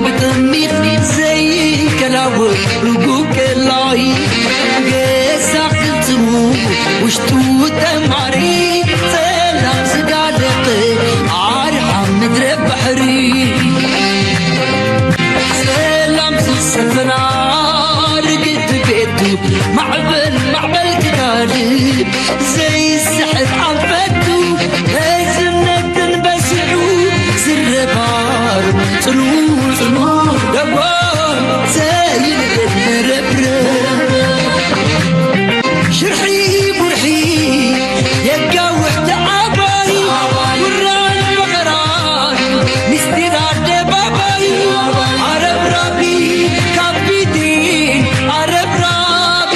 ብጥሚት ዘይከላወ ርጉቅ ቀላይ ገዛ ክልትሙ ውሽጡ ተማሪ ሰላም ዝዳለቀ ኣርሓ ምድረ ባሕሪ ሰላም ዝሰፈና ርግድ ቤቱ ማዕበል ማዕበል ክጋልብ ዘይስሕት ኣንፈቱ ህዝብነትን በሲዑ ዝረባር ጽኑዕ ጽኑዕ ደጓል ዘይንእድ መረብረብ ሽርሒ ቡርሒ የጋውሕ ተዓባይ ውራን መኸራን ምስጢር ኣደባባይ ኣረብራቢ ካፒቴን ኣረብራቢ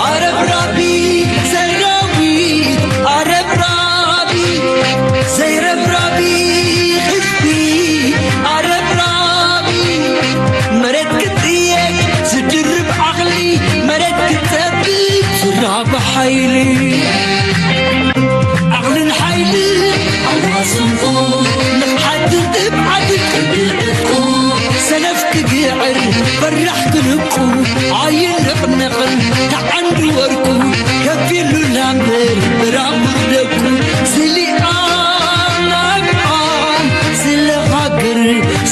ኣረብራቢ ሰራዊት ኣረብራቢ ዘይረብራቢ ህዝቢ ኣረብራቢ መሬት ክጥየቅ ዝድርብ ዓቕሊ መሬት ክጸብብ ዝራብ ሓይሊ ዓቕልን ሓይልን ኣዋስንኩ ንቕሓትን ትብዓትን ቅድዕጥቁ ሰነፍ ክግዕር ፈራሕ ክልቁ ኣይንቕንቕን ተዓንዲ ወርቁ ከፊሉ ላምበር ብራሙር ደቁ ስሊኣ ናብኣ ስለ ሃገር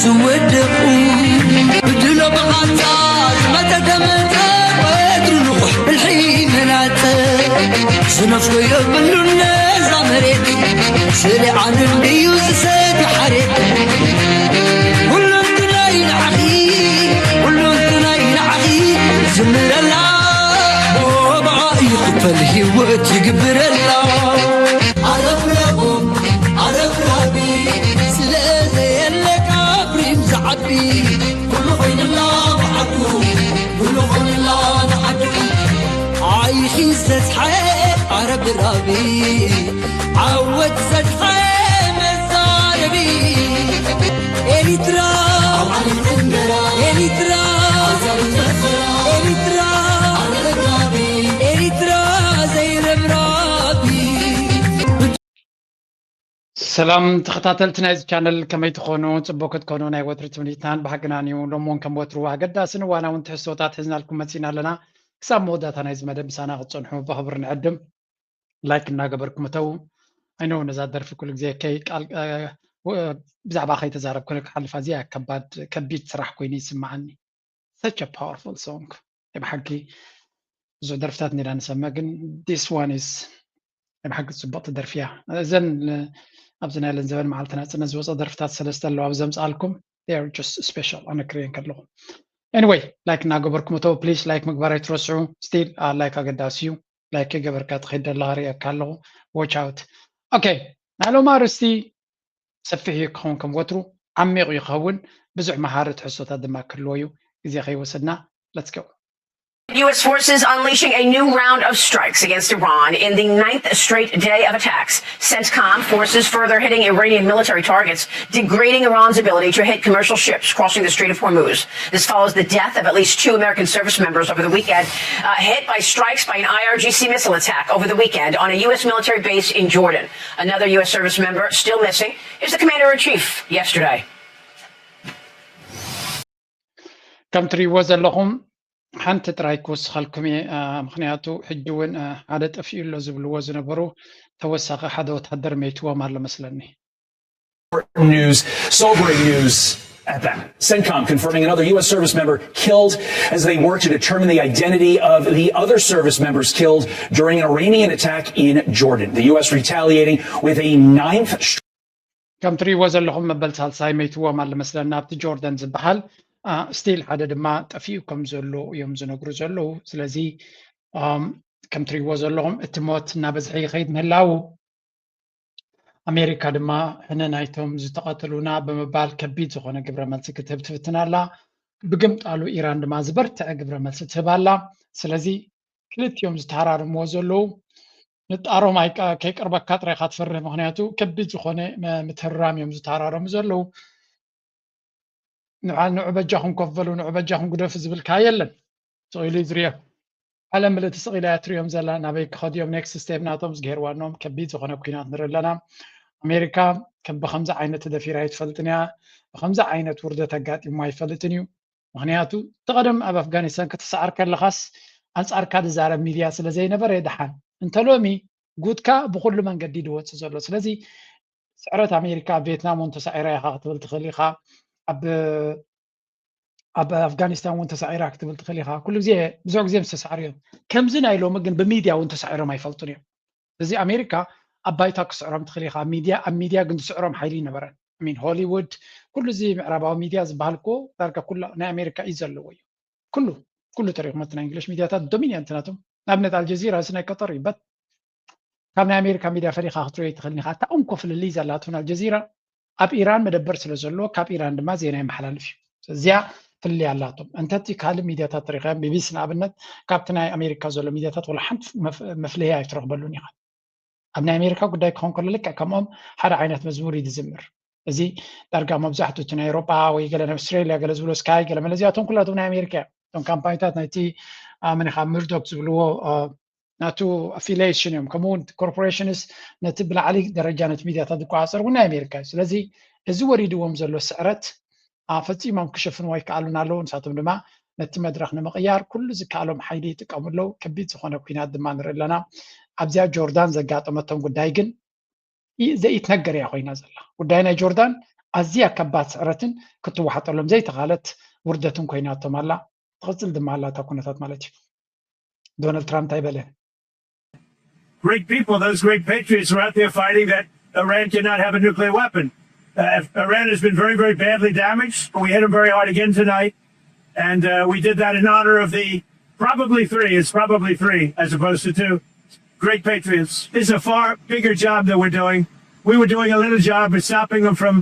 ዝወደቑ ብድሎ ብቓንጻ ዝመጠ ተመጠ ወትሩ ንቑሕ ብልሒ መላጸ ዝነፍጎ የብሉን ነዛ መሬት ስለ ዓለም ድዩ ዝሰድ ሓሬት ሁለንትናይ ንዓኺ ሁለንትናይ ንዓኺ ዝምረላ ብኣ ይኽፈል ህይወት ይግብረላ ኣረብረቦም ኣረብራቢ ስለ ዘየለ ካብሪም ዝዓቢ ኩሉ ኮይንላ ብዓዱ ኩሉ ኮይንላ ብዓዱ ኣይኺ ዘዝሓ ኣረብራቢ ዓወት ዘዝሓ መዛረቢ ኤሪትራ ኤሪትራ ኤሪትራ ኤሪትራ ዘይረብራቢ ሰላም ተኸታተልቲ ናይዚ ቻነል ከመይ ትኾኑ? ፅቡቅ ክትኮኑ ናይ ወትሪ ትምኒትናን ባህግናን እዩ። ሎም እውን ከም ወትሩ ኣገዳስን እዋናውን ትሕዝቶታት ሒዝናልኩም መፂና ኣለና። ክሳብ መወዳእታ ናይዚ መደብ ምሳና ክትፀንሑ ብኽብሪ ንዕድም። ላይክ እናገበርኩም እተው። ኣይነው ነዛ ደርፊ ኩሉ ግዜ ከይ ቃል ብዛዕባ ከይተዛረብኩ ክሓልፋ እዚኣ ከባድ ከቢድ ስራሕ ኮይኑ ይስምዓኒ። Such a powerful song ናይ ብሓቂ ብዙሕ ደርፍታት ኔራ ንሰምዕ ግን this one is ናይ ብሓቂ ፅቡቕቲ ደርፊ እያ እዘን ኣብዚ ናይ ለን ዘበን መዓልቲ ናፅነት ዝወፀ ደርፍታት ሰለስተ ኣለዋ ኣብዚ ዘምፅኣልኩም special ኣነ ክሪኤን ከለኹ anyway like እናገበርኩም እተው please like ምግባር ኣይትረስዑ still like ኣገዳሲ እዩ like ገበርካ ትኸይድ ዘለኻ ርእየካ ኣለኹ watch out okay ናይ ሎም ኣርእስቲ ሰፊሕ እዩ ክኸውን ከም ወትሩ ዓሚቕ ይኸውን ብዙሕ መሃሪ ትሕዝቶታት ድማ ክህልዎ እዩ ግዜ ከይወሰድና let's go U S forces unleashing a new round of strikes against Iran in the ninth straight day of attacks. CENTCOM forces further hitting Iranian military targets, degrading Iran's ability to hit commercial ships crossing the Strait of Hormuz. This follows the death of at least two American service members over the weekend, uh, hit by strikes by an I R G C missile attack over the weekend on a U S military base in Jordan. Another U S service member still missing. Here's the commander in chief yesterday. ከም ትሪእዎ ዘለኹም ሓንቲ ጥራይ ክወስኸልኩም እየ ምክንያቱ ሕጂ እውን ሓደ ጠፊኡ ኣሎ ዝብልዎ ዝነበሩ ተወሳኺ ሓደ ወታደር መይትዎም ኣሎ መስለኒ News, sobering news at that. CENTCOM confirming another U S service member killed as they work to determine the identity of the other service members killed during an Iranian attack in Jordan. The U S retaliating with a ninth ከም ትሪእዎ ዘለኹም መበል ሳልሳይ መይትዎም ኣሎ መስለና ኣብቲ ጆርደን ዝበሃል ስቲል ሓደ ድማ ጠፊኡ ከም ዘሎ እዮም ዝነግሩ ዘለዉ ስለዚ ከም ትሪእዎ ዘለኹም እቲ ሞት እናበዝሐ ይኸይድ ምህላዉ ኣሜሪካ ድማ ሕነ ናይቶም ዝተቐተሉና ብምባል ከቢድ ዝኾነ ግብረ መልሲ ክትህብ ትፍትን ኣላ ብግምጣሉ ኢራን ድማ ዝበርትዐ ግብረ መልሲ ትህብ ኣላ ስለዚ ክልቲኦም ዝተሃራርምዎ ዘለዉ ንጣሮም ከይቀርበካ ጥራይ ኢኻ ትፈርህ ምክንያቱ ከቢድ ዝኾነ ምትህራም እዮም ዝተሃራረሙ ዘለዉ ንዑ በጃኹም ኮፍ በሉ ንዑ በጃኹም ግደፉ ዝብል ከኣ የለን ስቕ ኢሉ እዩ ዝርዮ ዓለም ምልእቲ ስቕ ኢላ እያ ትሪኦም ዘላ ናበይ ክኸዱ እዮም ኔክስት ስቴፕ ናቶም ዝገይርዋ እኖም ከቢድ ዝኾነ ኩናት ንርኢ ኣለና ኣሜሪካ ከም ብከምዚ ዓይነት ተደፊራ ኣይትፈልጥን እያ። ብከምዚ ዓይነት ውርደት ኣጋጢሙ ኣይፈልጥን እዩ። ምክንያቱ እቲ ቀደም ኣብ ኣፍጋኒስታን ክትሰዓር ከለኻስ ኣንጻርካ ዝዛረብ ሚድያ ስለ ዘይነበረ ደሓን። እንተ ሎሚ ጉድካ ብኩሉ መንገዲ ድወፅእ ዘሎ። ስለዚ ስዕረት ኣሜሪካ ኣብ ቪየትናም እውን ተሳዒራ ኢኻ ክትብል ትኽእል ኢኻ። ኣብ ኣብ ኣፍጋኒስታን እውን ተሳዒራ ክትብል ትኽእል ኢኻ። ኩሉ ግዜ ብዙሕ ግዜ ምስ ተሳዕሩ እዮም። ከምዚ ናይ ሎሚ ግን ብሚድያ እውን ተሳዒሮም ኣይፈልጡን እዮም። እዚ ኣሜሪካ ኣብ ባይታ ክስዕሮም ትኽእል ኢኻ። ኣብ ሚድያ ኣብ ሚድያ ግን ዝስዕሮም ሓይሊ ይነበረን። ሚን ሆሊውድ ኩሉ እዚ ምዕራባዊ ሚድያ ዝበሃል እኮ ዳርጋ ኩሉ ናይ ኣሜሪካ እዩ ዘለዎ እዩ። ኩሉ ኩሉ ተሪኹም እቲ ናይ እንግሊሽ ሚድያታት ዶሚኒያንት ናቶም። ንኣብነት ኣልጀዚራ እዚ ናይ ቀጠር እዩ በት ካብ ናይ ኣሜሪካ ሚድያ ፈሊኻ ክትሪኦ ይትኽእል ኢኻ። እታ እንኮ ፍልልይ ዘላትውን ኣልጀዚራ ኣብ ኢራን መደበር ስለ ዘሎ ካብ ኢራን ድማ ዜና የመሓላልፍ እዩ። እዚኣ ፍልልይ ኣላቶም። እንተቲ ካልእ ሚድያታት ተሪኸ ቢቢሲ ንኣብነት ካብቲ ናይ ኣሜሪካ ዘሎ ሚድያታት ወላ ሓንቲ መፍለያ ኣይትረኽበሉን ኢኻ። ኣብ ናይ ኣሜሪካ ጉዳይ ክኸውን ከሎ ልክዕ ከምኦም ሓደ ዓይነት መዝሙር እዩ ዝዝምር። እዚ ዳርጋ መብዛሕትኡ እቲ ናይ ኤሮጳ ወይ ገለ ናይ ኣውስትራሊያ ገለ ዝብሎ ስካይ ገለ መለ እዚኣቶም ኩላቶም ናይ ኣሜሪካ እዮም። እቶም ካምፓኒታት ናይቲ ኣመኒኻ ምርዶክ ዝብልዎ ናቱ ኣፊሊሽን እዮም። ከምኡ እውን ኮርፖሬሽንስ ነቲ ብላዕሊ ደረጃ ነቲ ሚድያታት ዝቆፃፀር እውን ናይ ኣሜሪካ እዩ። ስለዚ እዚ ወሪድዎም ዘሎ ስዕረት ፈፂሞም ክሸፍንዎ ኣይከኣሉን ኣለዉ። ንሳቶም ድማ ነቲ መድረክ ንምቕያር ኩሉ ዝከኣሎም ሓይሊ ይጥቀሙ ኣለዉ። ከቢድ ዝኾነ ኩናት ድማ ንርኢ ኣለና። ኣብዚኣ ጆርዳን ዘጋጠመቶም ጉዳይ ግን ዘይትነገር እያ ኮይና ዘላ። ጉዳይ ናይ ጆርዳን ኣዝያ ከባድ ስዕረትን ክትወሓጠሎም ዘይተኻለት ውርደትን ኮይናቶም ኣላ። ትቕፅል ድማ ኣላ እታ ኩነታት ማለት እዩ። ዶናልድ ትራምፕ እንታይ በለ? Great people, those great patriots are out there fighting that Iran cannot have a nuclear weapon. Uh, Iran has been very, very badly damaged. We hit them very hard again tonight. And uh, we did that in honor of the probably three, it's probably three as opposed to two, great patriots. It's a far bigger job that we're doing. We were doing a little job of stopping them from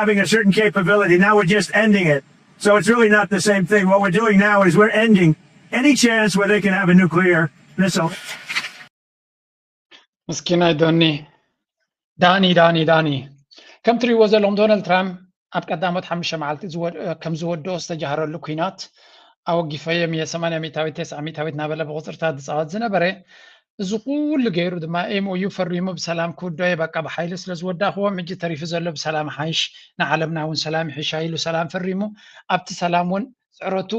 having a certain capability. Now we're just ending it. So it's really not the same thing. What we're doing now is we're ending any chance where they can have a nuclear missile. ምስኪናይ ዶኒ ዳኒ ዳኒ ዳኒ ከም ትሪእዎ ዘለኹም ዶናልድ ትራምፕ ኣብ ቀዳሞት ሓሙሽተ መዓልቲ ከም ዝወድኦ ዝተጃህረሉ ኩናት ኣወጊፈዮም እየ ሰማንያ ሚእታዊት ተስዓ ሚእታዊት እናበለ ብቁፅርታት ዝፃወት ዝነበረ እዚ ኩሉ ገይሩ ድማ ኤምኦዩ ፈሪሙ ብሰላም ክውድኦ እየ በቃ ብሓይሊ ስለ ዝወዳእኽዎም ሕጂ ተሪፉ ዘሎ ብሰላም ሓይሽ ንዓለምና እውን ሰላም ይሕሻ ኢሉ ሰላም ፈሪሙ ኣብቲ ሰላም እውን ስዕረቱ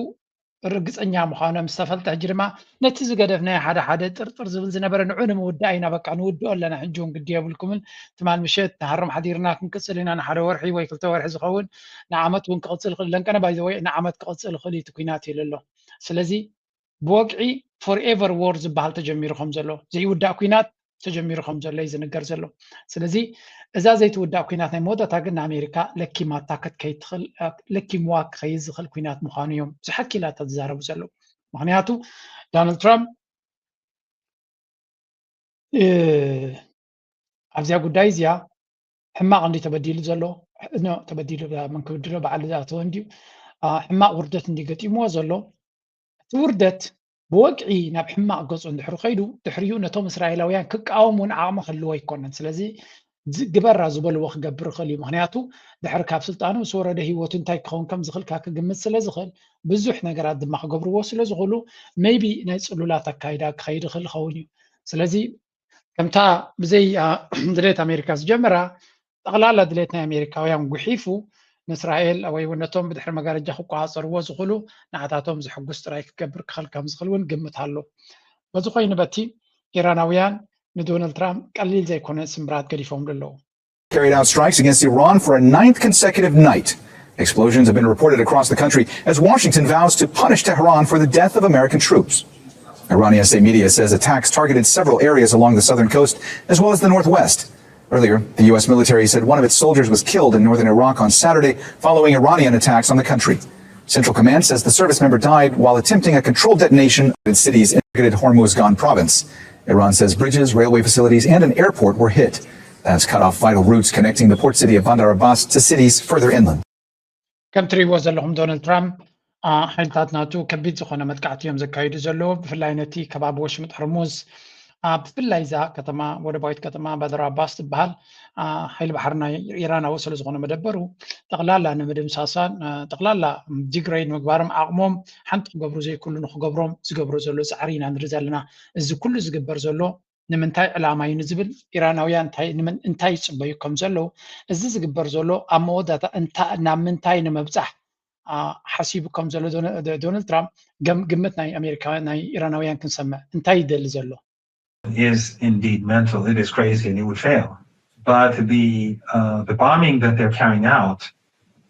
ርግፀኛ ምዃኖም ዝተፈልጠ ሕጂ ድማ ነቲ ዝገደፍናዮ ሓደ ሓደ ጥርጥር ዝብል ዝነበረ ንዑ ንምውዳእ ኢና በቃ ንውድኦ ኣለና ሕጂ እውን ግዲ የብልኩምን ትማል ምሸት ንሃሮም ሓዲርና ክንቅፅል ኢና ንሓደ ወርሒ ወይ ክልተ ወርሒ ዝኸውን ንዓመት እውን ክቕፅል ይኽእል ለንቀነ ባይዘወይ ንዓመት ክቕፅል ይኽእል እዩ እቲ ኩናት ኢሉ ኣሎ ስለዚ ብወግዒ ፎርኤቨር ዎር ዝበሃል ተጀሚሩ ከም ዘሎ ዘይውዳእ ኩናት ተጀሚሩ ከም ዘሎ እዩ ዝንገር ዘሎ ስለዚ እዛ ዘይትውዳእ ኩናት ናይ መወዳእታ ግን ንኣሜሪካ ለኪማታ ክትከይድ ትኽእል ለኪምዋ ክኸይድ ዝኽእል ኩናት ምዃኑ እዮም ብዙሓት ኪላታት ዝዛረቡ ዘለዉ ምክንያቱ ዶናልድ ትራምፕ ኣብዚኣ ጉዳይ እዚኣ ሕማቕ እንዲ ተበዲሉ ዘሎ ተበዲሉ ምን ክብድሎ በዓል ዝኣተወ እንዲዩ ሕማቕ ውርደት እንዲ ገጢምዎ ዘሎ እቲ ውርደት ብወግዒ ናብ ሕማቕ ገፁ እንድሕሪ ከይዱ ድሕሪኡ ነቶም እስራኤላውያን ክቃወሙን ዓቕሚ ክህልዎ ኣይኮነን ስለዚ ግበራ ዝበልዎ ክገብር ይኽእል እዩ ምክንያቱ ድሕሪ ካብ ስልጣኑ ምስ ወረደ ህይወቱ እንታይ ክኸውን ከም ዝኽእል ካብ ክግምት ስለ ዝኽእል ብዙሕ ነገራት ድማ ክገብርዎ ስለ ዝኽእሉ maybe ናይ ፅሉላት ኣካይዳ ክኸይድ ይኽእል ይኸውን እዩ ስለዚ ከምታ ብዘይ ድሌት ኣሜሪካ ዝጀመራ ጠቕላላ ድሌት ናይ ኣሜሪካውያን ጉሒፉ ንእስራኤል ወይ እውን ነቶም ብድሕሪ መጋረጃ ክቆፃፀርዎ ዝኽእሉ ንዓታቶም ዝሕጉስ ጥራይ ክገብር ክኽእል ከም ዝኽእል እውን ግምት ኣሎ በዚ ኮይኑ በቲ ኢራናውያን ንዶናልድ ትራምፕ ቀሊል ዘይኮነ ስምብራት ገዲፎምሉ ኣለዉ carried out strikes against Iran for a ninth consecutive night. Explosions have been reported across the country as Washington vows to punish Tehran for the death of American troops. Iranian state media says attacks targeted several areas along the southern coast as well as the northwest. Earlier, the U S military said one of its soldiers was killed in northern Iraq on Saturday following Iranian attacks on the country. Central Command says the service member died while attempting a controlled detonation in the city's integrated Hormuzgan province. Iran says bridges, railway facilities, and an airport were hit. That's cut off vital routes connecting the port city of Bandar Abbas to cities further inland. ከም ትሪእዎ ዘለኹም ዶናልድ ትራምፕ ሓይልታት ናቱ ከቢድ ዝኾነ መጥቃዕቲ እዮም ዘካይዱ ዘለዉ ብፍላይ ነቲ ከባቢ ወሽመጥ ሕርሙዝ ብፍላይ እዛ ከተማ ወደባዊት ከተማ ባደር ኣባስ ትበሃል ሓይሊ ባሕሪ ናይ ኢራን ኣብኡ ስለ ዝኾነ መደበሩ ጠቕላላ ንምድምሳሳን ጠቕላላ ዲግሬድ ምግባሮም ዓቕሞም ሓንቲ ክገብሩ ዘይክሉ ንክገብሮም ዝገብሮ ዘሎ ፃዕሪ ኢና ንርኢ ዘለና እዚ ኩሉ ዝግበር ዘሎ ንምንታይ ዕላማ እዩ ንዝብል ኢራናውያን እንታይ ይፅበዩ ከም ዘለዉ፣ እዚ ዝግበር ዘሎ ኣብ መወዳእታ ናብ ምንታይ ንምብፃሕ ሓሲቡ ከም ዘሎ ዶናልድ ትራምፕ ግምት ናይ ኣሜሪካውያን ናይ ኢራናውያን ክንሰምዕ እንታይ ይደሊ ዘሎ? Is indeed mental. It is crazy and it would fail. But the uh, the bombing that they're carrying out,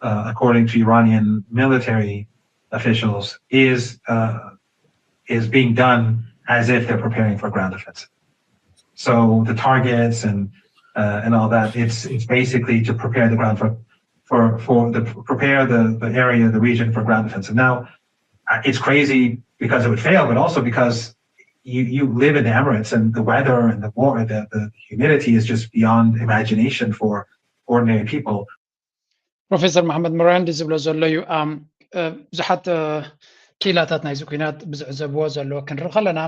uh, according to Iranian military officials, is uh, is being done as if they're preparing for ground offensive. So the targets and uh, and all that, it's it's basically to prepare the ground for for for the prepare the, the area, the region for ground offensive. Now, it's crazy because it would fail, but also because you, you live in the Emirates and the weather and the war, the, the humidity is just beyond imagination for ordinary people. ፕሮፌሰር መሓመድ ሙራንዲ ዝብሎ ዘሎ እዩ። ብዙሓት ክኢላታት ናይዚ ኩናት ብዝዕዘብዎ ዘለዎ ክንርኢ ከለና፣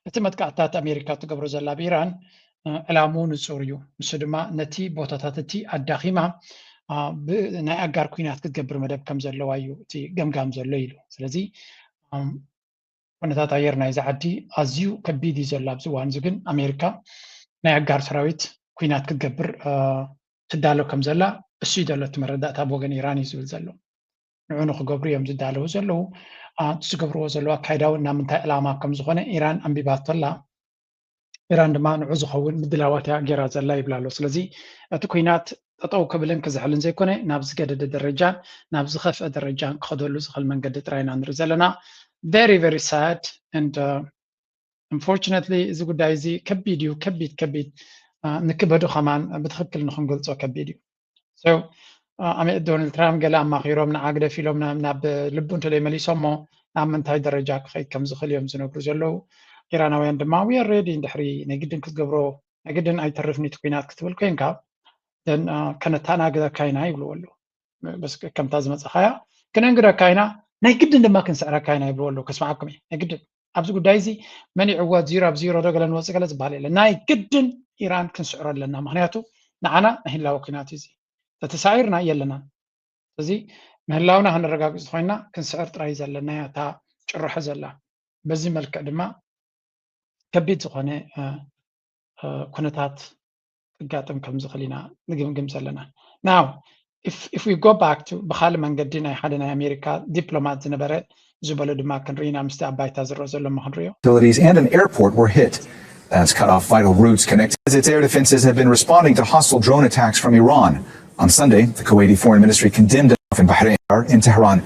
እቲ መጥቃዕትታት ኣሜሪካ ትገብሮ ዘላ ብኢራን ዕላምኡ ንፁር እዩ። ንሱ ድማ ነቲ ቦታታት እቲ ኣዳኺማ ናይ ኣጋር ኩናት ክትገብር መደብ ከም ዘለዋ እዩ እቲ ገምጋም ዘሎ ኢሉ። ስለዚ ኩነታት ኣየር ናይዚ ዓዲ ኣዝዩ ከቢድ እዩ ዘሎ። ኣብዚ እዋን እዚ ግን ኣሜሪካ ናይ ኣጋር ሰራዊት ኩናት ክትገብር ትዳሎ ከም ዘላ እሱ እዩ ዘሎ እቲ መረዳእታ ብወገን ኢራን እዩ ዝብል ዘሎ። ንዑ ንክገብሩ እዮም ዝዳለዉ ዘለዉ። ዝገብርዎ ዘለዉ ኣካይዳ እውን ናብ ምንታይ ዕላማ ከም ዝኾነ ኢራን ኣንቢባቶ ኣላ። ኢራን ድማ ንዑ ዝኸውን ምድላዋት እያ ገይራ ዘላ ይብላ ኣሎ። ስለዚ እቲ ኩናት ጠጠው ክብልን ክዝሕልን ዘይኮነ ናብ ዝገደደ ደረጃን ናብ ዝኸፍአ ደረጃን ክኸደሉ ዝኽእል መንገዲ ጥራይ ኢና ንርኢ ዘለና። Very very sad and unfortunately እዚ ጉዳይ እዚ ከቢድ እዩ። ከቢድ ከቢድ ንክበዱ ከማን ብትክክል ንክንገልፆ ከቢድ እዩ። ዶናልድ ትራምፕ ገለ ኣማኺሮም ንዓ ግደፍ ኢሎም ናብ ልቡ እንተዘይመሊሶሞ ናብ ምንታይ ደረጃ ክኸይድ ከም ዝኽእል እዮም ዝነግሩ ዘለዉ። ኢራናውያን ድማ we are ready፣ እንድሕሪ ናይ ግድን ክትገብሮ ናይ ግድን ኣይተርፍን እቲ ኩናት ክትብል ኮይንካ ከነተኣናግደካ ኢና ይብልዎ ኣለዉ። ከምታ ዝመፀኻያ ክነንግደካ ኢና፣ ናይ ግድን ድማ ክንስዕረካ ኢና ይብልዎ ኣለዉ። ከስምዓኩም እየ ናይ ግድን ኣብዚ ጉዳይ እዚ መን ይዕወት ዚሮ ኣብ ዚሮ ዶ ገለ ንወፅእ ገለ ዝበሃል የለን። ናይ ግድን ኢራን ክንስዕሮ ኣለና። ምክንያቱ ንዓና ናይ ህላወ ኩናት እዩ እዚ። ተተሳዒርና የለናን። ስለዚ ምህላውና ከነረጋግፅ ኮይንና ክንስዕር ጥራይ ዘለና እያ እታ ጭርሖ ዘላ። በዚ መልክዕ ድማ ከቢድ ዝኾነ ኩነታት ክጋጥም ከም ዝኽእል ኢና ንግምግም ዘለና። Now if we go back to ብካልእ መንገዲ ናይ ሓደ ናይ ኣሜሪካ ዲፕሎማት ዝነበረ ዝበሎ ድማ ክንርኢ ኢና ምስቲ ኣብ ባይታ ዝረአ ዘሎ እሞ ክንሪኦ። Facilities and an airport were hit. That's cut off vital routes connected. Its air defenses have been responding to hostile drone attacks from Iran. On Sunday, the Kuwaiti Foreign Ministry condemned an in Bahrain in Tehran.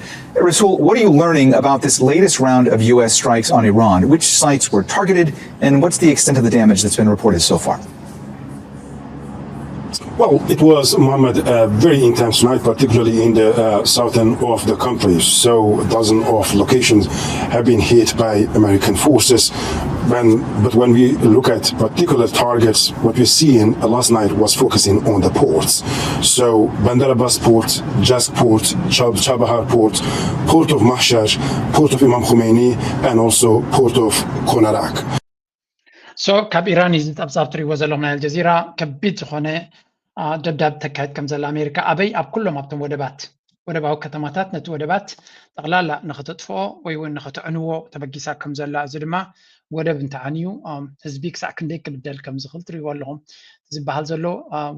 Rasul, what are you learning about this latest round of U S strikes on Iran? Which sites were targeted, and what's the extent of the damage that's been reported so far? Well, it was, Mohammed, a very intense night, particularly in the uh, southern of the country. So dozens of locations have been hit by American forces. When, but when we look at particular targets, what we see in uh, last night was focusing on the ports. So Bandar Abbas port, Jask port, Chab- Chabahar port, port of Mahshar, port of Imam Khomeini, and also port of Konarak. So ካብ ኢራን እዩ ዝጠብጻብ ትሪእዎ ዘለኹም ናይ ኣልጀዚራ ከቢድ ዝኾነ ደብዳብ ተካየድ ከም ዘላ ኣሜሪካ ኣበይ ኣብ ኩሎም ኣብቶም ወደባት ወደባዊ ከተማታት ነቲ ወደባት ጠቕላላ ንክተጥፍኦ ወይ እውን ንክትዕንዎ ተበጊሳ ከም ዘላ፣ እዚ ድማ ወደብ እንተዓንዩ ህዝቢ ክሳዕ ክንደይ ክብደል ከም ዝኽእል ትሪእዎ ኣለኹም። ዝበሃል ዘሎ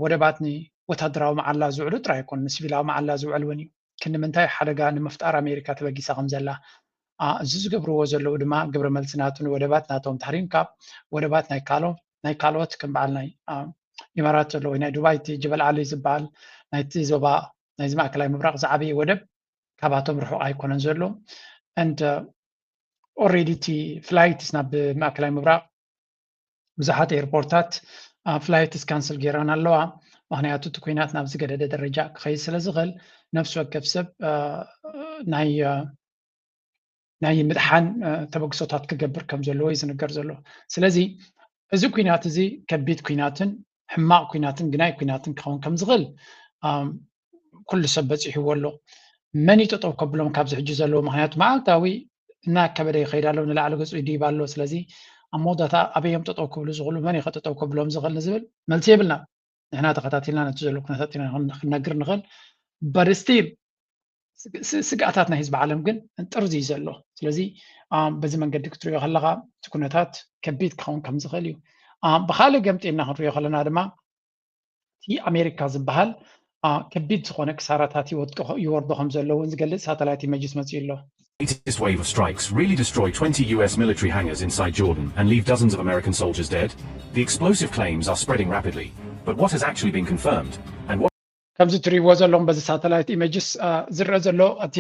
ወደባት ንወታደራዊ መዓላ ዝውዕሉ ጥራይ ኣይኮኑ፣ ንሲቪላዊ መዓላ ዝውዕል እውን እዩ። ክንዲ ምንታይ ሓደጋ ንምፍጣር ኣሜሪካ ተበጊሳ ከም ዘላ፣ እዚ ዝገብርዎ ዘለዉ ድማ ግብረ መልሲ ናቱ ንወደባት ናቶም ተሕሪምካ ወደባት ናይ ካልኦት ከም በዓል ናይ ኢማራት ዘሎ ወይ ናይ ዱባይ እቲ ጀበል ዓሊ ዝበሃል ናይቲ ዞባ ናይዚ ማእከላይ ምብራቕ ዝዓበየ ወደብ ካባቶም ርሑቕ ኣይኮነን ዘሎ። And already እቲ flights ናብ ማእከላይ ምብራቕ ብዙሓት ኤርፖርታት flights cancel ገይረን ኣለዋ። ምክንያቱ እቲ ኩናት ናብ ዝገደደ ደረጃ ክኸይድ ስለ ዝኽእል ነፍሲ ወከፍ ሰብ ናይ ናይ ምድሓን ተበግሶታት ክገብር ከም ዘለዎ እዩ ዝንገር ዘሎ። ስለዚ እዚ ኩናት እዚ ከቢድ ኩናትን ሕማቕ ኩናትን ግናይ ኩናትን ክኸውን ከም ዝኽእል ኩሉ ሰብ በፂሕዎ ኣሎ። መን እዩ ጠጠው ከብሎም ካብዚ ሕጂ ዘለዎ? ምክንያቱ መዓልታዊ እናከበደ ይኸይድ ኣሎ፣ ንላዕሊ ገፁ ይድይብ ኣሎ። ስለዚ ኣብ መወዳእታ ኣበይ እዮም ጠጠው ክብሉ ዝኽእሉ? መን እዩ ከጠጠው ከብሎም ዝኽእል ንዝብል መልሲ የብልናን። ንሕና ተኸታቲልና ነቲ ዘሎ ኩነታት ኢና ክንነግር ንኽእል። But still ስግኣታት ናይ ህዝቢ ዓለም ግን ጥርዚ እዩ ዘሎ። ስለዚ በዚ መንገዲ ክትሪኦ ከለካ እቲ ኩነታት ከቢድ ክኸውን ከም ዝኽእል እዩ። ብካልእ ገምጢልና ክንሪኦ ከለና ድማ እቲ ኣሜሪካ ዝበሃል ከቢድ ዝኾነ ክሳራታት ይወርዶ ከም ዘሎ እውን ዝገልፅ ሳተላይት ኢመጅስ መፅኡ ኣሎ። Latest wave of strikes really destroy twenty U S military hangars inside Jordan and leave dozens of American soldiers dead. The explosive claims are spreading rapidly, but what has actually been confirmed and what ከምዚ ትሪእዎ ዘለኹም በዚ ሳተላይት ኢመጅስ ዝረአ ዘሎ እቲ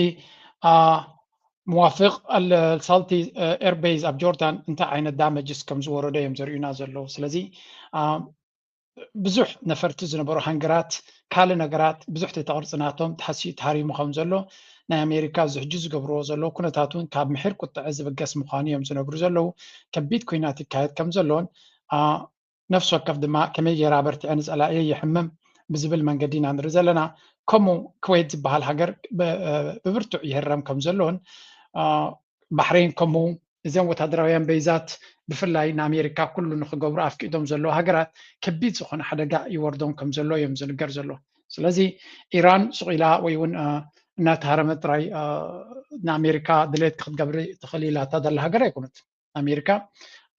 መዋፍቅ ኣልሳልቲ ኤርቤዝ ኣብ ጆርዳን እንታይ ዓይነት ዳመጅስ ከም ዝወረዶ እዮም ዘርእዩና ዘለዉ። ስለዚ ብዙሕ ነፈርቲ ዝነበሩ ሃንገራት ካልእ ነገራት ብዙሕ ትሕቲ ቅርፂ ናቶም ተሃሲዩ ተሃሪሙ ከም ዘሎ ናይ ኣሜሪካ እዚ ሕጂ ዝገብርዎ ዘለዉ ኩነታት እውን ካብ ምሒር ቁጥዐ ዝብገስ ምዃኑ እዮም ዝነግሩ ዘለዉ። ከቢድ ኩናት ይካየድ ከም ዘሎን ነፍሲ ወከፍ ድማ ከመይ ገይራ በርቲዐ ንፀላእየ የሕምም ብዝብል መንገዲ ኢና ንርኢ ዘለና። ከምኡ ክወይት ዝበሃል ሃገር ብብርቱዕ ይህረም ከም ዘሎን ባሕሬን ከምኡ እዘን ወታደራውያን በይዛት ብፍላይ ንኣሜሪካ ኩሉ ንክገብሩ ኣፍቂዶም ዘለዉ ሃገራት ከቢድ ዝኾነ ሓደጋ ይወርዶም ከም ዘሎ እዮም ዝንገር ዘሎ። ስለዚ ኢራን ሱቕ ኢላ ወይ እውን እናተሃረመት ጥራይ ንኣሜሪካ ድሌት ክትገብር ትኽእል ኢላታ ዘላ ሃገር ኣይኮነት። ኣሜሪካ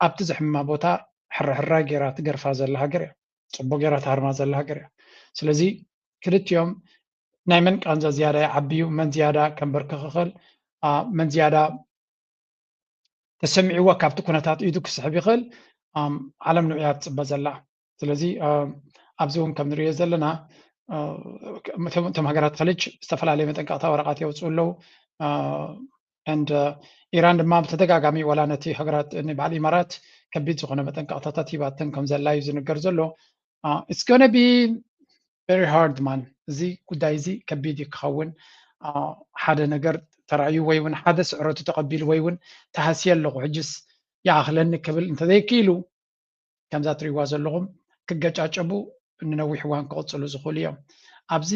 ኣብቲ ዘሕምማ ቦታ ሕራሕራ ገይራ ትገርፋ ዘላ ሃገር እያ። ፅቡቅ ገይራ ትሃርማ ዘላ ሃገር እያ። ስለዚ ክልቲኦም ናይ መን ቃንዛ ዝያዳ ይዓብዩ፣ መን ዝያዳ ከንበርክኽ ይኽእል፣ መን ዝያዳ ተሰሚዕዎ ካብቲ ኩነታት ኢዱ ክስሕብ ይኽእል፣ ዓለም ንዑ እያ ትፅበ ዘላ። ስለዚ ኣብዚ እውን ከም ንሪኦ ዘለና እቶም ሃገራት ኸሊጅ ዝተፈላለየ መጠንቀቕታ ወረቓት የውፅኡ ኣለዉ። And ኢራን ድማ ብተደጋጋሚ ዋላ ነቲ ሃገራት ንበዓል ኢማራት ከቢድ ዝኾነ መጠንቀቕታታት ሂባተን ከም ዘላ እዩ ዝንገር ዘሎ። It's gonna be very hard man። እዚ ጉዳይ እዚ ከቢድ እዩ ክኸውን። ሓደ ነገር ተራእዩ ወይ እውን ሓደ ስዕረቱ ተቐቢሉ ወይ እውን ተሃስየ ኣለኹ ሕጅስ ይኣኽለኒ ክብል እንተዘይክኢሉ ከምዛ ትሪእዋ ዘለኹም ክገጫጨቡ ንነዊሕ እዋን ክቕፅሉ ዝኽእሉ እዮም። ኣብዚ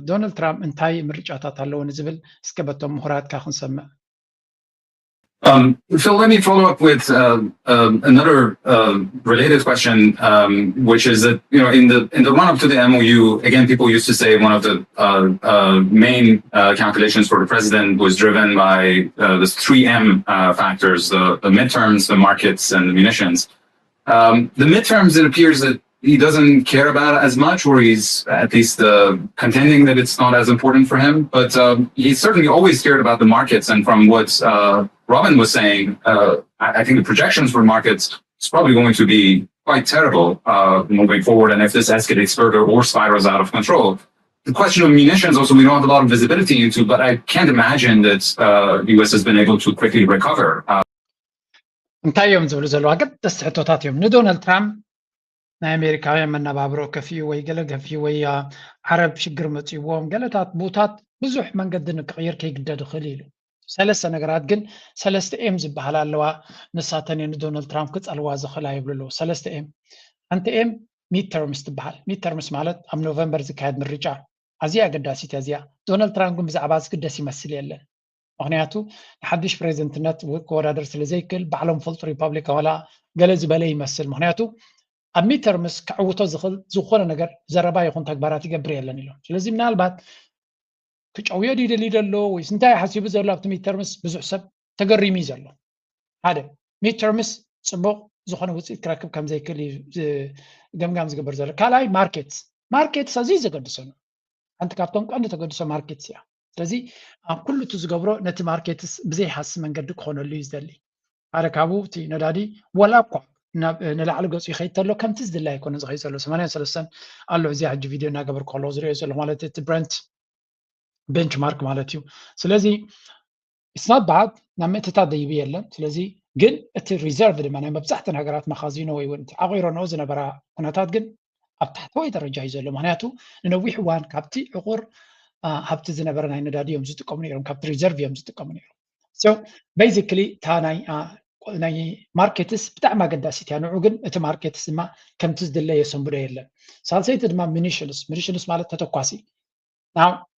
ዶናልድ ትራምፕ እንታይ ምርጫታት ኣለዎ ንዝብል እስከ በቶም ምሁራትካ ክንሰምዕ። Um, Phil, let me follow up with uh, um, another uh, related question, um, which is that you know, in the in the run up to the M O U, again, people used to say one of the uh, uh, main uh, calculations for the president was driven by uh, the three M uh, factors: the, the midterms, the markets, and the munitions. Um, the midterms, it appears that he doesn't care about as much, or he's at least uh, contending that it's not as important for him. But um, he certainly always cared about the markets, and from what uh, Robin was saying, uh, I, I think the projections for markets is probably going to be quite terrible uh, moving forward. And if this escalates further or spirals out of control, the question of munitions also we don't have a lot of visibility into, but I can't imagine that uh, the U S has been able to quickly recover. Uh, እንታይ እዮም ዝብሉ ዘለዉ ኣገደስቲ ሕቶታት እዮም። ንዶናልድ ትራምፕ ናይ ኣሜሪካውያን መነባብሮ ከፍዩ ወይ ገለ ከፍዩ ወይ ዓረብ ሽግር መፅዎም ገለታት ቦታት ብዙሕ መንገዲ ንክቕይር ከይግደድ ይኽእል ኢሉ። ሰለስተ ነገራት ግን ሰለስተ ኤም ዝበሃል ኣለዋ። ንሳተን እየ ንዶናልድ ትራምፕ ክፀልዋ ዝኽእላ ይብሉ ኣለዉ። ሰለስተ ኤም። ሓንቲ ኤም ሚድ ተርምስ ትበሃል። ሚድ ተርምስ ማለት ኣብ ኖቨምበር ዝካየድ ምርጫ ኣዝያ ኣገዳሲት እያ እዚኣ። ዶናልድ ትራምፕ ግን ብዛዕባ ዝግደስ ይመስል የለን። ምክንያቱ ንሓድሽ ፕሬዚደንትነት ክወዳደር ስለ ዘይክእል ባዕሎም ፈልጡ ሪፓብሊካን ዋላ ገለ ዝበለ ይመስል። ምክንያቱ ኣብ ሚድ ተርምስ ክዕውቶ ዝኽእል ዝኾነ ነገር ዘረባ ይኹን ተግባራት ይገብር የለን ኢሎም። ስለዚ ምናልባት ክጨውዮ ድዩ ደልዩ ዘሎ ወይስ እንታይ ሓሲቡ ዘሎ ኣብቲ ሚድ ተርምስ ብዙሕ ሰብ ተገሪሙ እዩ ዘሎ። ሓደ ሚድ ተርምስ ፅቡቅ ዝኾነ ውፅኢት ክረክብ ከም ዘይክእል እዩ ገምጋም ዝግበር ዘሎ። ካልኣይ ማርኬትስ ማርኬትስ ኣዝዩ ዘገድሰ ነው። ሓንቲ ካብቶም ቀንዲ ተገድሶ ማርኬትስ እያ። ስለዚ ኣብ ኩሉ እቲ ዝገብሮ ነቲ ማርኬትስ ብዘይሃሲ መንገዲ ክኾነሉ እዩ ዝደሊ። ሓደ ካብኡ እቲ ነዳዲ ወላ እኳ ንላዕሊ ገፁ ይኸይድ ተሎ ከምቲ ዝድለ ኣይኮነ ዝኸይድ ዘሎ ሰማንያ ሰለስተን ኣሎ። እዚኣ ሕጂ ቪድዮ እናገበርኩ ከለዎ ዝሪኦ ዘሎ ማለት እቲ ብረንት ቤንችማርክ ማለት እዩ። ስለዚ it's not bad ናብ ምእትታት ደይቡ የለን። ስለዚ ግን እቲ ሪዘርቭ ድማ ናይ መብዛሕተን ሃገራት መኻዚኖ ወይ እውን ዓቂረንኦ ዝነበራ ኩነታት ግን ኣብ ታሕተዋይ ደረጃ እዩ ዘሎ። ምክንያቱ ንነዊሕ እዋን ካብቲ ዕቑር ሃብቲ ዝነበረ ናይ ነዳዲ እዮም ዝጥቀሙ ነይሮም፣ ካብቲ ሪዘርቭ እዮም ዝጥቀሙ ነይሮም። So basically እታ ናይ ናይ ማርኬትስ ብጣዕሚ ኣገዳሲት እያ። ንዑ ግን እቲ ማርኬትስ ድማ ከምቲ ዝድለ የሰንብዶ የለን። ሳልሰይቲ ድማ ሚኒሽንስ፣ ሚኒሽንስ ማለት ተተኳሲ።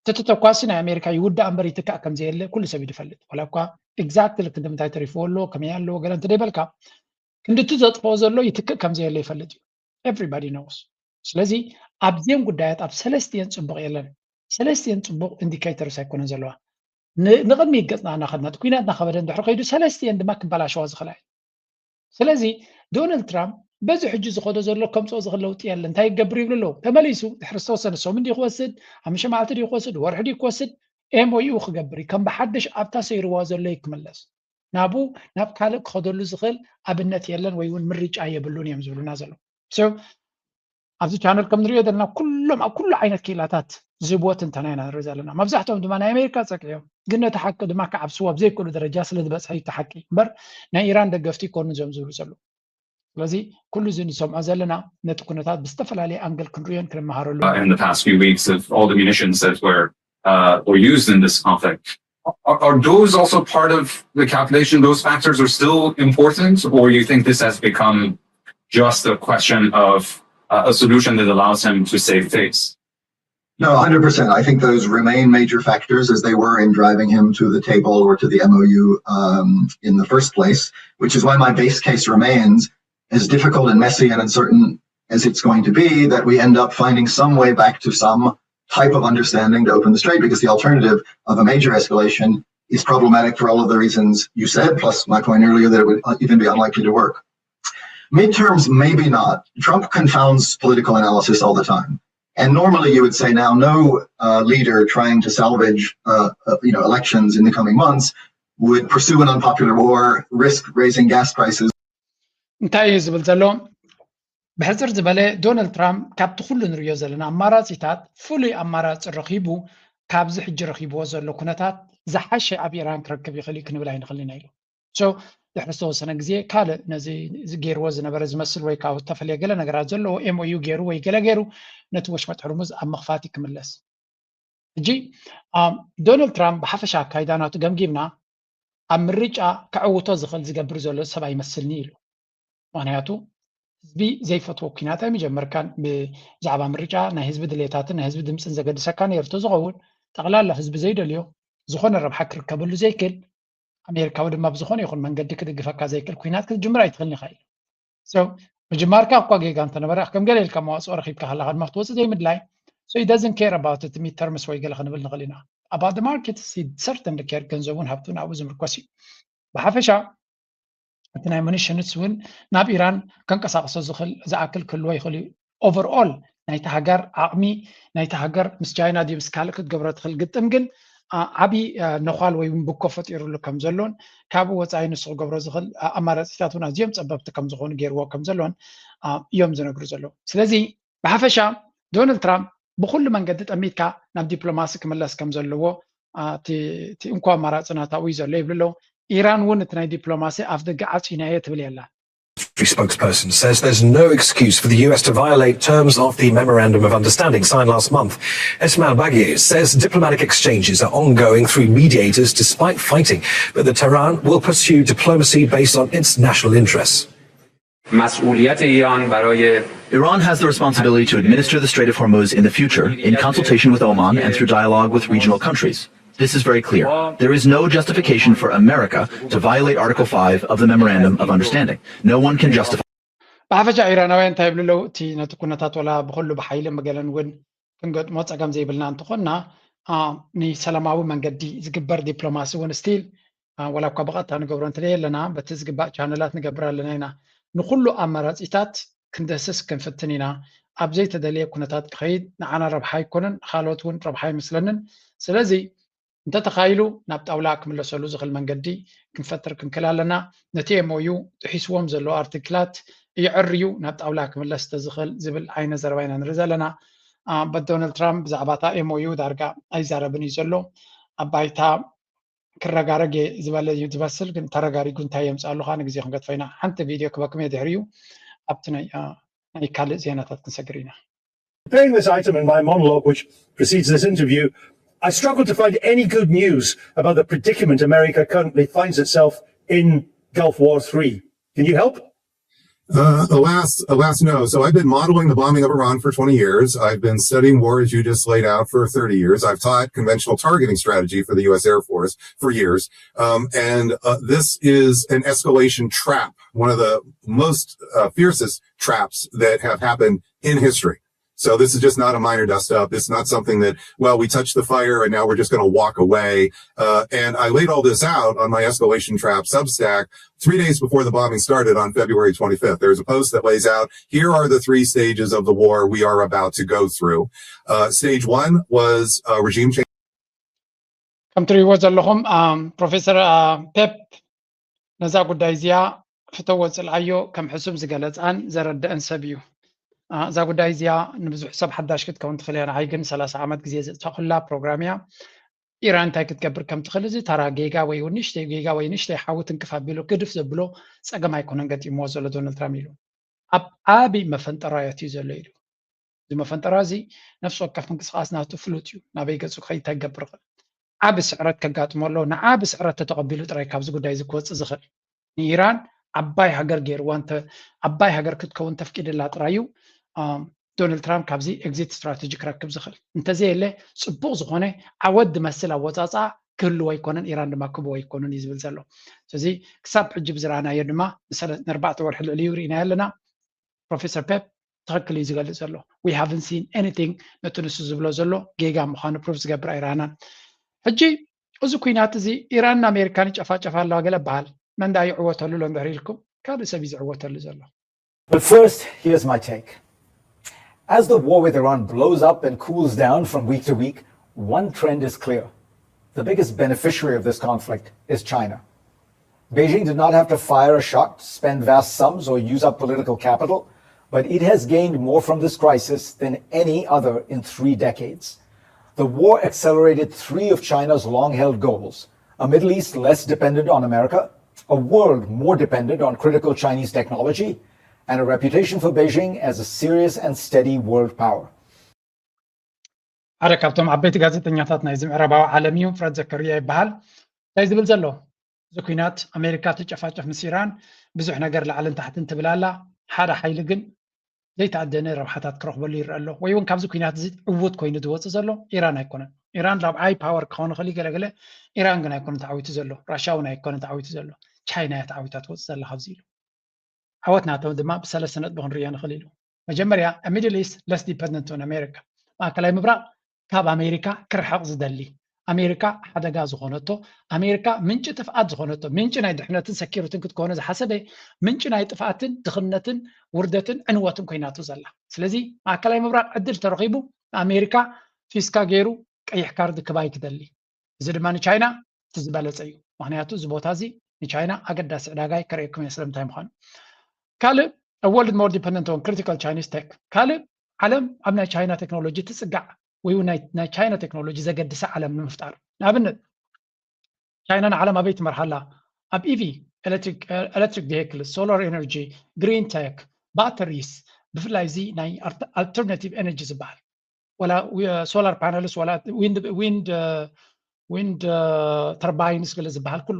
እቲ ተተኳሲ ናይ ኣሜሪካ ይውዳእ እምበር ይትካእ ከም ዘየለ ኩሉ ሰብ እዩ ዝፈልጥ። ዋላ እኳ ኤግዛክትሊ ክንዲ ምንታይ ተሪፍዎ ኣሎ ከመይ ኣለዎ ገለ እንተደይበልካ ክንዲ እቲ ዘጥፍኦ ዘሎ ይትክእ ከም ዘየለ ይፈልጥ እዩ። Everybody knows። ስለዚ ኣብዚአን ጉዳያት ኣብ ሰለስቲአን ፅቡቕ የለን። ሰለስቲአን ፅቡቕ ኢንዲኬተርስ ኣይኮነን ዘለዋ። ንቕድሚት ገፅና እናኸድና እቲ ኩናት እናኸበደ እንድሕር ከይዱ ሰለስቲአን ድማ ክበላሸዋ ዝኽእላ እዩ። ስለዚ ዶናልድ ትራምፕ በዚ ሕጂ ዝኸዶ ዘሎ ከምፅኦ ዝኽእል ለውጢ የለ እንታይ ይገብር ይብሉ ኣለዉ። ተመሊሱ ድሕሪ ዝተወሰነ ሰሙን ድዩ ክወስድ፣ ሓሙሽተ መዓልቲ ድዩ ክወስድ፣ ወርሒ ድዩ ክወስድ፣ ኤምኦዩ ክገብር እዩ። ከም ብሓደሽ ኣብታ ሰይርዋ ዘሎ እዩ ክምለስ። ናብኡ ናብ ካልእ ክኸደሉ ዝኽእል ኣብነት የለን ወይ እውን ምርጫ የብሉን እዮም ዝብሉና ዘለዉ። ኣብዚ ቻነል ከም ንሪኦ ዘለና ኩሎም ኣብ ኩሉ ዓይነት ክኢላታት ዝህብዎ ትንተና ኢና ንርኢ ዘለና። መብዛሕትኦም ድማ ናይ ኣሜሪካ ፀግዒ እዮም፣ ግን ነቲ ሓቂ ድማ ክዓብስዎ ኣብ ዘይክእሉ ደረጃ ስለ ዝበፅሐ እዩ እቲ ሓቂ እምበር ናይ ኢራን ደገፍቲ ይኮኑ እዞም ዝብሉ ዘለዉ። ስለዚ ኩሉ እዚ ንሰምዖ ዘለና ነቲ ኩነታት ብዝተፈላለየ ኣንግል ክንሪኦን ክንመሃረሉ uh, in the past few weeks of all the munitions that were uh, were used in this conflict. Are, are those also part of the calculation? Those factors are still important, or you think this has become just a question of uh, a solution that allows him to save face? No, one hundred percent. I think those remain major factors as they were in driving him to the table or to the M O U um, in the first place, which is why my base case remains as difficult and messy and uncertain as it's going to be that we end up finding some way back to some type of understanding to open the strait, because the alternative of a major escalation is problematic for all of the reasons you said, plus my point earlier that it would uh, even be unlikely to work. Midterms, maybe not. Trump confounds political analysis all the time. And normally you would say now no uh, leader trying to salvage uh, uh, you know, elections in the coming months would pursue an unpopular war, risk raising gas prices. እንታይ እዩ ዝብል ዘሎ? ብሕፅር ዝበለ ዶናልድ ትራምፕ ካብቲ ኩሉ ንሪዮ ዘለና ኣማራፂታት ፍሉይ ኣማራፂ ረኺቡ ካብዚ ሕጂ ረኺብዎ ዘሎ ኩነታት ዝሓሸ ኣብ ኢራን ክረክብ ይኽእል እዩ ክንብል ኣይንኽእልን ኢና ኢሉ። ድሕሪ ዝተወሰነ ግዜ ካልእ ነዚ ገይርዎ ዝነበረ ዝመስል ወይ ካብ ተፈለየ ገለ ነገራት ዘለዎ ኤምኦዩ ገይሩ ወይ ገለ ገይሩ ነቲ ወሽመጥ ሕርሙዝ ኣብ ምኽፋት ክምለስ። ሕጂ ዶናልድ ትራምፕ ብሓፈሻ ኣካይዳ ናቱ ገምጊምና ኣብ ምርጫ ከዕውቶ ዝኽእል ዝገብር ዘሎ ሰብ ኣይመስልኒ ኢሉ። ምክንያቱ ህዝቢ ዘይፈትዎ ኩናት ኣይምጀመርካን። ብዛዕባ ምርጫ ናይ ህዝቢ ድሌታትን ናይ ህዝቢ ድምፅን ዘገድሰካ ነይሩ ተዝኸውን ጠቕላላ ህዝቢ ዘይደልዮ ዝኾነ ረብሓ ክርከበሉ ዘይክእል ኣሜሪካዊ ድማ ብዝኾነ ይኹን መንገዲ ክድግፈካ ዘይክእል ኩናት ክትጅምር ኣይትኽእልን ኢኻ ኢሉ። ምጅማርካ እኳ ጌጋ እንተነበረ ከም ገለ ኢልካ መዋፅኦ ረኪብካ ከለካ ድማ ክትወፅእ ዘይምድላይ so he doesn't care about it midterms ወይ ገለ ክንብል ንኽእል ኢና about the markets he certainly care ገንዘቡን ሃብቱን ኣብኡ ዝምርኮስ እዩ ብሓፈሻ እቲ ናይ munitions እውን ናብ ኢራን ከንቀሳቅሶ ዝኽእል ዝኣክል ክህልዎ ይኽእል እዩ overall ናይቲ ሃገር ዓቕሚ ናይቲ ሃገር ምስ ቻይና ድዩ ምስ ካልእ ክትገብሮ ትኽእል ግጥም ግን ዓብዪ ነዃል ወይ እውን ብኮ ፈጢሩሉ ከም ዘሎን ካብኡ ወፃኢ ንሱ ክገብሮ ዝኽእል ኣማራፂታት እውን ኣዝዮም ፀበብቲ ከም ዝኾኑ ገይርዎ ከም ዘሎን እዮም ዝነግሩ ዘለዉ ስለዚ ብሓፈሻ ዶናልድ ትራምፕ ብኩሉ መንገዲ ጠሚትካ ናብ ዲፕሎማሲ ክምለስ ከም ዘለዎ እቲ እንኮ ኣማራፂ ናታኡ እዩ ዘሎ ይብሉ ኣለዉ ኢራን እውን እቲ ናይ ዲፕሎማሲ ኣፍ ደገ ዓፂናዮ ትብል የላ Military spokesperson says there's no excuse for the U S to violate terms of the Memorandum of Understanding signed last month. Esmail Baghir says diplomatic exchanges are ongoing through mediators despite fighting, but that Tehran will pursue diplomacy based on its national interests. مسئولیت ایران برای Iran has the responsibility to administer the Strait of Hormuz in the future in consultation with Oman and through dialogue with regional countries. This is very clear. There is no justification for America to violate Article five of the Memorandum of Understanding. No one can justify. ብሓፈሻ ኢራናውያን እንታይ ይብሉ ኣለዉ እቲ ነቲ ኩነታት ወላ ብኩሉ ብሓይልን ብገለን እውን ክንገጥሞ ፀገም ዘይብልና እንተኾንና ንሰላማዊ መንገዲ ዝግበር ዲፕሎማሲ እውን ስቲል ወላ እኳ ብቐጥታ ንገብሮ እንተለየለና በቲ ዝግባእ ቻነላት ንገብር ኣለና ኢና ንኩሉ ኣማራፂታት ክንደስስ ክንፍትን ኢና ኣብ ዘይተደለየ ኩነታት ክኸይድ ንዓና ረብሓ ኣይኮነን ንካልኦት እውን ረብሓ ኣይመስለንን ስለዚ እንተተኻኢሉ ናብ ጣውላ ክምለሰሉ ዝኽእል መንገዲ ክንፈጥር ክንክእል ኣለና ነቲ ኤምኦዩ ጥሒስዎም ዘለዉ ኣርቲክላት ይዕርዩ ናብ ጣውላ ክምለስ ተዝኽእል ዝብል ዓይነት ዘረባ ኢና ንርኢ ዘለና but ዶናልድ ትራምፕ ብዛዕባ እታ ኤምኦዩ ዳርጋ ኣይዛረብን እዩ ዘሎ ኣብ ባይታ ክረጋረግ ዝበለ እዩ ዝመስል ግን ተረጋሪጉ እንታይ የምፅኣሉ ከዓ ንግዜ ክንገጥፎ ኢና ሓንቲ ቪድዮ ክበክም እየ ድሕሪኡ ኣብቲ ናይ ካልእ ዜናታት ክንሰግር ኢና Preparing this item and my monologue, which precedes this interview, I struggled to find any good news about the predicament America currently finds itself in Gulf War three. Can you help? Uh, alas, alas, no. So I've been modeling the bombing of Iran for twenty years. I've been studying war, as you just laid out, for thirty years. I've taught conventional targeting strategy for the U S Air Force for years. Um, and uh, this is an escalation trap, one of the most uh, fiercest traps that have happened in history. So this is just not a minor dust up. It's not something that, well, we touched the fire and now we're just going to walk away. Uh, and I laid all this out on my Escalation Trap Substack three days before the bombing started on February twenty-fifth. There's a post that lays out, here are the three stages of the war we are about to go through. Uh, stage one was uh, regime change. ከም ትሪእዎ ዘለኹም ፕሮፌሰር ፔፕ ነዛ ጉዳይ እዚኣ ፍተዎ ፅልኣዮ ከም ሕሱም ዝገለፅኣን ዘረድአን ሰብ እዩ። እዛ ጉዳይ እዚኣ ንብዙሕ ሰብ ሓዳሽ ክትከውን ትኽእል እያ። ንዓይ ግን ሰላሳ ዓመት ግዜ ዘጥፋእኩላ ፕሮግራም እያ። ኢራን እንታይ ክትገብር ከም ትኽእል እዚ ተራ ጌጋ ወይ እውን ንእሽተይ ጌጋ ወይ ንእሽተይ ሓዊ ትንክፍ ኣቢሉ ግድፍ ዘብሎ ፀገም ኣይኮነን ገጢምዎ ዘሎ ዶናልድ ትራምፕ ኢሉ ኣብ ዓቢ መፈንጠራያት እዩ ዘሎ ኢሉ። እዚ መፈንጠራ እዚ ነፍሲ ወከፍ ምንቅስቃስ ናቱ ፍሉጥ እዩ። ናበይ ገፁ ክኸይድ እንታይ ክገብር ይኽእል? ዓቢ ስዕረት ከጋጥሞ ኣለዎ። ንዓቢ ስዕረት ተተቐቢሉ ጥራይ ካብዚ ጉዳይ እዚ ክወፅእ ዝኽእል ንኢራን ዓባይ ሃገር ገይርዋ እንተ ዓባይ ሃገር ክትከውን ተፍቂድላ ጥራይ እዩ ዶናልድ ትራምፕ ካብዚ ኤግዚት ስትራቴጂ ክረክብ ዝኽእል። እንተዘየለ ፅቡቕ ዝኾነ ዓወት ዝመስል ኣወፃፅኣ ክህልዎ ኣይኮነን፣ ኢራን ድማ ክህብዎ ኣይኮኑን እዩ ዝብል ዘሎ። ስለዚ ክሳብ ሕጂ ብዝረኣናዮ ድማ ንሰለ- ንኣርባዕተ ወርሒ ልዕሊ እዩ ርኢናዮ ኣለና። ፕሮፌሰር ፔፕ ትኽክል እዩ ዝገልፅ ዘሎ። We haven't seen anything ነቲ ንሱ ዝብሎ ዘሎ ጌጋ ምዃኑ ፕሩፍ ዝገብር ኣይረኣናን። ሕጂ እዚ ኩናት እዚ ኢራንን ኣሜሪካን ይጨፋጨፋ ኣለዋ ገለ በሃል። መን ደኣ ይዕወተሉ ኣሎ እንድሕር ኢልኩም ካልእ ሰብ እዩ ዝዕወተሉ ዘሎ። But first, here's my take. As the war with Iran blows up and cools down from week to week, one trend is clear. The biggest beneficiary of this conflict is China. Beijing did not have to fire a shot, spend vast sums, or use up political capital, but it has gained more from this crisis than any other in three decades. The war accelerated three of China's long held goals: a Middle East less dependent on America, a world more dependent on critical Chinese technology, and a reputation for Beijing as a serious and steady world power. ሓደ ካብቶም ዓበይቲ ጋዜጠኛታት ናይዚ ምዕራባዊ ዓለም እዩ፣ ፍረድ ዘከርያ ይበሃል። እንታይ ዝብል ዘሎ? እዚ ኩናት ኣሜሪካ ትጨፋጨፍ ምስ ኢራን ብዙሕ ነገር ላዕልን ታሕትን ትብል ኣላ። ሓደ ሓይሊ ግን ዘይተኣደነ ረብሓታት ክረኽበሉ ይረአ ኣሎ። ወይ እውን ካብዚ ኩናት እዚ ዕዉት ኮይኑ ዝወፅእ ዘሎ ኢራን ኣይኮነን። ኢራን ራብዓይ ፓወር ክኸውን ይኽእል እዩ፣ ገለገለ። ኢራን ግን ኣይኮነን ተዓዊቱ ዘሎ፣ ራሻ እውን ኣይኮነን ተዓዊቱ ዘሎ። ቻይና እያ ተዓዊታ ትወፅእ ዘላ ካብዚ ኢሉ። ዓወት ናቶም ድማ ብሰለስተ ነጥቢ ክንርእዮ ንኽእል ኢሉ። መጀመርያ ሚድል ኢስት ለስ ዲፐንደንት ኦን ኣሜሪካ፣ ማእከላይ ምብራቕ ካብ ኣሜሪካ ክርሕቕ ዝደሊ፣ ኣሜሪካ ሓደጋ ዝኾነቶ፣ ኣሜሪካ ምንጪ ጥፍኣት ዝኾነቶ፣ ምንጪ ናይ ድሕነትን ሰኪሪትን ክትኮነ ዝሓሰበ ምንጪ ናይ ጥፍኣትን ድኽነትን ውርደትን ዕንወትን ኮይናቶ ዘላ። ስለዚ ማእከላይ ምብራቕ ዕድል ተረኺቡ ኣሜሪካ ፊስካ ገይሩ ቀይሕ ካርድ ክባይ ክደሊ። እዚ ድማ ንቻይና እቲ ዝበለፀ እዩ። ምክንያቱ እዚ ቦታ እዚ ንቻይና ኣገዳሲ ዕዳጋ እዩ። ከርእየኩም እየ ስለምንታይ ምዃኑ። ካልእ a world more dependent on critical Chinese tech። ካልእ ዓለም ኣብ ናይ ቻይና ቴክኖሎጂ ትፅጋዕ ወይ እውን ናይ- ናይ ቻይና ቴክኖሎጂ ዘገድሳ ዓለም ንምፍጣር። ንኣብነት ቻይና ንዓለም ኣበይ ትመርሓ ኣላ? ኣብ ኢቪ፣ ኤሌክትሪክ ቬሂክልስ፣ ሶላር ኤነርጂ፣ ግሪን ቴክ፣ ባተሪስ፣ ብፍላይ እዚ ናይ ኣልተርናቲቭ ኤነርጂ ዝበሃል ወላ ሶላር ፓነልስ ወላ ዊንድ ዊንድ ዊንድ ተርባይንስ ገለ ዝበሃል ኩሉ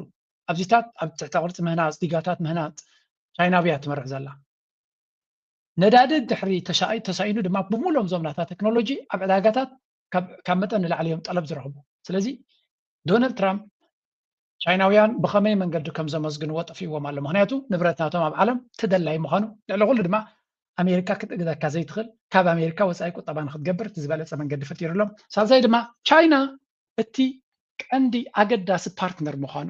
ኣብዚታት ኣብ ትሕተ ቅርፂ ምህናፅ ዲጋታት ምህናፅ ቻይና ብያ ትመርሕ ዘላ። ነዳዲ ድሕሪ ተሻ- ተሳኢኑ ድማ ብምሉኦም እዞም ናታ ቴክኖሎጂ ኣብ ዕዳጋታት ካብ ካብ መጠን ንላዕሊ እዮም ጠለብ ዝረኽቡ። ስለዚ ዶናልድ ትራምፕ ቻይናውያን ብኸመይ መንገዲ ከም ዘመስግንዎ ጠፊእዎም ኣሎ። ምክንያቱ ንብረት ናቶም ኣብ ዓለም ተደላይ ምዃኑ፣ ልዕሊ ኩሉ ድማ ኣሜሪካ ክትእግደካ ዘይትኽእል፣ ካብ ኣሜሪካ ወፃኢ ቁጠባ ንክትገብር እቲ ዝበለፀ መንገዲ ፈጢሩሎም። ሳልሳይ ድማ ቻይና እቲ ቀንዲ ኣገዳሲ ፓርትነር ምዃኑ፣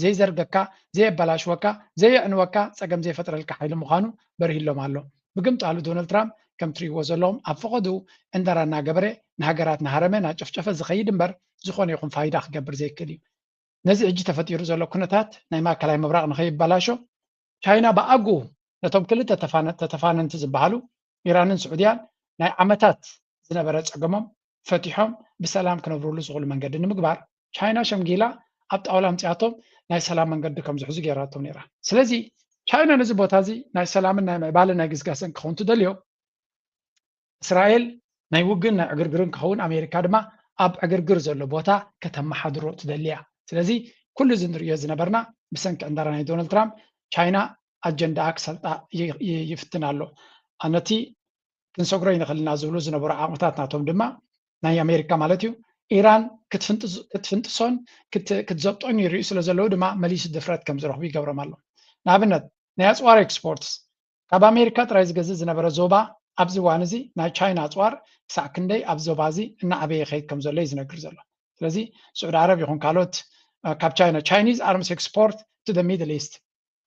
ዘይዘርገካ፣ ዘየበላሽወካ፣ ዘየዕንወካ፣ ፀገም ዘይፈጥረልካ ሓይሊ ምዃኑ በርሂሎም ኣሎ። ብግምጣሉ ዶናልድ ትራምፕ ከም ትሪእዎ ዘለኹም ኣብ ፈቐድኡ ዕንደራ እናገበረ ንሃገራት እናሃረመ እናጨፍጨፈ ዝኸይድ እምበር ዝኾነ ይኹን ፋይዳ ክገብር ዘይክእል እዩ። ነዚ ሕጂ ተፈጢሩ ዘሎ ኩነታት ናይ ማእከላይ ምብራቕ ንኸይበላሾ ቻይና ብኣግኡ ነቶም ክልተ ተፋነ- ተተፋነንቲ ዝበሃሉ ኢራንን ስዑድያን ናይ ዓመታት ዝነበረ ፀገሞም ፈቲሖም ብሰላም ክነብርሉ ዝኽእሉ መንገዲ ንምግባር ቻይና ሸምጊላ ኣብ ጣውላ ኣምፅኣቶም ናይ ሰላም መንገዲ ከም ዝሕዙ ገይራቶም ነይራ። ስለዚ ቻይና ነዚ ቦታ እዚ ናይ ሰላምን ናይ ምዕባለን ናይ ግስጋሰን ክኸውን ትደልዮ እስራኤል ናይ ውግን ናይ ዕግርግርን ክኸውን ኣሜሪካ ድማ ኣብ ዕግርግር ዘሎ ቦታ ከተመሓድሮ ትደሊ እያ። ስለዚ ኩሉ እዚ ንርእዮ ዝነበርና ብሰንኪ ዕንደራ ናይ ዶናልድ ትራምፕ ቻይና ኣጀንዳኣ ክሰልጣ ይ- ይ- ይፍትን ኣሎ። ነቲ ክንሰግሮ ይንኽእል ኢና ዝብሉ ዝነበሩ ዓቕምታት ናቶም ድማ ናይ ኣሜሪካ ማለት እዩ ኢራን ክትፍንጥስ- ክትፍንጥሶን ክት- ክትዘብጦን ይርእዩ ስለ ዘለዉ ድማ መሊሱ ድፍረት ከም ዝረኽቡ ይገብሮም ኣሎ። ንኣብነት ናይ ኣፅዋር ኤክስፖርትስ ካብ ኣሜሪካ ጥራይ ዝገዝእ ዝነበረ ዞባ ኣብዚ እዋን እዚ ናይ ቻይና ኣፅዋር ክሳዕ ክንደይ ኣብ ዞባ እዚ እናዓበየ ይኸይድ ከም ዘሎ እዩ ዝነግር ዘሎ። ስለዚ ስዑዲ ዓረብ ይኹን ካልኦት ካብ ቻይና፣ Chinese arms export to the Middle East፣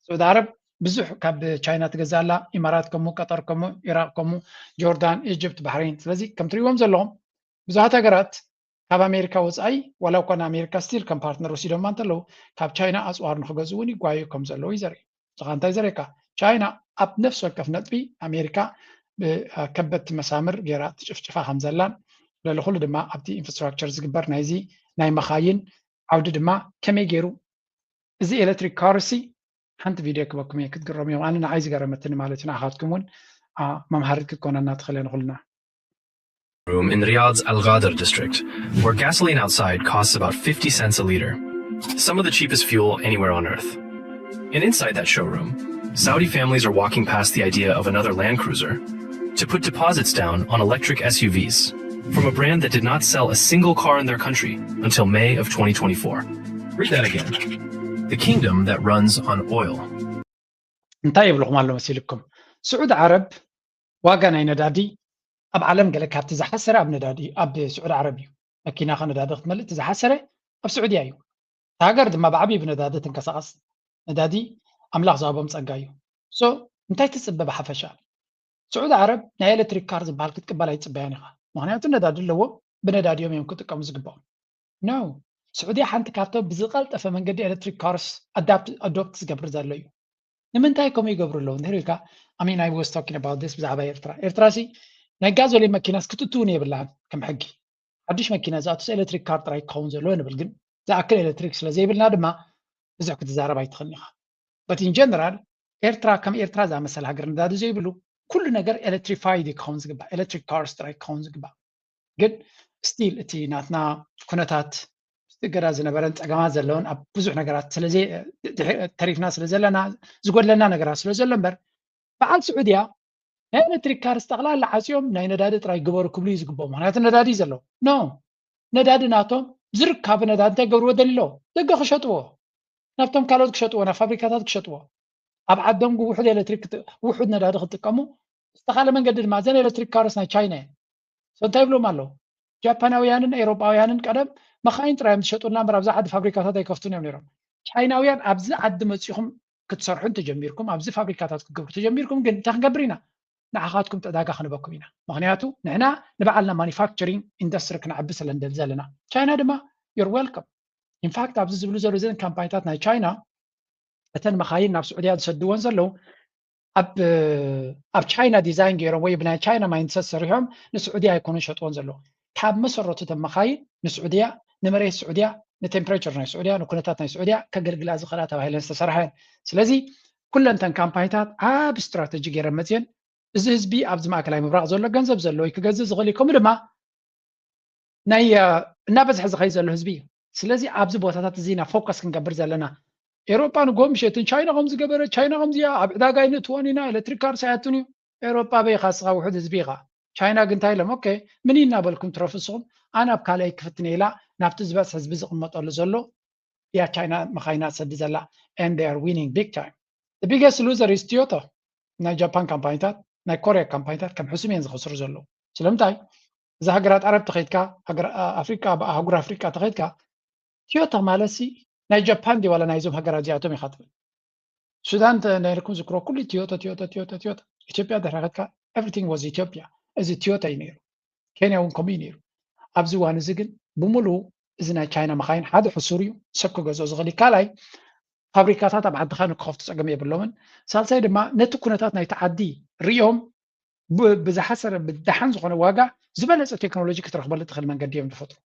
ስዑዲ ዓረብ ብዙሕ ካብ ቻይና ትገዝእ ኣላ፣ ኢማራት ከምኡ፣ ቀጠር ከምኡ፣ ኢራቅ ከምኡ፣ ጆርዳን፣ ኢጅፕት፣ ባሕሬን። ስለዚ ከም ትሪእዎም ዘለኹም ብዙሓት ሃገራት ካብ ኣሜሪካ ወፃኢ፣ ዋላ እኳ ንኣሜሪካ ስቲል ከም ፓርትነር ወሲዶማ እንተለዉ፣ ካብ ቻይና ኣፅዋር ንክገዝኡ እውን ይጓዩ ከም ዘለዉ እዩ ዘርኢ። ንስኻ እንታይ ዘርእየካ? ቻይና ኣብ ነፍሲ ወከፍ ነጥቢ ኣሜሪካ ብከበድቲ መሳምር ገይራ ትጭፍጭፋ ከም ዘላን፣ ልዕሊ ኩሉ ድማ ኣብቲ ኢንፍራስትራክቸር ዝግበር ናይዚ ናይ መኻይን ዓውዲ ድማ ከመይ ገይሩ እዚ ኤሌክትሪክ ካርሲ ሓንቲ ቪድዮ ክበኩም እየ ክትግረሙ እዮም። ኣነ ንዓይ ዝገረመትኒ ማለት እዩ፣ ንዓኻትኩም እውን መምሃሪት ክትኮነና ትኽእል እያ ንኹልና። Room in Riyadh's Al Ghadar district, where gasoline outside costs about fifty cents a liter, some of the cheapest fuel anywhere on earth. And inside that showroom, Saudi families are walking past the idea of another Land Cruiser to put deposits down on electric S U Vs from a brand that did not sell a single car in their country until May of twenty twenty-four. Read that again. The kingdom that runs on oil. እንታይ ይብልኹም ኣሎ መሲልኩም? ስዑድ ዓረብ ዋጋ ናይ ነዳዲ ኣብ ዓለም ገለ ካብቲ ዝሓሰረ ኣብ ነዳዲ ኣብ ስዑድ ዓረብ እዩ። መኪናኻ ነዳዲ ክትመልእ እቲ ዝሓሰረ ኣብ ስዑድያ እዩ። እቲ ሃገር ድማ ብዓብዪ ብነዳዲ ትንቀሳቐስ። ነዳዲ ኣምላኽ ዝሃቦም ጸጋ እዩ። ሶ እንታይ ትጽበ ብሓፈሻ? ስዑድ ዓረብ ናይ ኤሌክትሪክ ካር ዝበሃል ክትቅበል ኣይጽበያን ኢኻ። ምክንያቱ ነዳዲ ኣለዎም፣ ብነዳዲኦም እዮም ክጥቀሙ ዝግባኦም። ኖ፣ ስዑድያ ሓንቲ ካብቶም ብዝቐልጠፈ መንገዲ ኤሌክትሪክ ካርስ ኣዶፕት ዝገብር ዘሎ እዩ። ንምንታይ ከምኡ ይገብሩ ኣለዉ እንድሕር ኢልካ፣ I mean, I was talking about this ብዛዕባ ኤርትራ። ኤርትራ ሲ ናይ ጋዞሊን መኪናስ ክትእትውን የብላን ከም ሕጊ። ሓድሽ መኪና ዝኣቱስ ኤሌክትሪክ ካር ጥራይ ክኸውን ዘለዎ ንብል፣ ግን ዝኣክል ኤሌክትሪክ ስለ ዘይብልና ድማ ብዙሕ ክትዛረብ ኣይትኽእልን ኢኻ። But in general ኤርትራ ከም ኤርትራ ዝኣመሰለ ሃገር ነዳዲ ዘይብሉ ኩሉ ነገር ኤሌክትሪፋይድ ክኸውን ዝግባእ፣ ኤሌክትሪክ ካርስ ጥራይ ክኸውን ዝግባእ። ግን ስቲል እቲ ናትና ኩነታት ምስቲ እገዳ ዝነበረን ጸገማት ዘለውን ኣብ ብዙሕ ነገራት ስለዘይ ተሪፍና ስለ ዘለና ዝጎድለና ነገራት ስለ ዘሎ እምበር በዓል ስዑድያ ናይ ኤሌክትሪክ ካርስ ጠቕላላ ዓፅዮም ናይ ነዳዲ ጥራይ ግበሩ ክብሉ እዩ ዝግብኦም። ምክንያቱ ነዳዲ እዩ ዘለዎ። ኖ፣ ነዳዲ ናቶም ዝርካቡ ነዳዲ እንታይ ገብርዎ ደሊሎ ደገ ክሸጥዎ፣ ናብቶም ካልኦት ክሸጥዎ፣ ናብ ፋብሪካታት ክሸጥዎ፣ ኣብ ዓዶም ውሑድ ኤሌክትሪክ ውሑድ ነዳዲ ክጥቀሙ ዝተኻለ መንገዲ ድማ እዘን ኤሌክትሪክ ካርስ ናይ ቻይና እየን። So እንታይ ይብሎም ኣለዉ? ጃፓናውያንን ኤውሮጳውያንን ቀደም መኻይን ጥራይ እዮም ዝሸጡልና እምበር ኣብዚ ዓዲ ፋብሪካታት ኣይከፍቱን እዮም ነይሮም። ቻይናውያን ኣብዚ ዓዲ መፂኹም ክትሰርሑ እንተጀሚርኩም፣ ኣብዚ ፋብሪካታት ክትገብሩ ተጀሚርኩም ግን እንታይ ክንገብር ኢና? ንዓኻትኩም ዕዳጋ ክንበኩም ኢና። ምክንያቱ ንሕና ንባዕልና ማኒፋክቸሪንግ ኢንዱስትሪ ክነዕቢ ስለ ንደሊ ዘለና። ቻይና ድማ you're welcome። ኢንፋክት ኣብዚ ዝብሉ ዘለዉ እዘን ካምፓኒታት ናይ ቻይና እተን መኻይን ናብ ስዑድያ ዝሰድወን ዘለዉ ኣብ ኣብ ቻይና ዲዛይን ገይሮም ወይ ብናይ ቻይና ማይንድሰት ሰሪሖም ንስዑድያ ኣይኮኑን ሸጥወን ዘለዉ። ካብ መሰረቱ እተን መኻይን ንስዑድያ፣ ንመሬት ስዑድያ፣ ንቴምፕሬቸር ናይ ስዑድያ፣ ንኩነታት ናይ ስዑድያ ከገልግላ ዝኽእላ ተባሂለን ዝተሰርሐ። ስለዚ ኩለን እተን ካምፓኒታት ዓቢ ስትራተጂ ገይረን መፅየን። እዚ ህዝቢ ኣብዚ ማእከላይ ምብራቕ ዘሎ ገንዘብ ዘለዎ እዩ ክገዝእ ዝኽእል እዩ። ከምኡ ድማ ናይ እናበዝሐ ዝኸይድ ዘሎ ህዝቢ እዩ። ስለዚ ኣብዚ ቦታታት እዚ ኢና ፎከስ ክንገብር ዘለና። ኤሮጳ ንጎ ምሸትን ቻይና ከም ዝገበረ፣ ቻይና ከምዚኣ ኣብ ዕዳጋ ኣይንእትዎን ኢና፣ ኤሌክትሪክ ካርስ ኣይኣቱን እዩ። ኤሮጳ በይኻ እስኻ ውሑድ ህዝቢ ኢኻ። ቻይና ግን እንታይ ኢሎም? ኦኬ፣ ምን እናበልኩም ትረፉ እስኹም፣ ኣነ ኣብ ካልኣይ ክፍትን ኢላ ናብቲ ዝበዝሕ ህዝቢ ዝቕመጠሉ ዘሎ እያ ቻይና መኻይና ትሰዲ ዘላ። And they are winning big time. The biggest loser is ቶዮታ። ናይ ጃፓን ካምፓኒታት፣ ናይ ኮሪያ ካምፓኒታት ከም ሕሱም እየን ዝኸስሩ ዘለዉ። ስለምንታይ? እዚ ሃገራት ዓረብ ተኸይድካ፣ ኣፍሪቃ፣ ኣህጉር ኣፍሪቃ ተኸይድካ፣ ቶዮታ ማለት ሲ ናይ ጃፓን ድዩ ዋላ ናይዞም ሃገራት እዚኣቶም ኢኻ ትብል። ሱዳን ነይርኩም ዝክሮ ኩሉ ቶዮታ ቶዮታ ቶዮታ ቶዮታ። ኢትዮጵያ ድሕሪ ከድካ everything was ኢትዮጵያ። እዚ ቶዮታ እዩ ነይሩ። ኬንያ እውን ከምኡ እዩ ነይሩ። ኣብዚ እዋን እዚ ግን ብምሉኡ እዚ ናይ ቻይና መኻይን ሓደ ሕሱር እዩ፣ ሰብ ክገዝኦ ዝኽእል እዩ። ካልኣይ ፋብሪካታት ኣብ ዓድኻ ንክኸፍቱ ፀገም የብሎምን። ሳልሳይ ድማ ነቲ ኩነታት ናይቲ ዓዲ ሪኦም ብዝሓሰረ ብደሓን ዝኾነ ዋጋ ዝበለፀ ቴክኖሎጂ ክትረኽበሉ ትኽእል መንገዲ እዮም ዝፈጥሩ።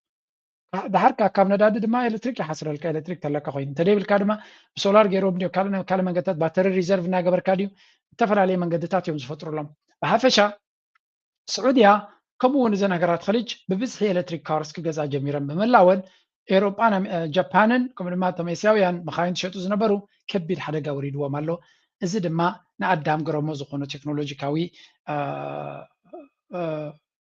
ድሓር ካብ ነዳዲ ድማ ኤሌክትሪክ ይሓስረልካ፣ ኤሌክትሪክ ተለካ ኮይኑ። እንተደይብልካ ድማ ብሶላር ገይሮም ድዮ ካልእ መንገድታት ባተሪ ሪዘርቭ እናገበርካ ድዩ፣ ዝተፈላለየ መንገድታት እዮም ዝፈጥሩሎም። ብሓፈሻ ስዑድያ ከምኡ እውን እዘን ሃገራት ኸሊጅ ብብዝሒ ኤሌክትሪክ ካርስ ክገዝኣ ጀሚረን ብምህላወን ኤውሮጳን ጃፓንን ከምኡ ድማ እቶም ኤስያውያን መኻይን ዝሸጡ ዝነበሩ ከቢድ ሓደጋ ወሪድዎም ኣሎ። እዚ ድማ ንኣዳም ግረሞ ዝኾነ ቴክኖሎጂካዊ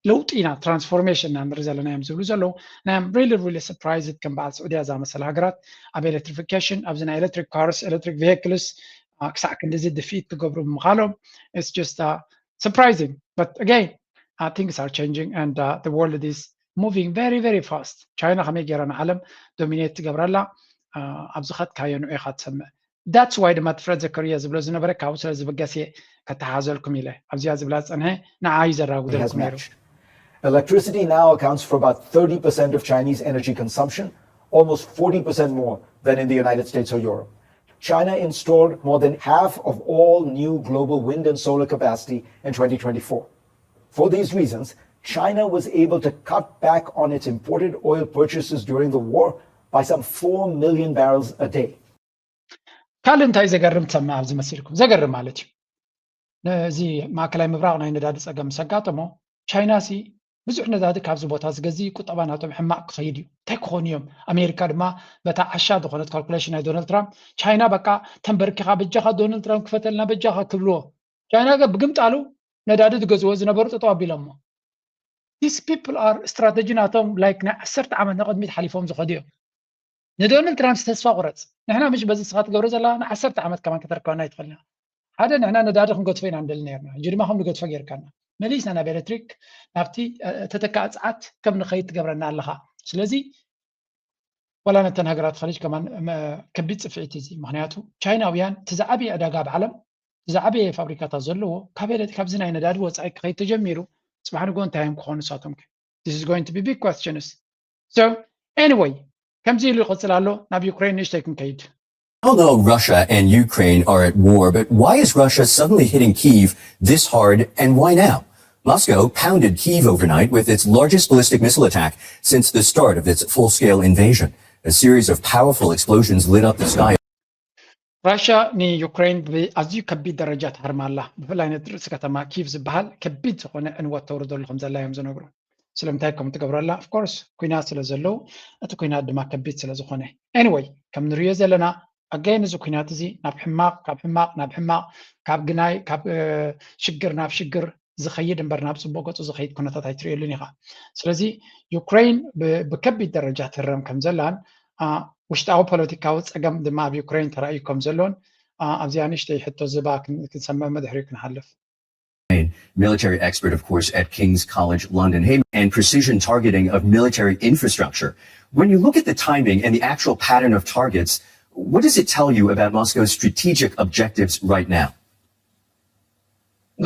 ለውጢ ኢና ትራንስፎርሜሽን ኢና ንርኢ ዘለና እዮም ዝብሉ ዘለዉ። And I'm really really surprised ከም በዓል ስዑድያ ዝኣመሰለ ሃገራት ኣብ ኤሌክትሪፊኬሽን ኣብዚ ናይ ኤሌክትሪክ ካርስ ኤሌክትሪክ ቪክልስ ክሳዕ ክንድዚ ድፍኢት ክገብሩ ብምኻሎም it's just Surprising, but again, uh, things are changing and uh, the world is moving very, very fast. ቻይና ከመይ ገይራ ንዓለም ዶሚኔት ትገብረላ? Uh, ኣብ ዝኸድካዮ ንዑ ኢኻ ትሰምዕ። That's why ድማ እቲ ፍረድ ዘከርያ ዝብሎ ዝነበረ ካብኡ ስለ ዝብገስ እየ ከተሓዘልኩም ኢለ ኣብዚኣ ዝብላ ዝፀንሐ ንዓይ ዘራጉደልኩም ነይሩ። Electricity now accounts for about thirty percent of Chinese energy consumption, almost forty percent more than in the United States or Europe. China installed more than half of all new global wind and solar capacity in twenty twenty-four. For these reasons, China was able to cut back on its imported oil purchases during the war by some four million barrels a day. ካልእ እንታይ ዘገርም ትሰምዕ ኣብዚ መሲልኩም? ዘገርም ማለት እዩ። ነዚ ማእከላይ ምብራቕ ናይ ነዳዲ ጸገም ምስ ኣጋጠሞ፣ ቻይና ሲ ብዙሕ ነዳዲ ካብዚ ቦታ ዝገዝእ ቁጠባ ናቶም ሕማቕ ክኸይድ እዩ። እንታይ ክኾኑ እዮም? ኣሜሪካ ድማ በታ ዓሻ ዝኾነት ካልኩሌሽን ናይ ዶናልድ ትራምፕ፣ ቻይና በቃ ተንበርኪኻ በጃኻ ዶናልድ ትራምፕ ክፈተልና በጃኻ ክብልዎ። ቻይና ገ ብግምጣሉ ነዳዲ ዝገዝዎ ዝነበሩ ጠጠው ኣቢሎሞ። These people are strategy ናቶም like ናይ ዓሰርተ ዓመት ንቕድሚት ሓሊፎም ዝኸዱ እዮም። ንዶናልድ ትራምፕ ተስፋ ቁረጽ። ንሕና ምሽ በዚ ስኻ ትገብሮ ዘላ ንዓሰርተ ዓመት ከማን ከተርከበና ይትኽእልና። ሓደ ንሕና ነዳዲ ክንገድፎ ኢና ንደሊ ነርና። ሕጂ ድማ ከም ንገድፎ ጌርካና። መሊስና ናብ ኤሌክትሪክ ናብቲ ተተካእ ጸዓት ከም ንኸይድ ትገብረና ኣለኻ። ስለዚ ወላ ነተን ሃገራት ኸሊጅ ከማን ከቢድ ጽፍዒት እዚ። ምኽንያቱ ቻይናውያን እቲ ዝዓበየ ዕዳጋ ኣብ ዓለም፣ እቲ ዝዓበየ ፋብሪካታት ዘለዎ ካብዚ ናይ ነዳዲ ወጻኢ ክኸይድ ተጀሚሩ፣ ጽባሕ ንግሆ እንታይ እዮም ክኾኑ ንሳቶም ከ? This is going to be big questions. So anyway, ከምዚ ኢሉ ይቕጽል ኣሎ። ናብ ዩክሬን ንእሽተይ ክንከይድ። All know Russia and Ukraine are at war, but why is Russia suddenly hitting Kyiv this hard, and why now? Moscow pounded Kyiv overnight with its largest ballistic missile attack since the start of its full scale invasion. A series of powerful explosions lit up the sky. ራሽያ ንዩክሬን ብኣዝዩ ከቢድ ደረጃ ትሃርማ ኣላ። ብፍላይ ነቲ ርእሲ ከተማ ኪቭ ዝበሃል ከቢድ ዝኾነ ዕንወት ተውርደሉ ከም ዘላ እዮም ዝነግሩ። ስለምንታይ ከም ትገብረላ? Of course ኩናት ስለ ዘለዉ፣ እቲ ኩናት ድማ ከቢድ ስለ ዝኾነ። Anyway ከም ንርእዮ ዘለና ኣጋይን እዚ ኩናት እዚ ናብ ሕማቕ፣ ካብ ሕማቕ ናብ ሕማቕ፣ ካብ ግናይ፣ ካብ ሽግር ናብ ሽግር ዝኸይድ እምበር ናብ ፅቡቅ ገፁ ዝኸይድ ኩነታት ኣይትርእየሉን ኢኻ። ስለዚ ዩክሬን ብከቢድ ደረጃ ትህረም ከም ዘላን ውሽጣዊ ፖለቲካዊ ፀገም ድማ ኣብ ዩክሬን ተራእዩ ከም ዘሎን ኣብዚኣ ንእሽተይ ሕቶ ዝባ ክንሰምዕ መድሕሪኡ ክንሓልፍ። Military expert, of course, at King's College London. Hey, and precision targeting of military infrastructure. When you look at the timing and the actual pattern of targets, what does it tell you about Moscow's strategic objectives right now?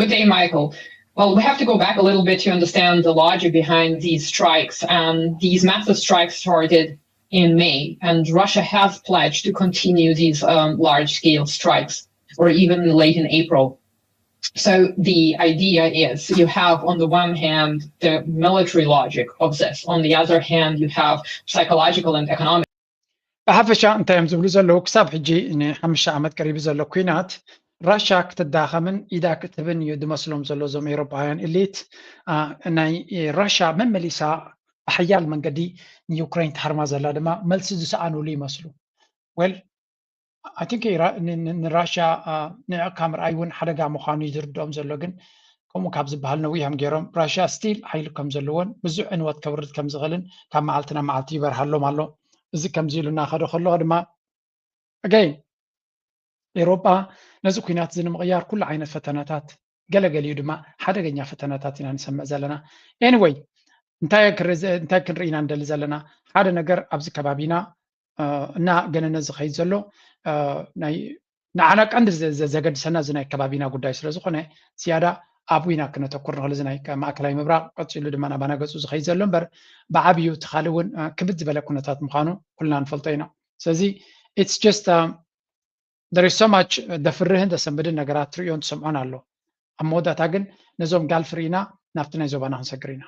Good day, Michael. Well, we have to go back a little bit to understand the logic behind these strikes. Um, these massive strikes started in May, and Russia has pledged to continue these um, large scale strikes, or even late in April. So the idea is you have, on the one hand, the military logic of this. On the other hand, you have psychological and economic. ብሓፈሻ እንታይ እዮም ዝብሉ ዘለዉ? ክሳብ ሕጂ ንሓሙሽተ ዓመት ቀሪቡ ዘሎ ኩናት ራሻ ክትዳኸምን ኢዳ ክትህብን እዩ ዝመስሎም ዘሎ እዞም ኤውሮጳውያን ኢሊት። ናይ ራሻ መመሊሳ ብሓያል መንገዲ ንዩክሬን ትሃርማ ዘላ ድማ መልሲ ዝሰኣኑሉ ይመስሉ። Well I think ንራሻ ንዕቕካ ምርኣይ እውን ሓደጋ ምዃኑ እዩ ዝርድኦም ዘሎ። ግን ከምኡ ካብ ዝበሃል ነዊሖም ገይሮም ራሽያ ስቲል ሓይሊ ከም ዘለዎን ብዙሕ ዕንወት ከብርድ ከም ዝኽእልን ካብ መዓልቲ ናብ መዓልቲ ይበርሃሎም ኣሎ። እዚ ከምዚ ኢሉ እናኸደ ከሎ ድማ ኣገይን ኤውሮጳ ነዚ ኩናት እዚ ንምቕያር ኩሉ ዓይነት ፈተነታት ገለገሊኡ ድማ ሓደገኛ ፈተነታት ኢና ንሰምዕ ዘለና። Anyway እንታይ ክንርኢ ኢና ንደሊ ዘለና ሓደ ነገር ኣብዚ ከባቢና እና ገነነ ዝኸይድ ዘሎ ናይ ንዓና ቀንዲ ዘገድሰና እዚ ናይ ከባቢና ጉዳይ ስለ ዝኾነ ዝያዳ ኣብኡ ኢና ክነተኩር ንኽእል እዚ ናይ ማእከላይ ምብራቕ ቀፂሉ ድማ ናባና ገፁ ዝኸይድ ዘሎ እምበር ብዓብዩ እቲ ካልእ እውን ክብድ ዝበለ ኩነታት ምዃኑ ኩልና ንፈልጦ ኢና። ስለዚ it's just there is so much ደፍርህን ደሰንብድን ነገራት ትርእዮን ትሰምዖን ኣሎ። ኣብ መወዳእታ ግን ነዞም ጋልፍ ርኢና ናብቲ ናይ ዞባና ክንሰግር ኢና።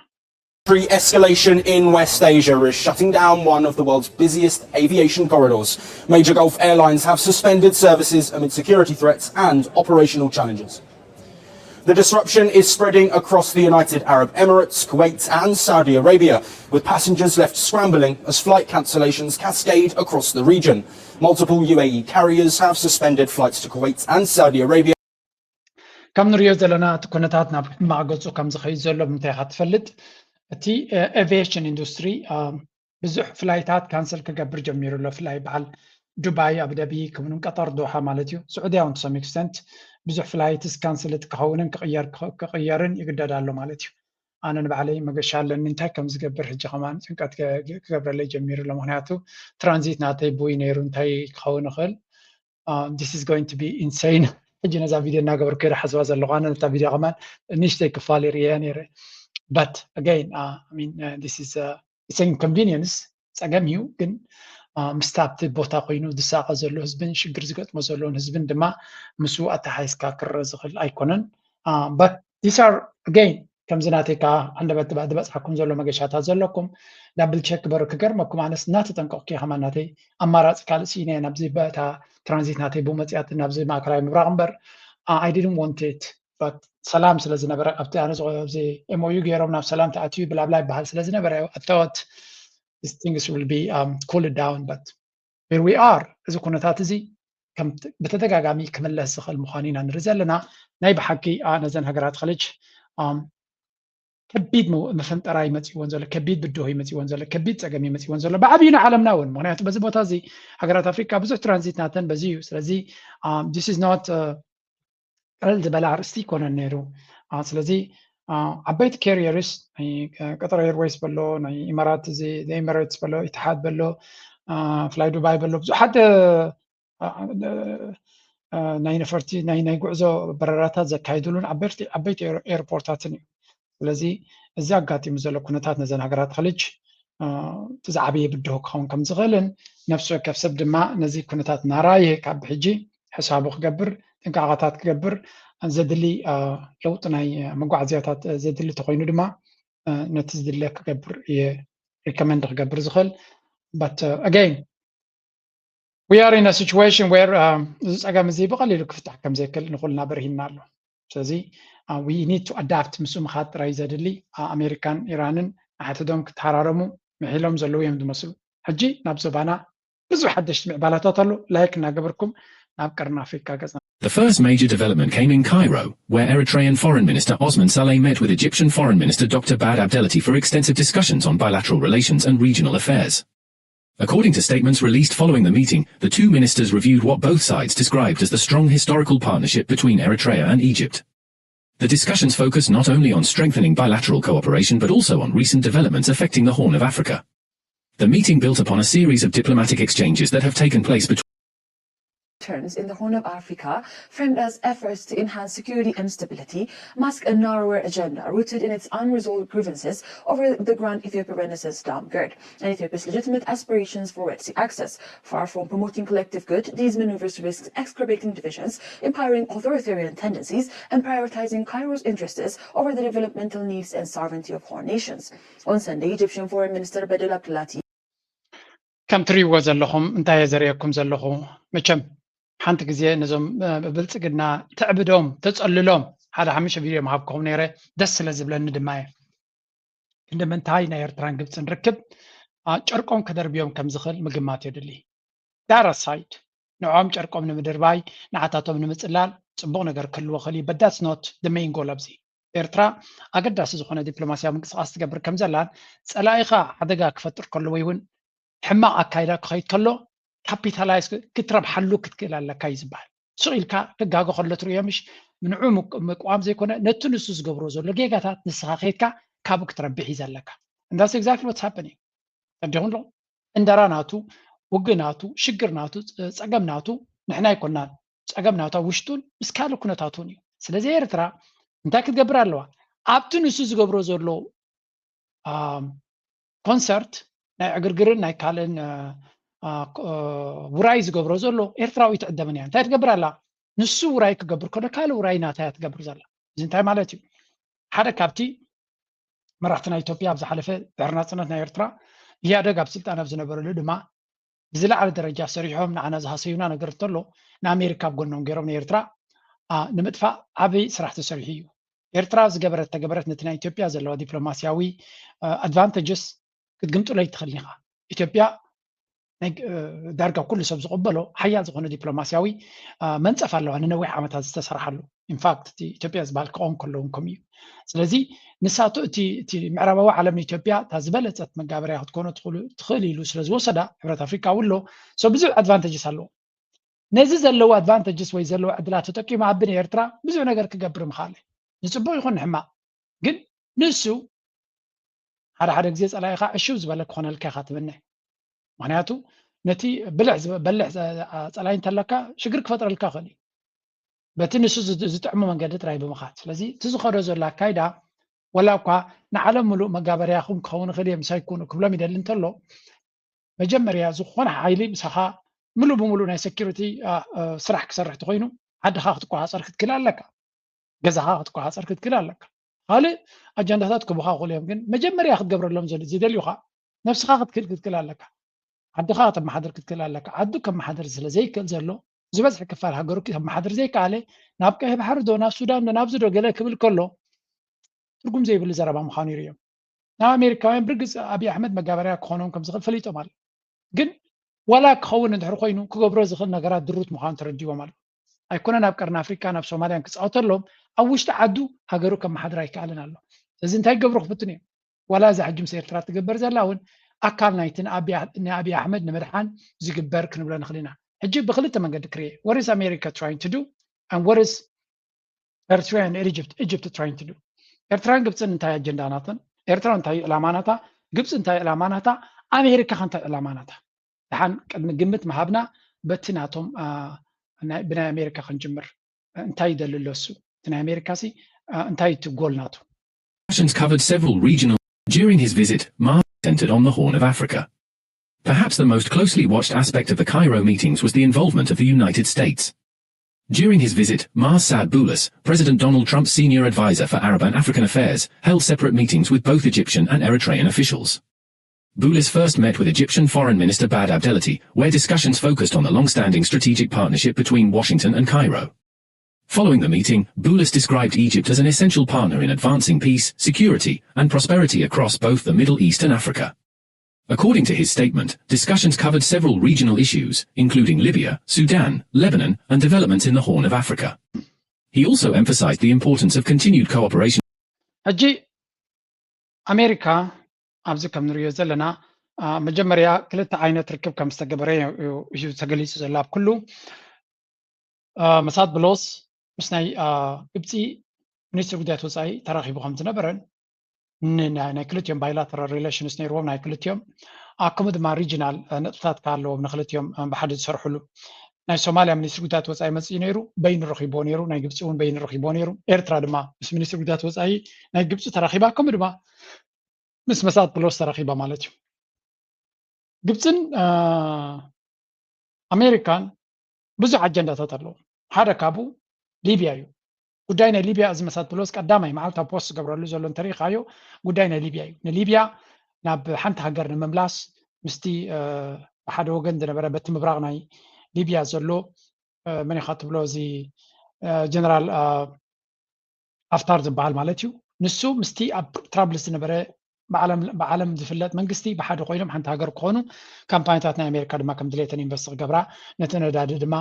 Military escalation in West Asia is shutting down one of the world's busiest aviation corridors. Major Gulf airlines have suspended services amid security threats and operational challenges. The disruption is spreading across the United Arab Emirates, Kuwait, and Saudi Arabia, with passengers left scrambling as flight cancellations cascade across the region. Multiple U A E carriers have suspended flights to Kuwait and Saudi Arabia. ከም ንሪኦ ዘለና እቲ ኩነታት ናብ ሕማቕ ገፁ ከም ዝኸይድ ዘሎ ብምንታይ ኢኻ ትፈልጥ? እቲ aviation industry ብዙሕ ፍላይታት ካንሰል ክገብር ጀሚሩ ኣሎ። ፍላይ በዓል ዱባይ፣ ኣቡዳቢ፣ ከምኡውን ቀጠር፣ ዶሓ ማለት እዩ። ስዑድያ እውን to some extent ብዙሕ ፍላይትስ ካንስልት ክኸውንን ክቕየር ክቕየርን ይግደድ ኣሎ ማለት እዩ። ኣነ ንባዕለይ መገሻ ኣለኒ፣ እንታይ ከም ዝገብር ሕጂ ከማን ጭንቀት ክገብረለይ ጀሚሩ ኣሎ። ምክንያቱ ትራንዚት ናተይ ብይ ነይሩ፣ እንታይ ክኸውን ይኽእል? This is going to be insane። ሕጂ ነዛ ቪድዮ እናገበርኩ ይሓስባ ዘለኹ። ኣነ ነታ ቪድዮ ከማን ንእሽተይ ክፋል ርእየ ነይረ። But again, this is inconvenience፣ ጸገም እዩ። ግን ምስቲ ኣብቲ ቦታ ኮይኑ ዝሳቐ ዘሎ ህዝብን ሽግር ዝገጥሞ ዘለውን ህዝብን ድማ ምስኡ ኣተሓይዝካ ክረአ ዝኽእል ኣይኮነን። But these are, again፣ ከምዚ ናተይ ከዓ ኣንደበት ዝበፅሓኩም ዘሎ መገሻታት ዘለኩም ዳብል ቸክ ግበሩ። ክገርመኩም ኣነስ እናተጠንቀቕኩ እየ ከማን ናተይ ኣማራፂ ካልእ ስኢነ እየ ናብዚ በታ ትራንዚት ናተይ ብኡ መፅያት ናብዚ ማእከላይ ምብራቕ እምበር I didn't want it። But ሰላም ስለ ዝነበረ ኣብቲ ኣነ ኣብዚ M O U ገይሮም ናብ ሰላም ተኣትዩ ብላብላ ይበሃል ስለ ዝነበረ I thought these things will be cooled down, but here we are። እዚ ኩነታት እዚ ከም ብተደጋጋሚ ክምለስ ዝኽእል ምዃኑ ኢና ንርኢ ዘለና። ናይ ብሓቂ ነዘን ሃገራት ኸሊጅ ከቢድ መፈንጠራ ይመፅእወን ዘሎ፣ ከቢድ ብድሆ ይመፅእወን ዘሎ፣ ከቢድ ፀገም ይመፅእወን ዘሎ ብዓብዩ ንዓለምና እውን። ምክንያቱ በዚ ቦታ እዚ ሃገራት ኣፍሪካ ብዙሕ ትራንዚት ናተን በዚ እዩ። ስለዚ this is not ቀለል ዝበለ ኣርእስቲ ይኮነን ነይሩ። ስለዚ ዓበይቲ ካሪየርስ ናይ ቀጠር ኤርዌይስ በሎ፣ ናይ ኢማራት እዚ ኤሚሬትስ በሎ፣ ኢትሓድ በሎ፣ ፍላይ ዱባይ በሎ፣ ብዙሓት ናይ ነፈርቲ ናይ ናይ ጉዕዞ በረራታት ዘካይዱሉን ዓበይቲ ዓበይቲ ኤርፖርታትን እዩ። ስለዚ እዚ ኣጋጢሙ ዘሎ ኩነታት ነዘን ሃገራት ኸሊጅ እቲ ዝዓበየ ብድሆ ክኸውን ከም ዝኽእልን ነፍሲ ወከፍ ሰብ ድማ ነዚ ኩነታት እናረኣየ ካብ ሕጂ ሕሳቡ ክገብር፣ ጥንቃቐታት ክገብር፣ ዘድሊ ለውጢ ናይ መጓዓዝያታት ዘድሊ ተኾይኑ ድማ ነቲ ዝድለ ክገብር እየ ሪኮመንድ ክገብር ዝኽእል። But again we are in a situation where እዚ ፀገም እዚ ብቐሊሉ ክፍታሕ ከም ዘይክእል ንኹልና በርሂና ኣሎ። ስለዚ we need to adapt፣ ምስኡ ምኻድ ጥራይ ዘድሊ። ኣሜሪካን ኢራንን ንሓድሕዶም ክተሃራረሙ ምሒሎም ዘለዉ እዮም ዝመስሉ። ሕጂ ናብ ዞባና ብዙሕ ሓደሽቲ ምዕባላታት ኣሎ። ላይክ እናገበርኩም ናብ ቀርኒ ኣፍሪካ ገፅና። The first major development came in Cairo, where Eritrean Foreign Minister Osman Saleh met with Egyptian Foreign Minister Doctor Bad Abdelati for extensive discussions on bilateral relations and regional affairs. According to statements released following the meeting, the two ministers reviewed what both sides described as the strong historical partnership between Eritrea and Egypt. The discussions focused not only on strengthening bilateral cooperation but also on recent developments affecting the Horn of Africa. The meeting built upon a series of diplomatic exchanges that have taken place between turns in the Horn of Africa, framed as efforts to enhance security and stability, mask a narrower agenda rooted in its unresolved grievances over the Grand Ethiopia Renaissance Dam GERD and Ethiopia's legitimate aspirations for Red Sea access. Far from promoting collective good, these maneuvers risk exacerbating divisions, empowering authoritarian tendencies, and prioritizing Cairo's interests over the developmental needs and sovereignty of Horn nations. On Sunday, Egyptian Foreign Minister Bedel Abdelati ከም ትሪእዎ ዘለኹም እንታይ እየ ዘርእየኩም ዘለኹ? መቸም ሓንቲ ግዜ ነዞም ብብልፅግና ተዕብዶም ተፀልሎም ሓደ ሓሙሽተ ቪድዮ ምሃብኩም ነይረ፣ ደስ ስለ ዝብለኒ ድማ እየ። ክንዲ ምንታይ ናይ ኤርትራን ግብፅን ርክብ ጨርቆም ከደርብዮም ከም ዝኽእል ምግማት የድሊ። That aside፣ ንዕኦም ጨርቆም ንምድርባይ ንዓታቶም ንምፅላል ፅቡቕ ነገር ክህልዎ ክእል እዩ፣ but that's not the main goal ኣብዚ። ኤርትራ ኣገዳሲ ዝኾነ ዲፕሎማስያዊ ምንቅስቃስ ትገብር ከም ዘላን ፀላኢኻ ሓደጋ ክፈጥር ከሎ ወይ እውን ሕማቕ ኣካይዳ ክኸይድ ከሎ ካፒታላይዝ ክትረብሓሉ ክትክእል ኣለካ እዩ ዝበሃል። ስቕ ኢልካ ክጋገ ከሎ ትርእዮ ምሽ ንዑ ምቅዋም ዘይኮነ ነቲ ንሱ ዝገብሮ ዘሎ ጌጋታት ንስኻ ከይድካ ካብኡ ክትረብሕ እዩ ዘለካ። And that's exactly what's happening። ተረዲኹም ኣለኹም? ዕንደራ ናቱ፣ ውግእ ናቱ፣ ሽግር ናቱ፣ ፀገም ናቱ ንሕና ኣይኮናን። ፀገም ናቱ ኣብ ውሽጡን ምስ ካልእ ኩነታቱን እዩ። ስለዚ ኤርትራ እንታይ ክትገብር ኣለዋ? ኣብቲ ንሱ ዝገብሮ ዘሎ ኮንሰርት ናይ ዕግርግርን ናይ ካልእን ውራይ ዝገብሮ ዘሎ ኤርትራዊ ትዕደምን እያ። እንታይ ትገብር ኣላ? ንሱ ውራይ ክገብር ከሎ ካልእ ውራይ ናታ እያ ትገብር ዘላ። እዚ እንታይ ማለት እዩ? ሓደ ካብቲ መራሕቲ ናይ ኢትዮጵያ ኣብ ዝሓለፈ ድሕሪ ናፅነት ናይ ኤርትራ ኢህኣደግ ኣብ ስልጣን ኣብ ዝነበረሉ ድማ ብዝለዓለ ደረጃ ሰሪሖም ንዓና ዝሃሰዩና ነገር እንተሎ ንኣሜሪካ ኣብ ጎኖም ገይሮም ንኤርትራ ንምጥፋእ ዓብይ ስራሕ ተሰሪሑ እዩ። ኤርትራ ዝገበረት ተገበረት ነቲ ናይ ኢትዮጵያ ዘለዋ ዲፕሎማስያዊ ኣድቫንተጅስ ክትግምጥሎ ኣይትኽእልን ኢኻ። ኢትዮጵያ ዳርጋ ኩሉ ሰብ ዝቕበሎ ሓያል ዝኾነ ዲፕሎማስያዊ መንፀፍ ኣለዋ ንነዊሕ ዓመታት ዝተሰርሓሉ። ኢንፋክት እቲ ኢትዮጵያ ዝበሃል ክኸውን ከለውን ከምኡ እዩ። ስለዚ ንሳቶ እቲ እቲ ምዕራባዊ ዓለም ንኢትዮጵያ እታ ዝበለፀት መጋበርያ ክትኮኖ ትኽእሉ- ትኽእል ኢሉ ስለ ዝወሰዳ ሕብረት ኣፍሪካ ውሎ so ብዙሕ ኣድቫንቴጅስ ኣለዎ። ነዚ ዘለዎ ኣድቫንቴጅስ ወይ ዘለዎ ዕድላት ተጠቂሙ ኣብ ብን ኤርትራ ብዙሕ ነገር ክገብር ምኻለ ንፅቡቅ ይኹን ንሕማቅ ግን ንሱ ሓደ ሓደ ግዜ ፀላኢኻ ዕሽው ዝበለ ክኾነልካ ኢኻ ትምነ። ምክንያቱ ነቲ ብልሕ ዝበ- በልሕ ዘ- ጸላይ እንተለካ ሽግር ክፈጥረልካ ይኽእል እዩ። በቲ ንሱ ዝጥ- ዝጥዕሙ መንገዲ ጥራይ ብምኻድ ስለዚ እቲ ዝኸዶ ዘሎ ኣካይዳ ወላ እኳ ንዓለም ምሉእ መጋበርያኹም ክኸውን ይኽእል እየ ምሳይ ኩኑ ክብሎም ይደሊ እንተሎ መጀመርያ ዝኾነ ሓይሊ ምሳኻ ምሉእ ብምሉእ ናይ ሰኪሪቲ ስራሕ ክሰርሕ ተኮይኑ ዓድኻ ክትቆፃፀር ክትክእል ኣለካ። ገዛኻ ክትቆፃፀር ክትክእል ኣለካ። ካልእ ኣጀንዳታት ክቡኻ ክኽእሉ እዮም ግን መጀመርያ ክትገብረሎም ዘ- ዝደልዩኻ ነብስኻ ክትክእል ክትክእል ኣለካ። ዓድኻ ከተመሓድር ክትክእል ኣለካ። ዓዱ ከመሓድር ስለ ዘይክእል ዘሎ ዝበዝሐ ክፋል ሃገሩ ከመሓድር ዘይከኣለ ናብ ቀይሕ ባሕሪ ዶ ናብ ሱዳን ዶ ናብዚ ዶ ገለ ክብል ከሎ ትርጉም ዘይብሉ ዘረባ ምዃኑ ይርእዮም። ናብ ኣሜሪካውያን ብርግፅ ኣብይ ኣሕመድ መጋበርያ ክኾኖም ከም ዝኽእል ፈሊጦም ኣሎ። ግን ዋላ ክኸውን እንድሕር ኮይኑ ክገብሮ ዝኽእል ነገራት ድሩት ምዃኑ ተረዲዎም ኣሎ። ኣይኮነን ኣብ ቀርኒ ኣፍሪካ ናብ ሶማልያን ክፃወተሎም ኣብ ውሽጢ ዓዱ ሃገሩ ከመሓድር ኣይከኣልን ኣሎ። ስለዚ እንታይ ክገብሩ ክፍትን እዮም። ዋላ እዛ ሕጂ ምስ ኤርትራ ትግበር ዘላ እውን ኣካል ናይቲ ንኣብይ ኣሕመድ ንምድሓን ዝግበር ክንብሎ ንኽእል ኢና። ሕጂ ብክልተ መንገዲ ክርኤ what is America trying to do and what is Eritrea and Egypt Egypt trying to do ኤርትራን ግብፅን እንታይ ኣጀንዳ ናተን? ኤርትራ እንታይ ዕላማ ናታ? ግብፂ እንታይ ዕላማ ናታ? ኣሜሪካ ከ እንታይ ዕላማ ናታ? ደሓን ቅድሚ ግምት ምሃብና በቲ ናቶም ብናይ ኣሜሪካ ክንጅምር። እንታይ ይደሊ ኣሎ እሱ? እቲ ናይ ኣሜሪካ ሲ እንታይ እቲ ጎል ናቱ? Discussions covered several regional. During his visit, Mars centered on the Horn of Africa. Perhaps the most closely watched aspect of the Cairo meetings was the involvement of the United States. During his visit, Mars Saad Boulos, President Donald Trump's senior advisor for Arab and African affairs, held separate meetings with both Egyptian and Eritrean officials. Boulos first met with Egyptian Foreign Minister Bad Abdelati, where discussions focused on the long-standing strategic partnership between Washington and Cairo. Following the meeting, Boulos described Egypt as an essential partner in advancing peace, security, and prosperity across both the Middle East and Africa. According to his statement, discussions covered several regional issues, including Libya, Sudan, Lebanon, and developments in the Horn of Africa. He also emphasized the importance of continued cooperation. ሕጂ ኣሜሪካ ኣብዚ ከም ንሪኦ ዘለና መጀመርያ ክልተ ዓይነት ርክብ ከም ዝተገበረ እዩ ተገሊፁ ዘሎ ኣብ ኩሉ። መሳድ ብሎስ ምስ ናይ ግብፂ ሚኒስትሪ ጉዳያት ወፃኢ ተራኺቡ ከም ዝነበረን ናይ ክልቲኦም ባይላተራል ሪሌሽንስ ነይርዎም ናይ ክልቲኦም ኣከሙ ድማ ሪጂናል ነጥብታት ካለዎም ንክልቲኦም ብሓደ ዝሰርሕሉ ናይ ሶማልያ ሚኒስትሪ ጉዳያት ወፃኢ መፅኡ ነይሩ በይኑ ረኪቦ ነይሩ ናይ ግብፂ እውን በይኑ ረኪቦ ነይሩ ኤርትራ ድማ ምስ ሚኒስትሪ ጉዳያት ወፃኢ ናይ ግብፂ ተራኪባ ከምኡ ድማ ምስ መሳድ ብሎስ ተራኪባ ማለት እዩ። ግብፅን ኣሜሪካን ብዙሕ ኣጀንዳታት ኣለዎ። ሓደ ካብኡ ሊብያ እዩ። ጉዳይ ናይ ሊብያ እዚ መሳድ ፕሎስ ቀዳማይ መዓልታዊ ፖስት ዝገብረሉ ዘሎ እንተሪኢኻዮ ጉዳይ ናይ ሊብያ እዩ። ንሊብያ ናብ ሓንቲ ሃገር ንምምላስ ምስቲ ብሓደ ወገን ዝነበረ በቲ ምብራቕ ናይ ሊብያ ዘሎ መን ኢኻ ትብሎ እዚ ጀነራል ኣፍታር ዝበሃል ማለት እዩ። ንሱ ምስቲ ኣብ ትራብልስ ዝነበረ ብዓለም ዝፍለጥ መንግስቲ ብሓደ ኮይኖም ሓንቲ ሃገር ክኾኑ ካምፓኒታት ናይ ኣሜሪካ ድማ ከም ድሌተን ኢንቨስት ክገብራ ነቲ ነዳዲ ድማ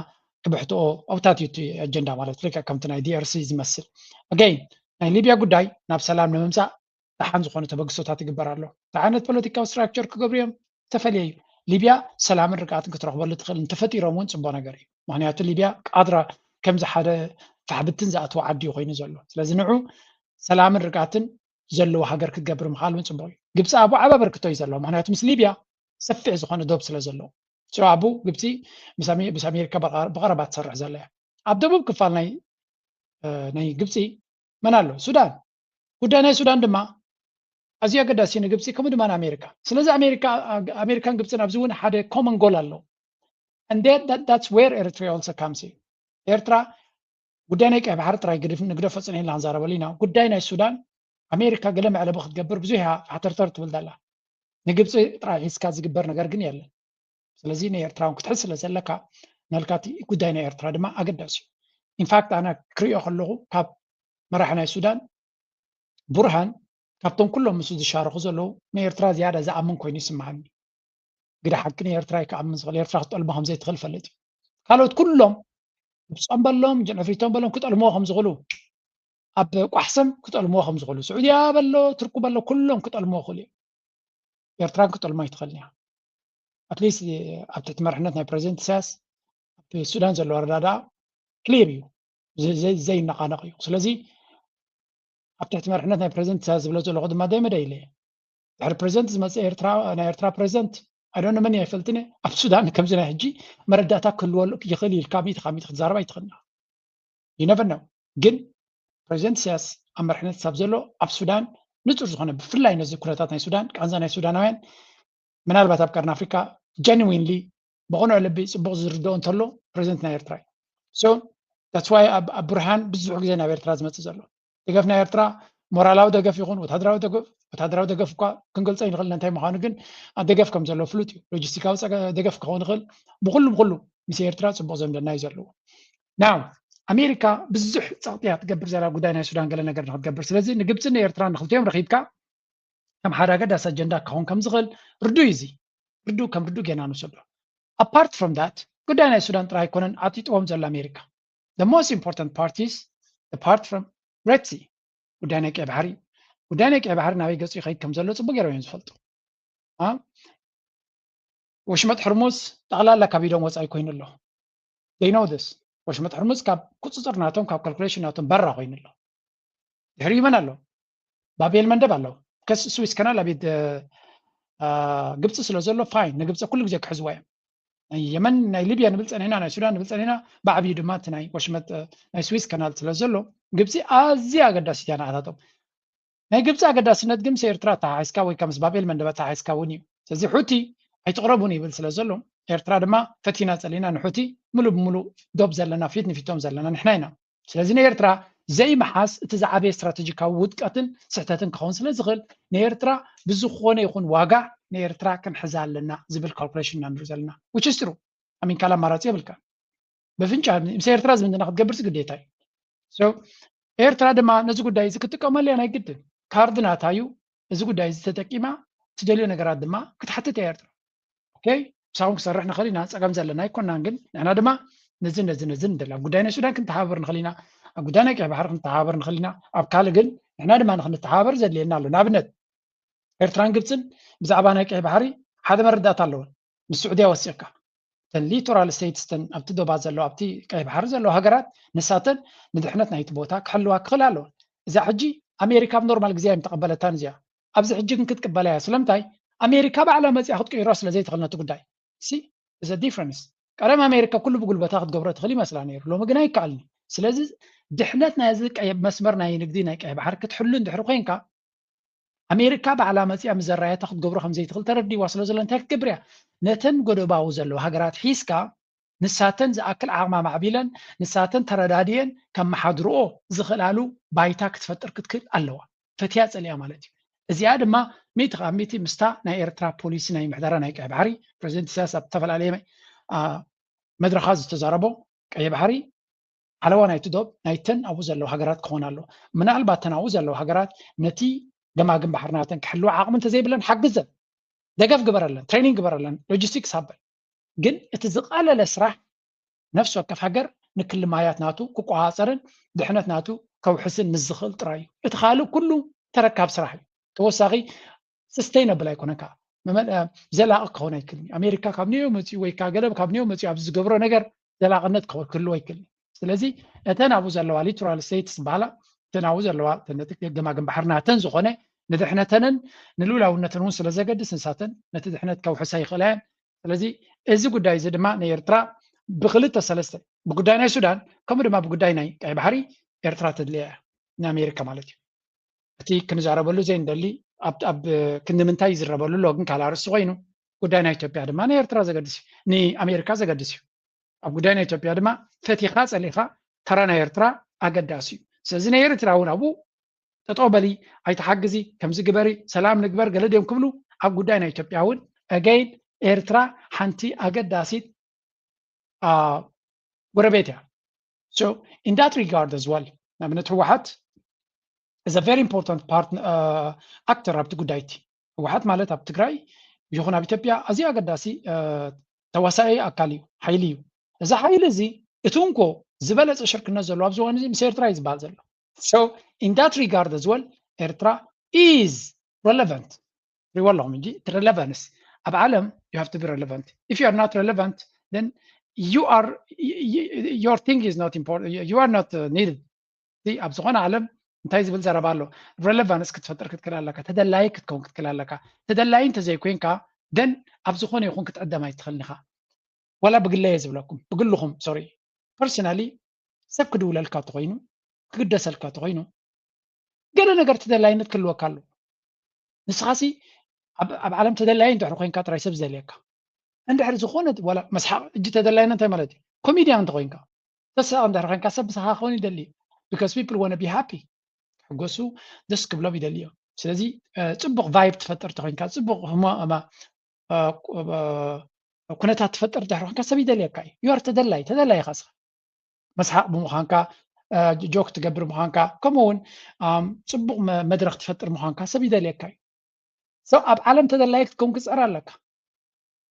ክብሕትኦ ኣብታት እዩ እቲ ኣጀንዳ ማለት ልክዕ ከምቲ ናይ ዲኣርሲ ዝመስል ኣገይን ናይ ሊብያ ጉዳይ ናብ ሰላም ንምምፃእ ደሓን ዝኾነ ተበግሶታት ይግበር ኣሎ። እንታይ ዓይነት ፖለቲካዊ ስትራክቸር ክገብሩ እዮም ዝተፈለየ እዩ። ሊብያ ሰላምን ርግኣትን ክትረኽበሉ ትኽእል እንተፈጢሮም እውን ፅቡቅ ነገር እዩ። ምክንያቱ ሊብያ ቃድራ ከምዚ ሓደ ፋሕብትን ዝኣተወ ዓዲ እዩ ኮይኑ ዘሎ። ስለዚ ንዑ ሰላምን ርግኣትን ዘለዎ ሃገር ክትገብር ምኽኣል እውን ፅቡቅ እዩ። ግብፂ ኣብኡ ዓቢ ኣበርክቶ እዩ ዘለዎ። ምክንያቱ ምስ ሊብያ ሰፊሕ ዝኾነ ዶብ ስለ ዘለዎ። So ኣብኡ ግብፂ ምስ ኣሜ- ምስ ኣሜሪካ ብቐ- ብቐረባ ትሰርሕ ዘላ እያ። ኣብ ደቡብ ክፋል ናይ ናይ ግብፂ መን ኣሎ? ሱዳን። ጉዳይ ናይ ሱዳን ድማ ኣዝዩ ኣገዳሲ ንግብፂ ከምኡ ድማ ንኣሜሪካ። ስለዚ ኣሜሪካ ኣሜሪካን ግብፅን ኣብዚ እውን ሓደ ኮመን ጎል ኣለዎ። And that, that, that's where Eritrea also comes in. ኤርትራ ጉዳይ ናይ ቀይ ባሕሪ ጥራይ ግድፍ ንግደፎ ፅንሕ ኢልና ክንዛረበሉ ኢና። ጉዳይ ናይ ሱዳን ኣሜሪካ ገለ መዕለቢ ክትገብር ብዙሕ እያ ፋሕተርተር ትብል ዘላ። ንግብፂ ጥራይ ሒዝካ ዝግበር ነገር ግን የለን። ስለዚ ንኤርትራ እውን ክትሕዝ ስለ ዘለካ ናልካ እቲ ጉዳይ ናይ ኤርትራ ድማ ኣገዳሲ እዩ። ኢንፋክት ኣነ ክሪኦ ከለኹ ካብ መራሒ ናይ ሱዳን ቡርሃን ካብቶም ኩሎም ምስኡ ዝሻረኹ ዘለዉ ንኤርትራ ዝያዳ ዝኣምን ኮይኑ ይስምዓኒ። ግደ ሓቂ ንኤርትራ እዩ ክኣምን ዝኽእል ኤርትራ ክትጠልሞ ከም ዘይትኽእል ፈልጥ እዩ። ካልኦት ኩሎም ግብጾም በሎም ጀንዕፍሪቶም በሎም ክጠልምዎ ከም ዝኽእሉ፣ ኣብ ቋሕሰም ክጠልምዎ ከም ዝኽእሉ፣ ስዑድያ በሎ ትርኩ በሎ ኩሎም ክጠልምዎ ክኽእሉ እዮም። ኤርትራን ክጠልሞ ኣይትኽእልን እያ። ኣትሊስት ኣብ ትሕቲ መርሕነት ናይ ፕሬዚደንት ኢሳያስ ኣብ ሱዳን ዘሎ ኣረዳድኣ ክሊር እዩ፣ ዘይ- ዘይ- ዘይነቓነቕ እዩ። ስለዚ ኣብ ትሕቲ መርሕነት ናይ ፕሬዚደንት ኢሳያስ ዝብሎ ዘለኹ ድማ ደይመደ ኢለ እየ። ድሕሪ ፕሬዚደንት ዝመፅእ ኤርትራ ናይ ኤርትራ ፕሬዚደንት ኣይዶነ መን ኣይፈልጥን እየ። ኣብ ሱዳን ከምዚ ናይ ሕጂ መረዳእታ ክህልወሉ ይኽእል ኢልካ ሚእቲ ካብ ሚእቲ ክትዛረብ ኣይትኽእልና። You never know። ግን ፕሬዚደንት ኢሳያስ ኣብ መርሕነት ክሳብ ዘሎ ኣብ ሱዳን ንጹር ዝኾነ ብፍላይ ነዚ ኩነታት ናይ ሱዳን ቃንዛ ናይ ሱዳናውያን ምናልባት ኣብ ቀርኒ ኣፍሪካ ጀንዊንሊ ብቕኑዕ ልቢ ጽቡቕ ዝርድኦ እንተሎ ፕሬዚደንት ናይ ኤርትራ እዩ። So that's why ኣብ ኣብ ብርሃን ብዙሕ ግዜ ናብ ኤርትራ ዝመጽእ ዘሎ ደገፍ ናይ ኤርትራ ሞራላዊ ደገፍ ይኹን ወታደራዊ ደገፍ ወታደራዊ ደገፍ እኳ ክንገልጾ ይንኽእል እንታይ ምዃኑ ግን ደገፍ ከም ዘሎ ፍሉጥ እዩ። ሎጂስቲካዊ ጸገ- ደገፍ ክኸውን ይኽእል። ብኩሉ ብኩሉ ምስ ኤርትራ ጽቡቕ ዘምደና እዩ ዘለዎ። ናው ኣሜሪካ ብዙሕ ጸቕጢ እያ ትገብር ዘላ ጉዳይ ናይ ሱዳን ገለ ነገር ንክትገብር። ስለዚ ንግብፅን ንኤርትራን ንክልቲኦም ረኺብካ ከም ሓደ ኣገዳሲ ኣጀንዳ ክኸውን ከም ዝኽእል ርዱእ እዩ። እዚ ርዱእ ከም ርዱእ ጌና ንወሰዶ። Apart from that ጉዳይ ናይ ሱዳን ጥራይ ኣይኮነን ኣጢጥዎም ዘሎ ኣሜሪካ። The most important part is the part from Red Sea ጉዳይ ናይ ቀይ ባሕሪ እዩ። ጉዳይ ናይ ቀይ ባሕሪ ናበይ ገፁ ይኸይድ ከም ዘሎ ፅቡቅ ገይሮም እዮም ዝፈልጡ። አ? ወሽመጥ ሕርሙዝ ጠቕላላ ካብ ኢዶም ወፃኢ ኮይኑ ኣሎ። They know this። ወሽመጥ ሕርሙዝ ካብ ቁፅፅር ናቶም ካብ ካልኩሌሽን ናቶም በራ ኮይኑ ኣሎ። ድሕሪኡ መን ኣሎ? ባቤል መንደብ ኣለዉ። ከስ ስዊስ ካናል ኣብ ኢድ አ፣ ግብፂ ስለ ዘሎ ፋይን ንግብፂ ኩሉ ግዜ ክሕዝዋ እዮም። ናይ የመን ናይ ሊብያ ንብል ፀኒሕና ናይ ሱዳን ንብል ፀኒሕና ብዓብዩ ድማ እቲ ናይ ወሽመጥ አ፣ ናይ ስዊስ ካናል ስለ ዘሎ ግብፂ ኣዝያ ኣገዳሲት እያ ንዓታቶም። ናይ ግብፂ ኣገዳስነት ግን ምስ ኤርትራ ተሓሒዝካ ወይ ከዓ ምስ ባቤል መንደብ ተሓሒዝካ እውን እዩ። ስለዚ ሑቲ ኣይትቕረቡን ይብል ስለ ዘሎ ኤርትራ ድማ ፈቲና ፀሊና ንሑቲ ሙሉ ብሙሉ ዶብ ዘለና ፊት ንፊቶም ዘለና ንሕና ኢና። ስለዚ ንኤርትራ ዘይምሓዝ እቲ ዝዓበየ ስትራቴጂካዊ ውድቀትን ስሕተትን ክኸውን ስለ ዝኽእል ንኤርትራ ብዝኾነ ይኹን ዋጋ ንኤርትራ ክንሕዛ ኣለና ዝብል ካልኩሌሽን ኢና ንርኢ ዘለና። Which is true። ኣሚን ካልእ ኣማራፂ የብልካ። በፍንጫ ምስ ኤርትራ ዝምድና ክትገብርሲ ግዴታ እዩ። So ኤርትራ ድማ ነዚ ጉዳይ እዚ ክትጥቀመሉ እያ ናይ ግድን። ካርድ ናታ እዩ። እዚ ጉዳይ እዚ ተጠቂማ ትደልዮ ነገራት ድማ ክትሓትት እያ ኤርትራ። ኦኬ ምሳኹም ክሰርሕ ንኽእል ኢና፣ ፀገም ዘለና ኣይኮናን። ግን ንሕና ድማ ነዚ ነዚ ነዚ ንደሊ ኣብ ጉዳይ ናይ ሱዳን ክንተሓባበር ንኽእል ኢና፣ ኣብ ጉዳይ ናይ ቀይ ባሕሪ ክንተሓባበር ንኽእል ኢና። ኣብ ካልእ ግን ንሕና ድማ ንክንተሓባበር ዘድልየና ኣሎ። ንኣብነት ኤርትራን ግብፅን ብዛዕባ ናይ ቀይ ባሕሪ ሓደ መረዳእታ ኣለወን። ምስ ስዑድያ ወሲኽካ እተን ሊቶራል ስቴትስ እተን ኣብቲ ዶባት ዘለዋ ኣብቲ ቀይ ባሕሪ ዘለዋ ሃገራት ንሳተን ንድሕነት ናይቲ ቦታ ክሕልዋ ክኽእል ኣለወን። እዛ ሕጂ ኣሜሪካ ኣብ ኖርማል ግዜ እዮም ተቐበለታን እዚኣ ኣብዚ ሕጂ ግን ክትቅበላ እያ። ስለምንታይ ኣሜሪካ ባዕላ መፅያ ክትቅይሮ ስለ ዘይትኽእል ነቲ ጉዳይ ሲ እዚ ዲፍረንስ ቀደም ኣሜሪካ ኩሉ ብጉልበታ ክትገብሮ ትኽእል ይመስላ ነይሩ። ሎሚ ግን ኣይከኣልን እዩ። ስለዚ ድሕነት ናይዚ ቀይ መስመር ናይ ንግዲ ናይ ቀይ ባሕሪ ክትሕሉ እንድሕሪ ኮይንካ ኣሜሪካ ባዕላ መፅያ ምዘራየታ ክትገብሮ ከም ዘይትኽእል ተረዲዋ ስለ ዘሎ እንታይ ክትገብር እያ? ነተን ጎደባዊ ዘለዋ ሃገራት ሒዝካ ንሳተን ዝኣክል ዓቕማ ማዕቢለን ንሳተን ተረዳድየን ከመሓድርኦ ዝኽእላሉ ባይታ ክትፈጥር ክትክእል ኣለዋ። ፈትያ ፀሊያ ማለት እዩ። እዚኣ ድማ ሚእቲ ካብ ሚእቲ ምስታ ናይ ኤርትራ ፖሊሲ ናይ ምሕደራ ናይ ቀይ ባሕሪ ፕሬዚደንት ኢሳያስ ኣብ ዝተፈላለየ መድረኻት ዝተዛረቦ ቀይ ባሕሪ ሓለዋ ናይቲ ዶብ ናይተን ኣብኡ ዘለዋ ሃገራት ክኾን ኣለዎ። ምናልባት ተን ኣብኡ ዘለዋ ሃገራት ነቲ ገማግም ባሕሪ ናተን ክሕልዋ ዓቕሚ እንተዘይብለን ሓግዘን፣ ደገፍ ግበረለን፣ ትሬኒንግ ግበረለን፣ ሎጂስቲክስ ሃበን። ግን እቲ ዝቐለለ ስራሕ ነፍሲ ወከፍ ሃገር ንክሊ ማያት ናቱ ክቆፃፀርን ድሕነት ናቱ ከውሕስን ምስ ዝኽእል ጥራይ እዩ። እቲ ካልእ ኩሉ ተረካብ ስራሕ እዩ። ተወሳኺ ሰስተይነብል ኣይኮነን ከዓ ዘላቒ ክኸውን ኣይክልን እዩ። ኣሜሪካ ካብ ኒዮ መፅኡ ወይ ከዓ ገለ ካብ ኒዮ መፅኡ ኣብዚ ዝገብሮ ነገር ዘላቕነት ክህልዎ ኣይክልን። ስለዚ እተን ኣብኡ ዘለዋ ሊቶራል ስቴትስ ዝበሃላ እተን ኣብኡ ዘለዋ ነቲ ገማግም ባሕሪ ናተን ዝኾነ ንድሕነተንን ንልኡላውነትን እውን ስለ ዘገድስ ንሳተን ነቲ ድሕነት ከውሕሳ ይኽእላ እየን። ስለዚ እዚ ጉዳይ እዚ ድማ ንኤርትራ ብክልተ ሰለስተ ብጉዳይ ናይ ሱዳን ከምኡ ድማ ብጉዳይ ናይ ቀይ ባሕሪ ኤርትራ ተድልያ እያ ንኣሜሪካ ማለት እዩ። እቲ ክንዛረበሉ ዘይንደሊ ኣብ ኣብ ክንዲ ምንታይ ይዝረበሉ ኣሎ ግን ካልእ ኣርእስቲ ኮይኑ ጉዳይ ናይ ኢትዮጵያ ድማ ንኤርትራ ዘገድስ እዩ፣ ንኣሜሪካ ዘገድስ እዩ። ኣብ ጉዳይ ናይ ኢትዮጵያ ድማ ፈቲኻ ጸሊኻ ተራ ናይ ኤርትራ ኣገዳሲ እዩ። ስለዚ ናይ ኤርትራ እውን ኣብኡ ጠጠው በሊ ኣይትሓግዚ ከምዚ ግበሪ ሰላም ንግበር ገለ ድዮም ክብሉ ኣብ ጉዳይ ናይ ኢትዮጵያ እውን ኣገይን ኤርትራ ሓንቲ ኣገዳሲት ጎረቤት እያ። So in that regard as well ንኣብነት ህወሓት is a very important part actor ኣብቲ ጉዳይ እቲ ህወሓት ማለት ኣብ ትግራይ ይኹን ኣብ ኢትዮጵያ ኣዝዩ ኣገዳሲ ተዋሳኢ ኣካል እዩ፣ ሓይሊ እዩ። እዚ ሓይሊ እዚ እቲ እንኮ ዝበለፀ ሽርክነት ዘለዎ ኣብዚ እዋን እዚ ምስ ኤርትራ እዩ ዝበሃል ዘሎ። So in that regard as well ኤርትራ is relevant። ሪዎ ኣለኹም እንጂ relevance ኣብ ዓለም you have to be relevant. If you are not relevant, then you are your thing is not important. You are not needed. ኣብ ዝኾነ ዓለም እንታይ ዝብል ዘረባ ኣሎ? Relevance ክትፈጥር ክትክእል ኣለካ፣ ተደላይ ክትከውን ክትክእል ኣለካ። ተደላይ እንተዘይኮይንካ then ኣብ ዝኾነ ይኹን ክትዕደም ኣይትኽእልን ኢኻ። ዋላ ብግለየ ዝብለኩም ብግልኹም sorry personally ሰብ ክድውለልካ ተኾይኑ ክግደሰልካ ተኾይኑ ገለ ነገር ተደላይነት ክህልወካ ኣሎ። ንስኻሲ ኣብ ዓለም ተደላዪ እንድሕር ኮይንካ ጥራይ ሰብ ዝደልየካ። እንድሕር ዝኾነ ዋላ መስሓቕ እጂ ተደላይነት እንታይ ማለት እዩ? ኮሜድያን እንተኾይንካ ተሳቕ እንድሕር ኮይንካ ሰብ ብሳኻ ክኸውን ይደሊ እዩ። Because people wanna be happy ክሕጎሱ ደስ ክብሎም ይደሊ እዮም። ስለዚ ጽቡቕ vibe ትፈጥር እንተኾይንካ ጽቡቕ ኩነታት ትፈጥር እንድሕር ኮይንካ ሰብ ይደልየካ እዩ። You are ተደላይ ተደላይ ኢኻ ስኻ መስሓቕ ብምዃንካ joke ትገብር ምዃንካ ከምኡ እውን ፅቡቕ መድረኽ ትፈጥር ምዃንካ ሰብ ይደልየካ እዩ። So ኣብ ዓለም ተደላይ ክትከውን ክፅዕር ኣለካ።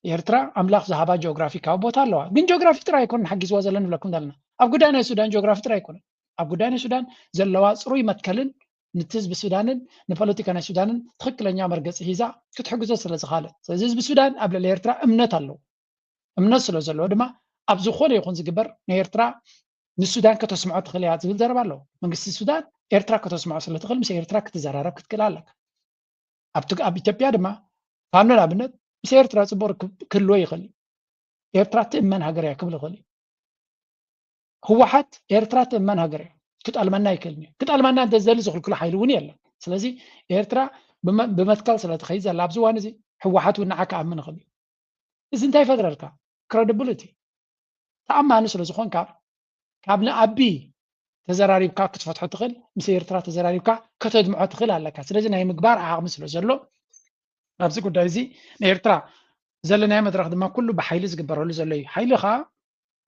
ኤርትራ ኣምላኽ ዝሃባ ጂኦግራፊካዊ ቦታ ኣለዋ። ግን ጂኦግራፊ ጥራይ ኣይኮነን ሓጊዝዋ ዘሎ ንብለኩም ዘለና። ኣብ ጉዳይ ናይ ሱዳን ጂኦግራፊ ጥራይ ኣይኮነን። ኣብ ጉዳይ ናይ ሱዳን ዘለዋ ፅሩይ መትከልን ነቲ ህዝቢ ሱዳንን ንፖለቲካ ናይ ሱዳንን ትኽክለኛ መርገፂ ሒዛ ክትሕግዞ ስለ ዝኽኣለት። ስለዚ ህዝቢ ሱዳን ኣብ ልዕሊ ኤርትራ እምነት ኣለዎ። እምነት ስለ ዘለዎ ድማ ኣብ ዝኾነ ይኹን ዝግበር ንኤርትራ ንሱዳን ከተስምዖ ትኽእል እያ ዝብል ዘረባ ኣለዎ። መንግስቲ ሱዳን ኤርትራ ከተስምዖ ስለ ትኽእል ምስ ኤርትራ ክትዘራረብ ክትክእል ኣለካ። ኣብ ኢትዮጵያ ድማ ፋኖ ንኣብነት ምስ ኤርትራ ፅቡቅ ርክብ ክህልዎ ይኽእል እዩ። ኤርትራ ትእመን ሃገር እያ ክብል ይኽእል እዩ። ህወሓት ኤርትራ ትእመን ሃገር እያ ክጠልመና ኣይክእልን እዩ። ክጠልመና እንተዝደሊ ዝኽልክሎ ሓይሊ እውን የለን። ስለዚ ኤርትራ ብመትከል ስለ ትኸይድ ዘላ ኣብዚ እዋን እዚ ህወሓት እውን ንዓ ክኣምን ይኽእል እዩ። እዚ እንታይ ይፈጥረልካ? Credibility። ተኣማኒ ስለ ዝኾንካ ካብ ንኣቢ ተዘራሪብካ ክትፈትሖ ትኽእል፣ ምስ ኤርትራ ተዘራሪብካ ከተድምዖ ትኽእል ኣለካ። ስለዚ ናይ ምግባር ዓቕሚ ስለ ዘሎ ኣብዚ ጉዳይ እዚ ንኤርትራ ዘለናዮ መድረኽ ድማ ኩሉ ብሓይሊ ዝግበረሉ ዘሎ እዩ። ሓይሊ ኸዓ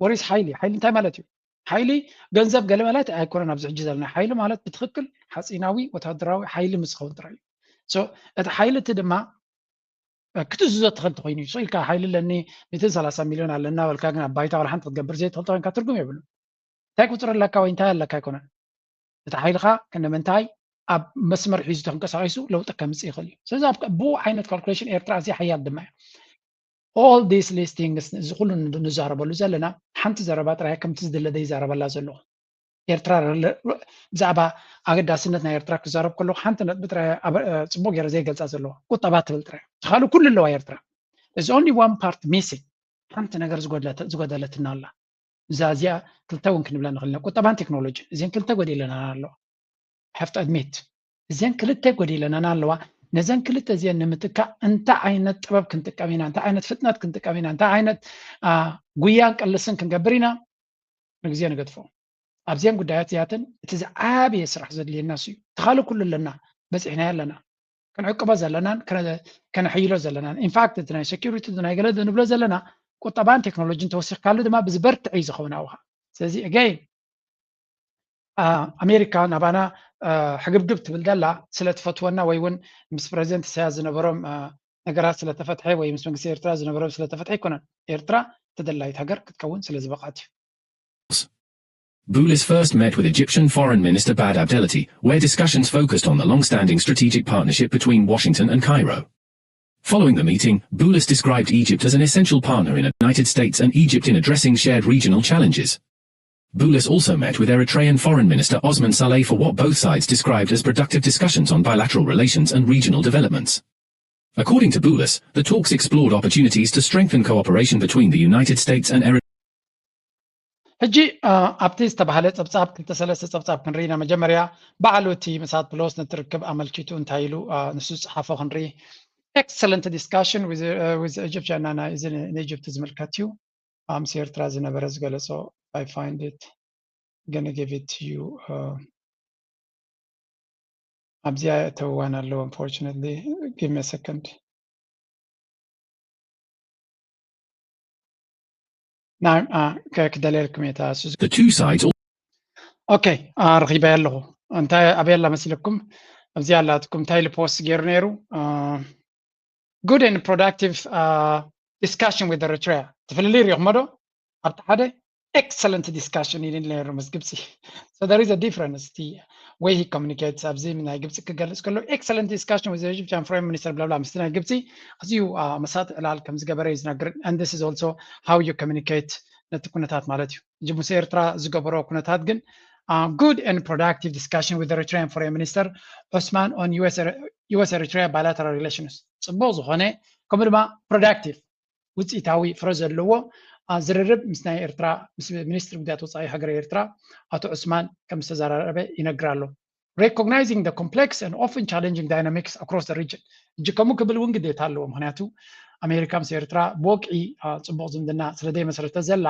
ወሪስ ሓይሊ ሓይሊ እንታይ ማለት እዩ? ሓይሊ ገንዘብ ገለ ማለት ኣይኮነን። ኣብዚ ሕጂ ዘለና ሓይሊ ማለት ብትኽክል ሓፂናዊ ወታደራዊ ሓይሊ ምስ ዝኸውን ጥራይ እዩ። እቲ ሓይሊ እቲ ድማ ክትእዝዞ ትኽእል ተኮይኑ እዩ። ኢልካ ሓይሊ ኣለኒ ሚእትን ሰላሳ ሚሊዮን ኣለና በልካ ግን ኣብ ባይታ ዋላ ሓንቲ ክትገብር ዘይትኽእል ተኮይንካ ትርጉም የብሉን። እንታይ ቁፅሪ ኣለካ ወይ እንታይ ኣለካ ኣይኮነን። እቲ ሓይልኻ ክንደምንታይ ኣብ መስመር ሒዙ ተንቀሳቂሱ ለውጢ ከምፅእ ይኽእል እዩ። ስለዚ ብኡ ዓይነት ካልኩሌሽን ኤርትራ ኣዝያ ሓያል ድማ እያ። All these listings እዚ ኩሉ ንዛረበሉ ዘለና ሓንቲ ዘረባ ጥራይ ከምቲ ዝድለ ዘይዛረበላ ዘለኹ ኤርትራ ብዛዕባ ኣገዳስነት ናይ ኤርትራ ክዛረብ ከለኹ ሓንቲ ነጥቢ ጥራይ ጽቡቅ ገይረ ዘይገልጻ ዘለኹ ቁጠባ ትብል ጥራይ ካልእ ኩሉ ኣለዋ ኤርትራ። There's only one part missing። ሓንቲ ነገር ዝጎደለትና ኣላ። እዛ እዚኣ ክልተ እውን ክንብላ ንኽእል ኢና። ቁጠባን ቴክኖሎጂ እዚን ክልተ ጎዲለና ኣለዋ። Have to admit እዚን ክልተ ጎዲለና ኣለዋ። ነዘን ክልተ እዚን ንምትካእ እንታይ ዓይነት ጥበብ ክንጥቀም ኢና፣ እንታይ ዓይነት ፍጥነት ክንጥቀም ኢና፣ እንታይ ዓይነት ጉያን ቅልስን ክንገብር ኢና ንግዜ ንገድፎ። ኣብዚአን ጉዳያት እዚኣተን እቲ ዝዓበየ ስራሕ ዘድልየና እሱ እዩ። ተኻሊ ኩሉ ኣለና፣ በፂሕናዮ ኣለና። ክንዕቅቦ ዘለናን ከነሕይሎ ዘለናን ኢንፋክት እቲ ናይ ሴኪሪቲ ናይ ገለ ንብሎ ዘለና ቁጠባን ቴክኖሎጂን ተወሲኽካሉ ድማ ብዝበርትዕ እዩ ዝኸውን ኣብኻ። ስለዚ again ኣሜሪካ ናባና ሕግብግብ ትብል ደላ ስለ ትፈትወና ወይ እውን ምስ ፕሬዚደንት ኢሳያስ ዝነበሮም ነገራት ስለተፈትሐ ወይ ምስ መንግስቲ ኤርትራ ዝነበሮም ስለተፈትሐ ኣይኮነን። ኤርትራ ተደላይት ሃገር ክትከውን ስለ ዝበቕዐት እዩ። Boulos first met with Egyptian Foreign Minister Badr Abdelatty, where discussions focused on the long-standing strategic partnership between Washington and Cairo. Following the meeting, Boulos described Egypt as an essential partner in the United States and Egypt in addressing shared regional challenges. Boulos also met with Eritrean Foreign Minister Osman Saleh for what both sides described as productive discussions on bilateral relations and regional developments. According to Boulos, the talks explored opportunities to strengthen cooperation between the United States and Eritrea. ሕጂ ኣብቲ ዝተባህለ ጸብጻብ ክልተ ሰለስተ ጸብጻብ ክንርኢ ኢና። መጀመርያ ባዕሉ እቲ ምሳት ፕሎስ ነቲ ርክብ ኣመልኪቱ እንታይ ኢሉ ንሱ ዝጸሓፎ ክንርኢ። Excellent discussion with Egyptian እና እዚ ንኢጅፕት ዝምልከት እዩ። ምስ ኤርትራ ዝነበረ ዝገለጾ I find it gonna give it to you ኣብዚኣ የእተውዋን ኣለዉ። Unfortunately give me a second። ክደልየልኩም እየ። The two sides. ኦኬ፣ ረኺበያ ኣለኹ። እንታይ ኣበይ ኣላ መሲለኩም? ኣብዚኣ ኣላትኩም። እንታይ ኢሉ ፖስት ገይሩ ነይሩ? Good and productive discussion with Eritrea። ትፍልልይ ሪኢኹሞ ዶ? ኣብቲ ሓደ excellent discussion ኢሉ ነይሩ ምስ ግብፂ። So there is a difference እቲ way he communicates ኣብዚ ናይ ግብፂ ክገልፅ ከሎ excellent discussion with Egyptian foreign minister ብላብላ ምስቲ ናይ ግብፂ ኣዝዩ መሳጢ ዕላል ከም ዝገበረ እዩ ዝነግር። And this is also how you communicate ነቲ ኩነታት ማለት እዩ። ሕጂ ምስ ኤርትራ ዝገበሮ ኩነታት ግን good and productive discussion with Eritrean foreign minister Osman on US Eritrea bilateral relations ፅቡቕ ዝኾነ ከምኡ ድማ productive ውፅኢታዊ ፍረ ዘለዎ ዝርርብ ምስ ናይ ኤርትራ ምስ ሚኒስትሪ ጉዳያት ወፃኢ ሃገር ኤርትራ ኣቶ ዑስማን ከም ዝተዘራረበ ይነግር ኣሎ። Recognizing the complex and often challenging dynamics across the region። እጅ ከምኡ ክብል እውን ግዴታ ኣለዎ። ምክንያቱ ኣሜሪካ ምስ ኤርትራ ብወግዒ ፅቡቕ ዝምድና ስለ ዘይመሰረተ ዘላ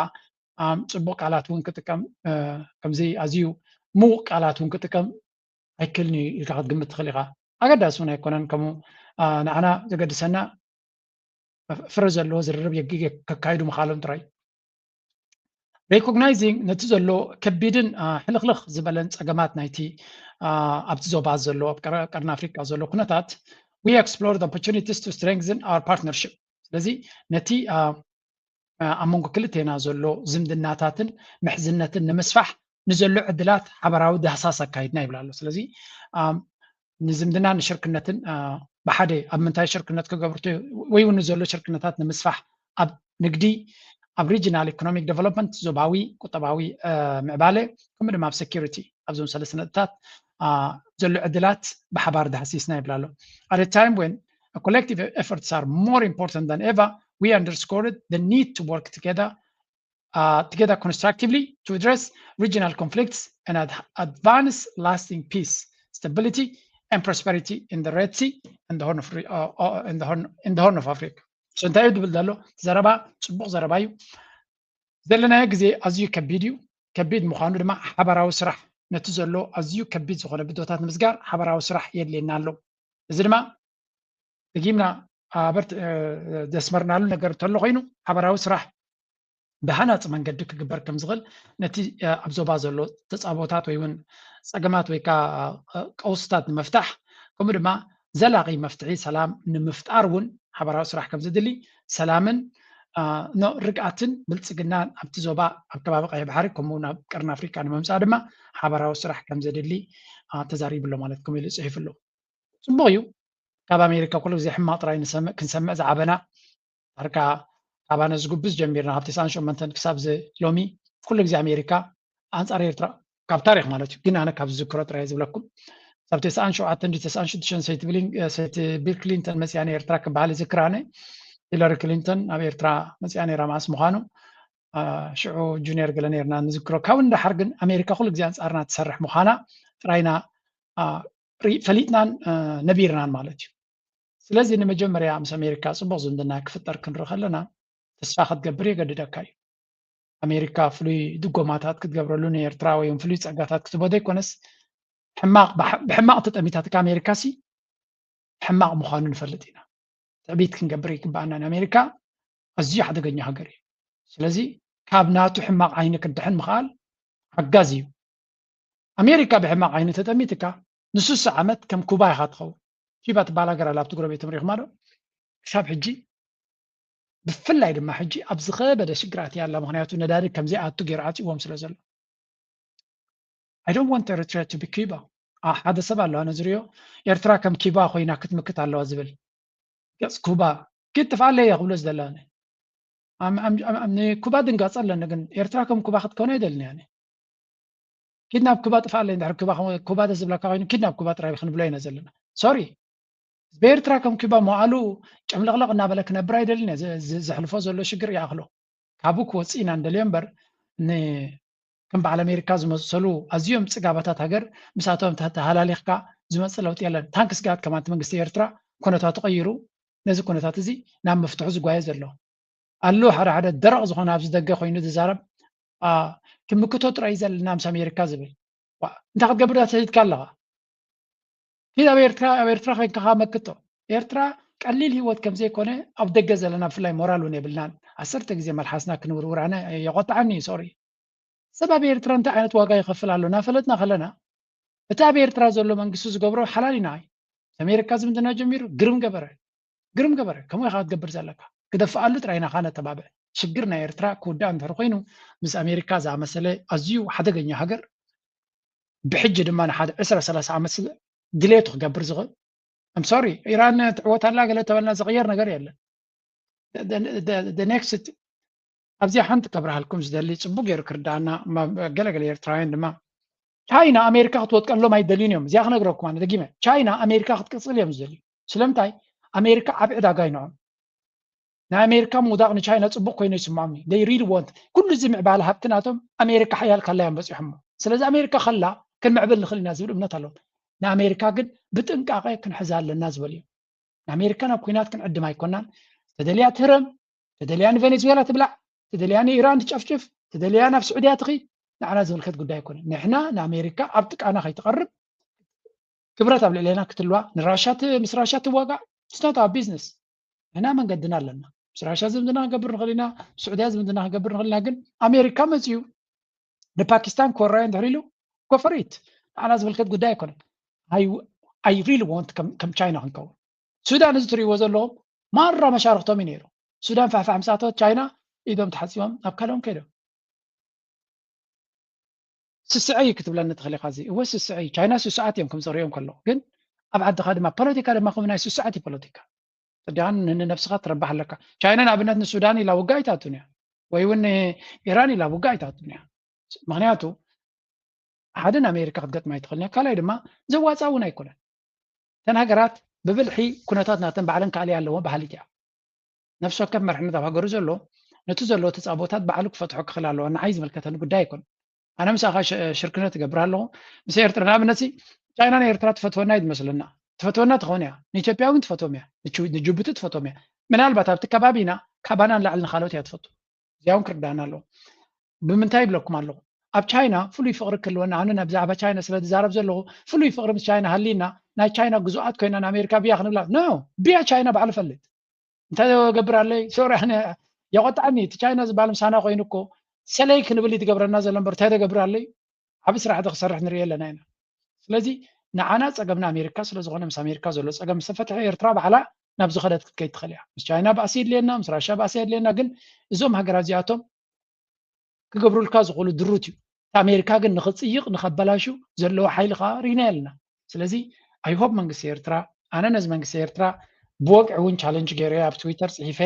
ፅቡቕ ቃላት እውን ክጥቀም ከምዚ ኣዝዩ ምዉቕ ቃላት እውን ክጥቀም ኣይክልን እዩ ኢልካ ክትግምት ትኽእል ኢኻ። ኣገዳሲ እውን ኣይኮነን። ከምኡ ንዓና ዘገድሰና ፍረ ዘለዎ ዝርርብ ከካይዱ ምኻሎም ጥራይ። Recognizing ነቲ ዘሎ ከቢድን ሕልኽልኽ ዝበለን ፀገማት ናይቲ ኣብቲ ዞባ ዘሎ ኣብ ቀርኒ ኣፍሪካ ዘሎ ኩነታት we explore the opportunities to strengthen our partnership። ስለዚ ነቲ ኣብ መንጎ ክልቴና ዘሎ ዝምድናታትን ምሕዝነትን ንምስፋሕ ንዘሎ ዕድላት ሓበራዊ ዳህሳስ ኣካይድና ይብል ኣሎ። ስለዚ ንዝምድና ንሽርክነትን ብሓደ ኣብ ምንታይ ሽርክነት ክገብሩ ወይ እውን ንዘሎ ሽርክነታት ንምስፋሕ ኣብ ንግዲ ኣብ regional economic development ዞባዊ ቁጠባዊ ምዕባለ ከምኡ ድማ ኣብ security ኣብዞም ሰለስተ ነጥብታት ዘሎ ዕድላት ብሓባር ዳህሲስና ይብል ኣሎ። At a time when collective efforts are more important than ever, we underscored the need to work together uh, together constructively to address regional conflicts and ad advance lasting peace, stability, and prosperity in the Red Sea and the Horn of, uh, uh, in the Horn, in the Horn of Africa. So እንታይ እዩ ዝብል ዘሎ ዘረባ? ፅቡቕ ዘረባ እዩ። ዘለናዮ ግዜ ኣዝዩ ከቢድ እዩ። ከቢድ ምዃኑ ድማ ሓበራዊ ስራሕ ነቲ ዘሎ ኣዝዩ ከቢድ ዝኾነ ብድሆታት ንምስጋር ሓበራዊ ስራሕ የድልየና ኣሎ። እዚ ድማ ደጊምና ኣበርት ዘስመርናሉ ነገር እንተሎ ኮይኑ ሓበራዊ ስራሕ ብሃናፂ መንገዲ ክግበር ከም ዝኽእል ነቲ ኣብ ዞባ ዘሎ ተፃቦታት ወይ እውን ፀገማት ወይ ከዓ ቀውስታት ንምፍታሕ ከምኡ ድማ ዘላቒ መፍትሒ ሰላም ንምፍጣር እውን ሓበራዊ ስራሕ ከም ዘድሊ ሰላምን ርግኣትን ብልፅግናን ኣብቲ ዞባ ኣብ ከባቢ ቀይሕ ባሕሪ ከምኡ እውን ኣብ ቀርኒ ኣፍሪካ ንምምፃእ ድማ ሓበራዊ ስራሕ ከም ዘድሊ ተዛሪቡ ኣሎ ማለት ከምኡ ኢሉ ፅሒፉ ኣሎ። ፅቡቕ እዩ። ካብ ኣሜሪካ ኩሉ ግዜ ሕማቕ ጥራይ ክንሰምዕ ዝዓበና ዳርጋ ካብ ኣነ ዝጉብዝ ጀሚርና ካብ ተስዓን ሸሞንተን ክሳብ ሎሚ ኩሉ ግዜ ኣሜሪካ ኣንፃር ኤርትራ ካብ ታሪክ ማለት እዩ። ግን ኣነ ካብ ዝዝክሮ ጥራይ ዝብለኩም ካብ ተስዓን ሸውዓተን ድዩ ተስዓን ሽዱሽተን ሰይቲ ቢል ክሊንተን መፅያ ንኤርትራ ክበሃል ይዝክር ኣነ። ሂለሪ ክሊንተን ኣብ ኤርትራ መፅያ ነይራ መዓስ ምዃኑ ሽዑ ጁኒየር ገለ ነይርና ንዝክሮ። ካብኡ ንደሓር ግን ኣሜሪካ ኩሉ ግዜ ኣንፃርና ትሰርሕ ምዃና ጥራይና ፈሊጥናን ነቢርናን ማለት እዩ። ስለዚ ንመጀመርያ ምስ ኣሜሪካ ፅቡቕ ዝምድና ክፍጠር ክንርኢ ከለና ተስፋ ክትገብር የገድደካ እዩ። ኣሜሪካ ፍሉይ ድጎማታት ክትገብረሉ ንኤርትራ ወይ ፍሉይ ፀጋታት ክትቦ ዘይኮነስ ሕማቕ ብሕማቕ ተጠሚታትካ ኣሜሪካ ሲ ሕማቕ ምዃኑ ንፈልጥ ኢና። ትዕቢት ክንገብር ይግባኣና። ንኣሜሪካ ኣዝዩ ሓደገኛ ሃገር እዩ። ስለዚ ካብ ናቱ ሕማቕ ዓይኒ ክድሕን ምኽኣል ሓጋዚ እዩ። ኣሜሪካ ብሕማቕ ዓይኒ ተጠሚትካ ንስሳ ዓመት ከም ኩባ ኢኻ ትኸውን። ኪባ ትበሃል ሃገር ኣላ ኣብቲ ጎረቤቶም ሪኢኹማ ዶ? ክሳብ ሕጂ ብፍላይ ድማ ሕጂ ኣብ ዝኸበደ ሽግራት እያ ኣላ። ምክንያቱ ነዳዲ ከምዘይኣቱ ገይሩ ዓፂዎም ስለ ዘሎ። I don't want Eritrea to be Cuba። ሓደ ሰብ ኣሎ ኣነ ዝሪኦ ኤርትራ ከም ኪባ ኮይና ክትምክት ኣለዋ ዝብል። ገፅ ኩባ ኪድ ጥፍኣለይ እያ ክብሎ ዝደሊ ኣነ። ንኩባ ድንጋፀ ኣለኒ ግን ኤርትራ ከም ኩባ ክትከውን ኣይደልን እየ ኣነ። ኪድ ናብ ኩባ ጥፍኣለይ እንድሕር ኩባ ደስ ዝብለካ ኮይኑ ኪድ ናብ ኩባ ጥራይ ክንብሎ ኢና ዘለና። ሶሪ ብኤርትራ ከም ኩባ መዋእሉ ጨምለቕለቕ እናበለ ክነብር ኣይደልን እየ። ዘሕልፎ ዘሎ ሽግር ይኣኽሎ። ካብኡ ክወፅእ ኢና ንደልዮ እምበር ከም በዓል ኣሜሪካ ዝመሰሉ ኣዝዮም ፅጋባታት ሃገር ምሳቶም ተሃላሊኽካ ዝመፅእ ለውጢ የለን። ታንክስ ጋድ ከማን እቲ መንግስቲ ኤርትራ ኩነታቱ ቀይሩ ነዚ ኩነታት እዚ ናብ መፍትሑ ዝጓየ ዘሎ ኣሎ። ሓደ ሓደ ደረቕ ዝኾነ ኣብዚ ደገ ኮይኑ ዝዛረብ ክምክቶ ጥራይ ዘለና ምስ ኣሜሪካ ዝብል እንታይ ክትገብር ተሂድካ ኣለኻ? ኪድ ኣብ ኤርትራ ኣብ ኤርትራ ኮይንካ መክቶ። ኤርትራ ቀሊል ህይወት ከም ዘይኮነ ኣብ ደገ ዘለና ብፍላይ ሞራል እውን የብልናን። ዓሰርተ ግዜ መልሓስና ክንውርውር ኣነ የቆጥዓኒ እዩ። ሶሪ ሰብ ኣብ ኤርትራ እንታይ ዓይነት ዋጋ ይኸፍል ኣሎ እናፈለጥና ከለና እቲ ኣብ ኤርትራ ዘሎ መንግስቲ ዝገብሮ ሓላል ኢና። ምስ ኣሜሪካ ዝምድና ጀሚሩ ግርም ገበረ ግርም ገበረ ከምኡ ኢኻ ክትገብር ዘለካ። ክደፍኣሉ ጥራይ ኢና ነተባብዕ። ሽግር ናይ ኤርትራ ክውዳእ እንድሕር ኮይኑ ምስ ኣሜሪካ ዝኣመሰለ ኣዝዩ ሓደገኛ ሃገር ብሕጂ ድማ ንሓደ ዕስራ ሰላሳ ዓመት ድሌቱ ክገብር ዝኽእል። I'm sorry፣ ኢራን ትዕወት ኣላ ገለ ተበልና ዝቕየር ነገር የለን። The next ኣብዚኣ ሓንቲ ከብርሃልኩም ዝደሊ ጽቡቅ ገይሩ ክርዳእና ገለገለ ኤርትራውያን ድማ ቻይና ኣሜሪካ ክትወጥቀሎም ኣይደልዩን እዮም። እዚኣ ክነግረኩም ኣነ ደጊመ ቻይና ኣሜሪካ ክትቅጽል እዮም ዝደልዩ። ስለምንታይ ኣሜሪካ ዓብ ዕዳጋ ይንዖም። ናይ ኣሜሪካ ምውዳቕ ንቻይና ጽቡቅ ኮይኑ ይስምዖም። They really want ኩሉ እዚ ምዕባለ ሃብቲ ናቶም ኣሜሪካ ሓያል ካላ እዮም በጺሖሞ። ስለዚ ኣሜሪካ ከላ ክንምዕብል ንኽእል ኢና ዝብል እምነት ኣለዎም። ንኣሜሪካ ግን ብጥንቃቐ ክንሕዛ ኣለና ዝበሉ እዮም። ንኣሜሪካ ናብ ኩናት ክንዕድም ኣይኮናን። ተደልያ ትህረም፣ ተደልያ ንቬኔዙዌላ ትብላዕ፣ ተደልያ ንኢራን ትጨፍጭፍ፣ ተደልያ ናብ ስዑድያ ትኺድ፣ ንዓና ዝምልከት ጉዳይ ኣይኮነን። ንሕና ንኣሜሪካ ኣብ ጥቃና ከይትቐርብ ክብረት ኣብ ልዕሌና ክትልዋ ንራሻ ምስ ራሻ ትዋጋእ ስናት ኣብ ቢዝነስ ንሕና መንገድና ኣለና። ምስ ራሻ ዝምድና ክንገብር ንኽእል ኢና፣ ስዑድያ ዝምድና ክንገብር ንኽእል ኢና። ግን ኣሜሪካ መፅዩ ንፓኪስታን ኮራዮ እንድሕር ኢሉ ጎፈሪት ንዓና ዝምልከት ጉዳይ ኣይኮነን። I really want ከም ቻይና ክንከውን። ሱዳን እዚ ትሪእዎ ዘለኹም ማራ መሻርክቶም እዩ ነይሩ። ሱዳን ፋሕፋሕ ምስ ኣተወት ቻይና ኢዶም ተሓፂቦም ናብ ካልኦም ከይዶም። ስስዐ እዩ ክትብለኒ ትኽእል ኢኻ። እዚ እወ ስስዐ እዩ። ቻይና ስሱዓት እዮም ከም ዝሪኦም ከለኹ፣ ግን ኣብ ዓድኻ ድማ ፖለቲካ ድማ ከምኡ ናይ ስሱዓት እዩ ፖለቲካ። ጽድያን ንነብስኻ ትረብሕ ኣለካ። ቻይና ንኣብነት ንሱዳን ኢላ ውግእ ኣይትኣቱን እያ፣ ወይ እውን ንኢራን ኢላ ውግእ ኣይትኣቱን እያ። ምኽንያቱ ሓደ ንኣሜሪካ ክትገጥማ ኣይትኽእልን እያ፣ ካልኣይ ድማ ዘዋፅኣ እውን ኣይኮነን። እተን ሃገራት ብብልሒ ኩነታት ናተን ባዕለን ክኣልያ ኣለዎ ባህሊት እያ። ነፍሲ ወከፍ መርሕነት ኣብ ሃገሩ ዘሎ ነቲ ዘሎ ተፃቦታት ባዕሉ ክፈትሖ ክኽእል ኣለዎ። ንዓይ ዝምልከተኒ ጉዳይ ኣይኮን። ኣነ ምሳኻ ሽርክነት እገብር ኣለኹ ምስ ኤርትራ። ንኣብነት ቻይና ንኤርትራ ትፈትወና እዩ ዝመስለና። ትፈትወና ትኸውን እያ። ንኢትዮጵያ እውን ትፈትዎም እያ። ንጅቡቲ ትፈትዎም እያ። ምናልባት ኣብቲ ከባቢና ካባና ንላዕሊ ንካልኦት እያ ትፈቱ። እዚኣ እውን ክርዳእና ኣለዎ። ብምንታይ ይብለኩም ኣለኹ? ኣብ ቻይና ፍሉይ ፍቕሪ ክህልወና፣ ኣነ ብዛዕባ ቻይና ስለ ዝዛረብ ዘለኹ ፍሉይ ፍቕሪ ምስ ቻይና ሃልይና ናይ ቻይና ግዙኣት ኮይና ንኣሜሪካ ብያ ክንብላ ኖ። ብያ ቻይና ባዕሉ ፈልጥ እንታይ ገብር ኣለይ ሶሪ ኣነ የቆጣዕኒ። እቲ ቻይና ዝበሃል ምሳና ኮይኑ እኮ ሰለይ ክንብል እዩ ትገብረና ዘሎ እምበር እንታይ ተገብር ኣለይ? ዓብ ስራሕ ዶ ክሰርሕ ንርኢ ኣለና ኢና። ስለዚ ንዓና ፀገምና ኣሜሪካ ስለዝኾነ ምስ ኣሜሪካ ዘሎ ፀገም ዝተፈትሐ ኤርትራ ባዕላ ናብ ዝኸደት ክትከይድ ትኽእል እያ። ምስ ቻይና ባእሲ የድልየና፣ ምስ ራሻ ባእሲ የድልየና፣ ግን እዞም ሃገራት እዚኣቶም ክገብሩልካ ዝኽእሉ ድሩት እዩ። ኣሜሪካ ግን ንኽፅይቕ ንኸበላሹ ዘለዎ ሓይሊ ከዓ ርኢና የለና። ስለዚ I hope መንግስቲ ኤርትራ ኣነ ነዚ መንግስቲ ኤርትራ ብወግዒ እውን ቻለንጅ ገይረ ኣብ ትዊተር ፅሒፈ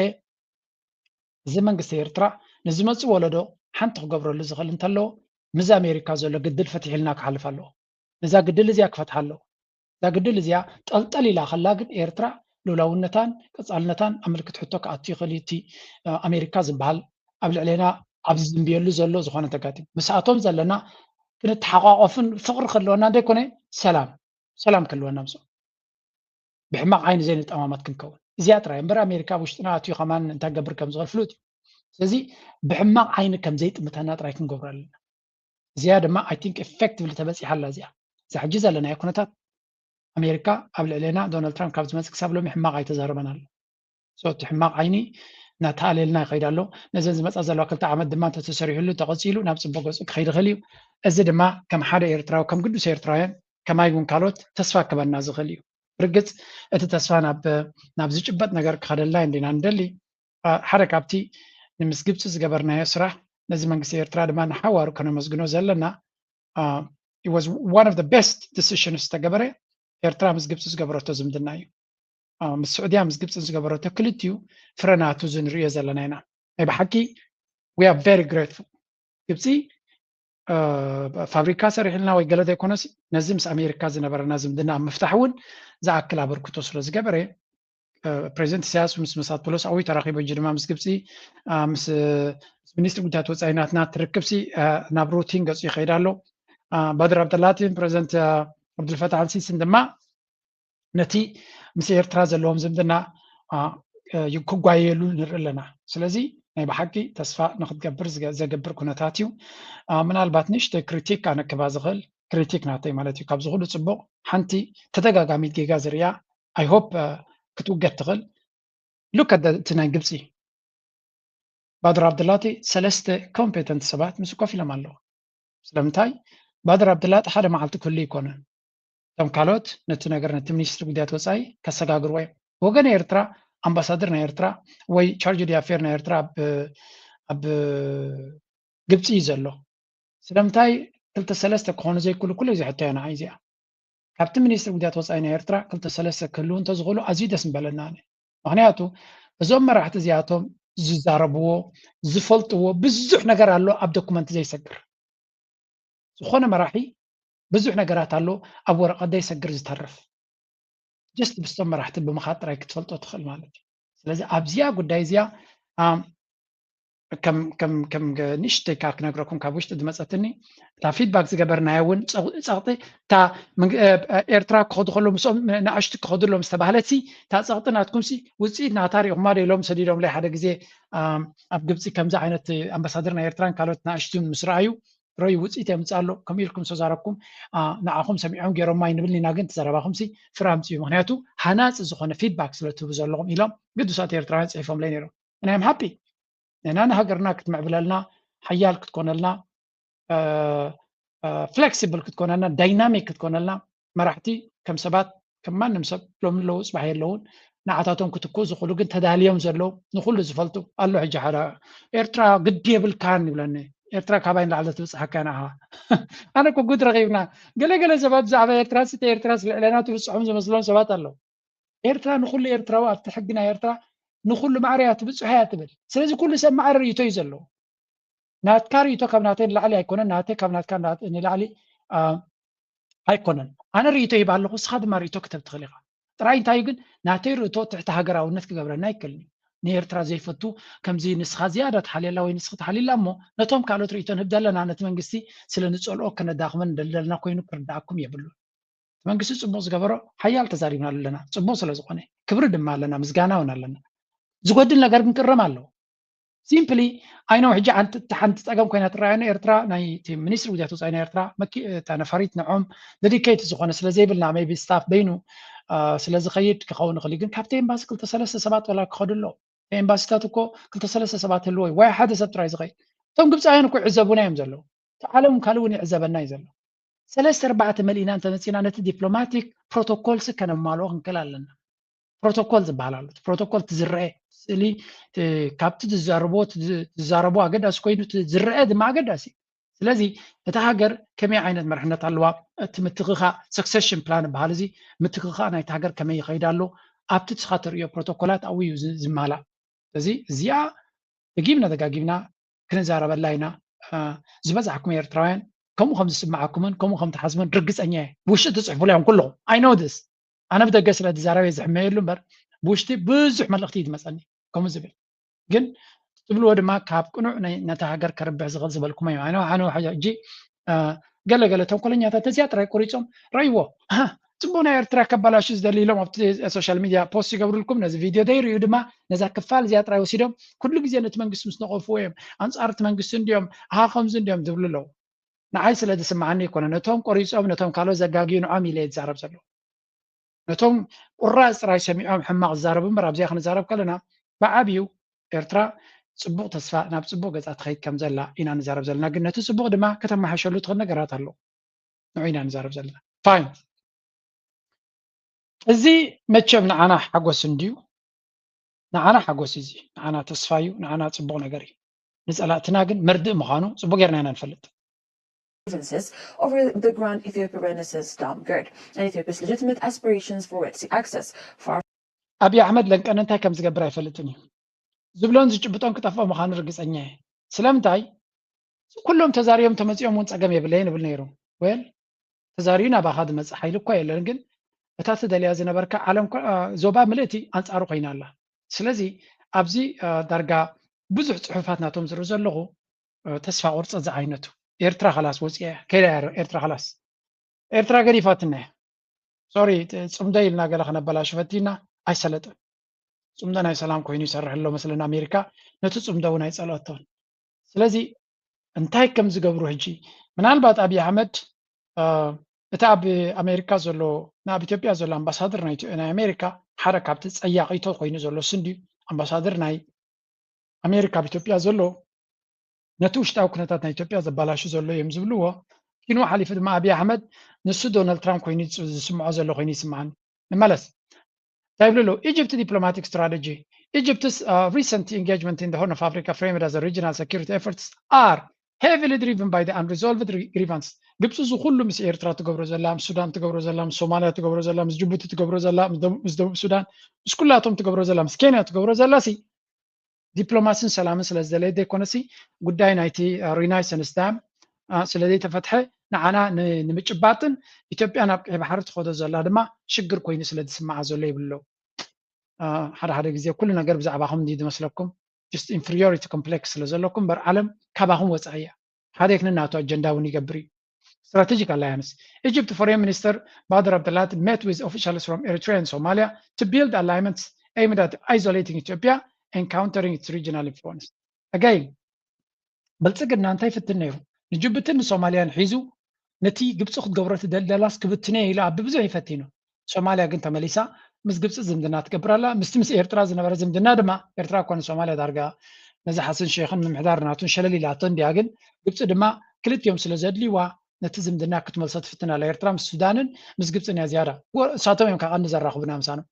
እዚ መንግስቲ ኤርትራ ንዝመፅእ ወለዶ ሓንቲ ክገብረሉ ዝኽእል እንተለዎ ምስ ኣሜሪካ ዘሎ ግድል ፈትሒልና ክሓልፍ ኣለዎ። ነዛ ግድል እዚኣ ክፈትሓ ኣለዎ። እዛ ግድል እዚኣ ጠልጠል ኢላ ከላ ግን ኤርትራ ልኡላውነታን ቀፃልነታን ኣብ ምልክት ሕቶ ክኣቱ ይኽእል እዩ። እቲ ኣሜሪካ ዝበሃል ኣብ ልዕሌና ኣብዚ ዝንብየሉ ዘሎ ዝኾነ ተጋጢሙ ምስኣቶም ዘለና ክንተሓቋቆፍን ፍቕሪ ክህልወና እንደይኮነ ሰላም ሰላም ክህልወና ምስኦም ብሕማቕ ዓይኒ ዘይንጠማመት ክንከውን እዚኣ ጥራይ እምበር ኣሜሪካ ኣብ ውሽጥና ኣትዩ ከማን እንታይ ገብር ከም ዝኽእል ፍሉጥ እዩ። ስለዚ ብሕማቕ ዓይኒ ከም ዘይጥምተና ጥራይ ክንገብሮ ኣለና። እዚኣ ድማ I think effectively ተበፂሓ ኣላ። እዚኣ እዛ ሕጂ ዘለናዮ ኩነታት ኣሜሪካ ኣብ ልዕሌና ዶናልድ ትራምፕ ካብ ዝመፅእ ክሳብ ሎሚ ሕማቕ ኣይተዛረበን ኣሎ። So እቲ ሕማቕ ዓይኒ እናተኣለየልና ይኸይድ ኣሎ። ነዘን ዝመፃ ዘለዋ ክልተ ዓመት ድማ እንተተሰሪሕሉ ተቐፂሉ ናብ ፅቡቅ ገፁ ክኸይድ ይኽእል እዩ። እዚ ድማ ከም ሓደ ኤርትራዊ ከም ግዱስ ኤርትራውያን ከማይ እውን ካልኦት ተስፋ ክበና ዝኽእል እዩ። ብርግፅ እቲ ተስፋ ናብ ናብ ዝጭበጥ ነገር ክኸደልና እንዲና ንደሊ ሓደ ካብቲ ንምስ ግብፂ ዝገበርናዮ ስራሕ ነዚ መንግስቲ ኤርትራ ድማ ንሓዋሩ ከነመስግኖ ዘለና was one of the best decisions ዝተገበረ ኤርትራ ምስ ግብፂ ዝገበረቶ ዝምድና እዩ። ምስ ስዑድያ ምስ ግብፅን ዝገበረቶ ክልቲኡ ፍረናቱ ዝንሪኦ ዘለና ኢና። ናይ ብሓቂ we are very grateful። ግብፂ ፋብሪካ ሰሪሕልና ወይ ገለ ዘይኮነስ ነዚ ምስ ኣሜሪካ ዝነበረና ዝምድና ኣብ ምፍታሕ እውን ዝኣክል ኣበርክቶ ስለ ዝገበረ ፕሬዚደንት ኢሳያስ ምስ መሳት ፖሎስ ኣዊ ተራኺቡ ሕጂ ድማ ምስ ግብፂ ምስ ሚኒስትሪ ጉዳያት ወፃኢ ናትና ትርክብሲ ናብ ሩቲን ገፁ ይኸይድ ኣሎ። ባድር ኣብደላቲን ፕሬዚደንት ኣብዱልፈታሕ ኣልሲስን ድማ ነቲ ምስ ኤርትራ ዘለዎም ዝምድና ክጓየየሉ ንርኢ ኣለና። ስለዚ ናይ ብሓቂ ተስፋ ንክትገብር ዘገብር ኩነታት እዩ። ምናልባት ንእሽተይ ክሪቲክ ኣነክባ ዝኽእል ክሪቲክ ናተይ ማለት እዩ። ካብዚ ኩሉ ፅቡቕ ሓንቲ ተደጋጋሚት ጌጋ ዝርያ I hope ክትውገድ ትኽእል። Look at እቲ ናይ ግብፂ ባድር ኣብደላቲ ሰለስተ ኮምፔተንት ሰባት ምስ ኮፍ ኢሎም ኣለዉ። ስለምንታይ ባድር ኣብደላቲ ሓደ መዓልቲ ክህሉ ይኮነን። እቶም ካልኦት ነቲ ነገር ነቲ ሚኒስትሪ ጉዳያት ወፃኢ ከሰጋግርዎ እዮም። ወገን ኤርትራ ኣምባሳደር ናይ ኤርትራ ወይ ቻርጅ ዲ ኣፌር ናይ ኤርትራ ኣብ ግብፂ እዩ ዘሎ። ስለምንታይ ክልተ ሰለስተ ክኾኑ ዘይክእሉ ኩሉ ግዜ ሕቶ እያ ንዓይ እዚኣ። ካብቲ ሚኒስትሪ ጉዳያት ወፃኢ ናይ ኤርትራ ክልተ ሰለስተ ክህልዉ እንተዝኽእሉ ኣዝዩ ደስ ምበለና። ምክንያቱ እዞም መራሕቲ እዚኣቶም ዝዛረብዎ ዝፈልጥዎ ብዙሕ ነገር ኣሎ ኣብ ዶኩመንት ዘይሰግር። ዝኾነ መራሒ ብዙሕ ነገራት ኣሎ ኣብ ወረቐት ዘይሰግር ዝተርፍ። ጀስት ብስቶም መራሕቲ ብምኻድ ጥራይ ክትፈልጦ ትኽእል ማለት እዩ። ስለዚ ኣብዚኣ ጉዳይ እዚኣ ከም ከም ከም ንእሽተይ ካብ ክነግረኩም ካብ ውሽጢ ዝመፀትኒ እታ ፊድባክ ዝገበርናዮ እውን ፀቕጢ እታ ኤርትራ ክኸዱ ከሎ ምስኦም ንኣሽቱ ክኸዱ ኣለዎም ዝተባህለት እታ ፀቕጢ ናትኩም ውፅኢት ናታ ሪኢኹማ ዶ ኢሎም ሰዲዶምለይ ሓደ ግዜ ኣብ ግብፂ ከምዚ ዓይነት ኣምባሳደር ናይ ኤርትራን ካልኦት ንኣሽቱን ምስ ረኣዩ ረዩ ውፅኢት የምፅእ ኣሎ ከምኡ ኢልኩም ዝተዛረብኩም ንዓኹም ሰሚዖም ገይሮማ ይንብል ኢና ግን ተዘረባኹም ፍረ ኣምፅኡ ምክንያቱ ሃናፂ ዝኾነ ፊድባክ ስለ ትህቡ ዘለኹም ኢሎም ግዱሳት ኤርትራውያን ፅሒፎምለይ ነይሮም። I'm happy ንሕና ንሃገርና ክትምዕብለልና ሓያል ክትኮነልና ፍሌክሲብል ክትኮነልና ዳይናሚክ ክትኮነልና መራሕቲ ከም ሰባት ከም ማንም ሰብ ሎሚ ኣለዉ ፅባሕ የለውን ንዓታቶም ክትክኡ ዝኽእሉ ግን ተዳልዮም ዘለዉ ንኩሉ ዝፈልጡ ኣሎ ሕጂ ሓደ ኤርትራ ግዲ የብልካን ይብለኒ ኤርትራ ካባይ ንላዕሊ ትብፅሓካ ንዓኻ ኣነ እኮ ጉድ ረኺብና ገለገለ ሰባት ብዛዕባ ኤርትራ ስተ ኤርትራ ስልዕለና ትብፅሖም ዝመስሎም ሰባት ኣለዉ ኤርትራ ንኩሉ ኤርትራዊ ኣብቲ ሕጊ ናይ ኤርትራ ንኩሉ ማዕረ እያ ትብፅሖ እያ ትብል ስለዚ ኩሉ ሰብ ማዕረ ርእይቶ እዩ ዘለዎ ናትካ ርእይቶ ካብ ናተይ ንላዕሊ ኣይኮነን ናተይ ካብ ናትካ ንላዕሊ ኣይኮነን ኣነ ርእይቶ ይባ ኣለኹ እስኻ ድማ ርእይቶ ክተብ ትኽእል ኢኻ ጥራይ እንታይ ግን ናተይ ርእቶ ትሕቲ ሃገራውነት ክገብረና ኣይክእልን እዩ ንኤርትራ ዘይፈቱ ከምዚ ንስኻ ዝያዳ ትሓልየላ ወይ ንስኺ ትሓልይላ እሞ ነቶም ካልኦት ርእይቶ ንህብ ዘለና ነቲ መንግስቲ ስለ ንፀልኦ ከነዳኽመን እንደልደልና ኮይኑ ክርዳኣኩም የብሉን መንግስቲ ፅቡቅ ዝገበሮ ሓያል ተዛሪብናሉ ኣለና ፅቡቅ ስለ ዝኾነ ክብሪ ድማ ኣለና ምስጋና እውን ኣለና ዝጎድል ነገር ግን ክረም ኣለዎ simply I know ሕጂ ሓንቲ ፀገም ኮይና ትረኣየና ኤርትራ ናይ ሚኒስትሪ ጉዳያት ወፃኢ ናይ ኤርትራ እታ ነፋሪት ንዖም dedicated ዝኾነ ስለ ዘይብልና maybe staff በይኑ ስለ ዝኸይድ ክኸውን ይኽእል ግን ካብቲ ኤምባሲ ክልተ ሰለስተ ሰባት ወላ ክኸዱ ኣለዎ ኤምባሲታት እኮ ክልተ ሰለስተ ሰባት ህልዎ ወይ ሓደ ሰብ ጥራይ ዝኸይድ እቶም ግብፃውያን እኮ ይዕዘቡና እዮም ዘለዉ እቲ ዓለም ካልእ እውን ይዕዘበና እዩ ዘሎ ሰለስተ ኣርባዕተ መሊእና እንተመፂና ነቲ ዲፕሎማቲክ ፕሮቶኮልስ ከነማልኦ ክንክእል ኣለና ፕሮቶኮል ዝበሃል ኣሎ ፕሮቶኮል ትዝረአ ስእሊ ካብቲ ትዛረቦ ትዛረቦ ኣገዳሲ ኮይኑ ዝረአ ድማ ኣገዳሲ ስለዚ እታ ሃገር ከመይ ዓይነት መርሕነት ኣለዋ እቲ ምትኽኻ succession plan በሃል እዚ ምትኽኻ ናይቲ ሃገር ከመይ ይኸይድ ኣሎ ኣብቲ ትስኻ ትርእዮ ፕሮቶኮላት ኣብኡ እዩ ዝማላእ እዚ እዚኣ ደጊምና ደጋጊምና ክንዛረበላ ኢና ዝበዛሕኩም ኤርትራውያን ከምኡ ከም ዝስምዓኩምን ከምኡ ከም ትሓስቡን ርግፀኛ እየ ብውሽጢ ትፅሕፉላ እዮም ኩልኹም I know this ኣነ ብደገ ስለ ዝዛረበ ዝሕመየሉ እምበር ብውሽጢ ብዙሕ መልእኽቲ እዩ ዝመፀኒ ከምኡ ዝብል ግን ትብልዎ ድማ ካብ ቅኑዕ ነታ ሃገር ከርብሕ ዝኽእል ዝበልኩሞ እዩ ኣነ ሕጂ ገለገለ ተንኮለኛታት እዚኣ ጥራይ ቆሪፆም ረይዎ ፅቡቅ ናይ ኤርትራ ከባላሹ ዝደሊ ኢሎም ኣብቲ ሶሻል ሚድያ ፖስት ይገብሩልኩም ነዚ ቪድዮ ዘይርእዩ ድማ ነዛ ክፋል እዚኣ ጥራይ ወሲዶም ኩሉ ግዜ ነቲ መንግስቲ ምስ ነቐፍዎ እዮም ኣንፃር እቲ መንግስቲ እንዲዮም ኣሃ ከምዚ እንዲዮም ዝብሉ ኣለዉ ንዓይ ስለ ዝስምዓኒ ይኮነ ነቶም ቆሪፆም ነቶም ካልኦት ዘጋግዩ ንዖም ኢለ ዝዛረብ ዘለዉ ነቶም ቁራፅ ጥራይ ሰሚዖም ሕማቕ ዝዛረቡ እምበር ኣብዚኣ ክንዛረብ ከለና ብዓብዩ ኤርትራ ፅቡቕ ተስፋ ናብ ፅቡቕ ገፃ ትኸይድ ከም ዘላ ኢና ንዛረብ ዘለና ግን ነቲ ፅቡቕ ድማ ከተመሓሸሉ ትኽእል ነገራት ኣሎ ንዑ ኢና ንዛረብ ዘለና ፋይን እዚ መቸም ንዓና ሓጎስ እንድዩ ንዓና ሓጎስ እዚ ንዓና ተስፋ እዩ ንዓና ፅቡቕ ነገር እዩ ንፀላእትና ግን መርድእ ምዃኑ ፅቡቕ ጌርና ኢና ንፈልጥ grievances over the Grand Ethiopia Renaissance Dam Grid and Ethiopia's legitimate aspirations for Red Sea access. For ኣብይ ኣሕመድ ለንቀነ እንታይ ከም ዝገብር ኣይፈልጥን እዩ ዝብሎን ዝጭብጦን ክጠፍኦ ምዃኑ ርግፀኛ እየ ስለምንታይ ኩሎም ተዛሪቦም ተመፂኦም እውን ፀገም የብለይን እብል ነይሩ well ተዛሪዩ ናባኻ ዝመፅእ ሓይሊ እኳ የለን ግን እታ ትደልያ ዝነበርካ ዓለም ዞባ ምልእቲ ኣንፃሩ ኮይና ኣላ ስለዚ ኣብዚ ዳርጋ ብዙሕ ፅሑፋት ናቶም ዝርኢ ዘለኹ ተስፋ ቁርፂ ዝዓይነቱ ኤርትራ ከላስ ወፂያ ከይዳ ኤርትራ ከላስ ኤርትራ ገዲፋትና እያ sorry ፅምዶ ኢልና ገለ ከነበላሹ ፈቲና ኣይሰለጥን ፅምዶ ናይ ሰላም ኮይኑ ይሰርሕ ኣሎ መስለን ኣሜሪካ ነቲ ፅምዶ እውን ኣይፀልኦቶን ስለዚ እንታይ ከም ዝገብሩ ሕጂ ምናልባት ኣብይ ኣሕመድ እቲ ኣብ ኣሜሪካ ዘሎ ንኣብ ኢትዮጵያ ዘሎ ኣምባሳደር ናይ ኣሜሪካ ሓደ ካብቲ ፀያቂቶ ኮይኑ ዘሎ ስንዲ ኣምባሳደር ናይ ኣሜሪካ ኣብ ኢትዮጵያ ዘሎ ነቲ ውሽጣዊ ኩነታት ናይ ኢትዮጵያ ዘባላሹ ዘሎ እዮም ዝብልዎ ኪንኡ ሓሊፉ ድማ ኣብይ ኣሕመድ ንሱ ዶናልድ ትራምፕ ኮይኑ ዝስምዖ ዘሎ ኮይኑ ይስምዓኒ ንመለስ እንታይ ይብሉ ኣለዉ? Egypt diplomatic strategy. Egypt's uh, recent engagement in the Horn of Africa, framed as a regional security efforts, are heavily driven by the unresolved re- grievance. ግብፂ እዚ ኩሉ ምስ ኤርትራ ትገብሮ ዘላ፣ ምስ ሱዳን ትገብሮ ዘላ፣ ምስ ሶማልያ ትገብሮ ዘላ፣ ምስ ጅቡቲ ትገብሮ ዘላ፣ ምስ ደቡብ ሱዳን፣ ምስ ኩላቶም ትገብሮ ዘላ፣ ምስ ኬንያ ትገብሮ ዘላ ሲ ዲፕሎማሲን ሰላምን ስለ ዝደለየ ዘይኮነሲ ጉዳይ ናይቲ ሪናይሰንስ ዳም ስለ ዘይተፈትሐ ንዓና ንምጭባጥን ኢትዮጵያ ናብ ቀይ ባሕሪ ትኸዶ ዘላ ድማ ሽግር ኮይኑ ስለ ዝስምዓ ዘሎ ይብሉ ኣለዉ። ሓደ ሓደ ግዜ ኩሉ ነገር ብዛዕባኹም እንዲ ዝመስለኩም just inferiority complex ስለ ዘለኩም እምበር ዓለም ካባኹም ወፃኢ እያ። ሓደ ክን ናቱ ኣጀንዳ እውን ይገብር እዩ። Strategic alliance. Egypt Foreign Minister Badr Abdelatty met with officials from Eritrea and Somalia to build alliances aimed at isolating Ethiopia and countering its regional influence. Again ብልፅግና እንታይ ፍትን ነይሩ? ንጅቡትን ንሶማልያን ሒዙ ነቲ ግብፂ ክትገብሮ ትደልደላስ ክብትነ ኢሉ ኣብ ብዙሕ ይፈቲኑ። ሶማልያ ግን ተመሊሳ ምስ ግብፂ ዝምድና ትገብር ኣላ። ምስቲ ምስ ኤርትራ ዝነበረ ዝምድና ድማ ኤርትራ እኳ ንሶማልያ ዳርጋ ነዚ ሓሰን ሼኽን ምምሕዳር ናቱን ሸለል ኢላቶ እንዲያ ግን ግብፂ ድማ ክልቲኦም ስለ ዘድልይዋ ነቲ ዝምድና ክትመልሶ ትፍትን ኣላ። ኤርትራ ምስ ሱዳንን ምስ ግብፅን እያ ዝያዳ። እሳቶም እዮም ከቐንዲ ዘራኽቡና ምሳኖም።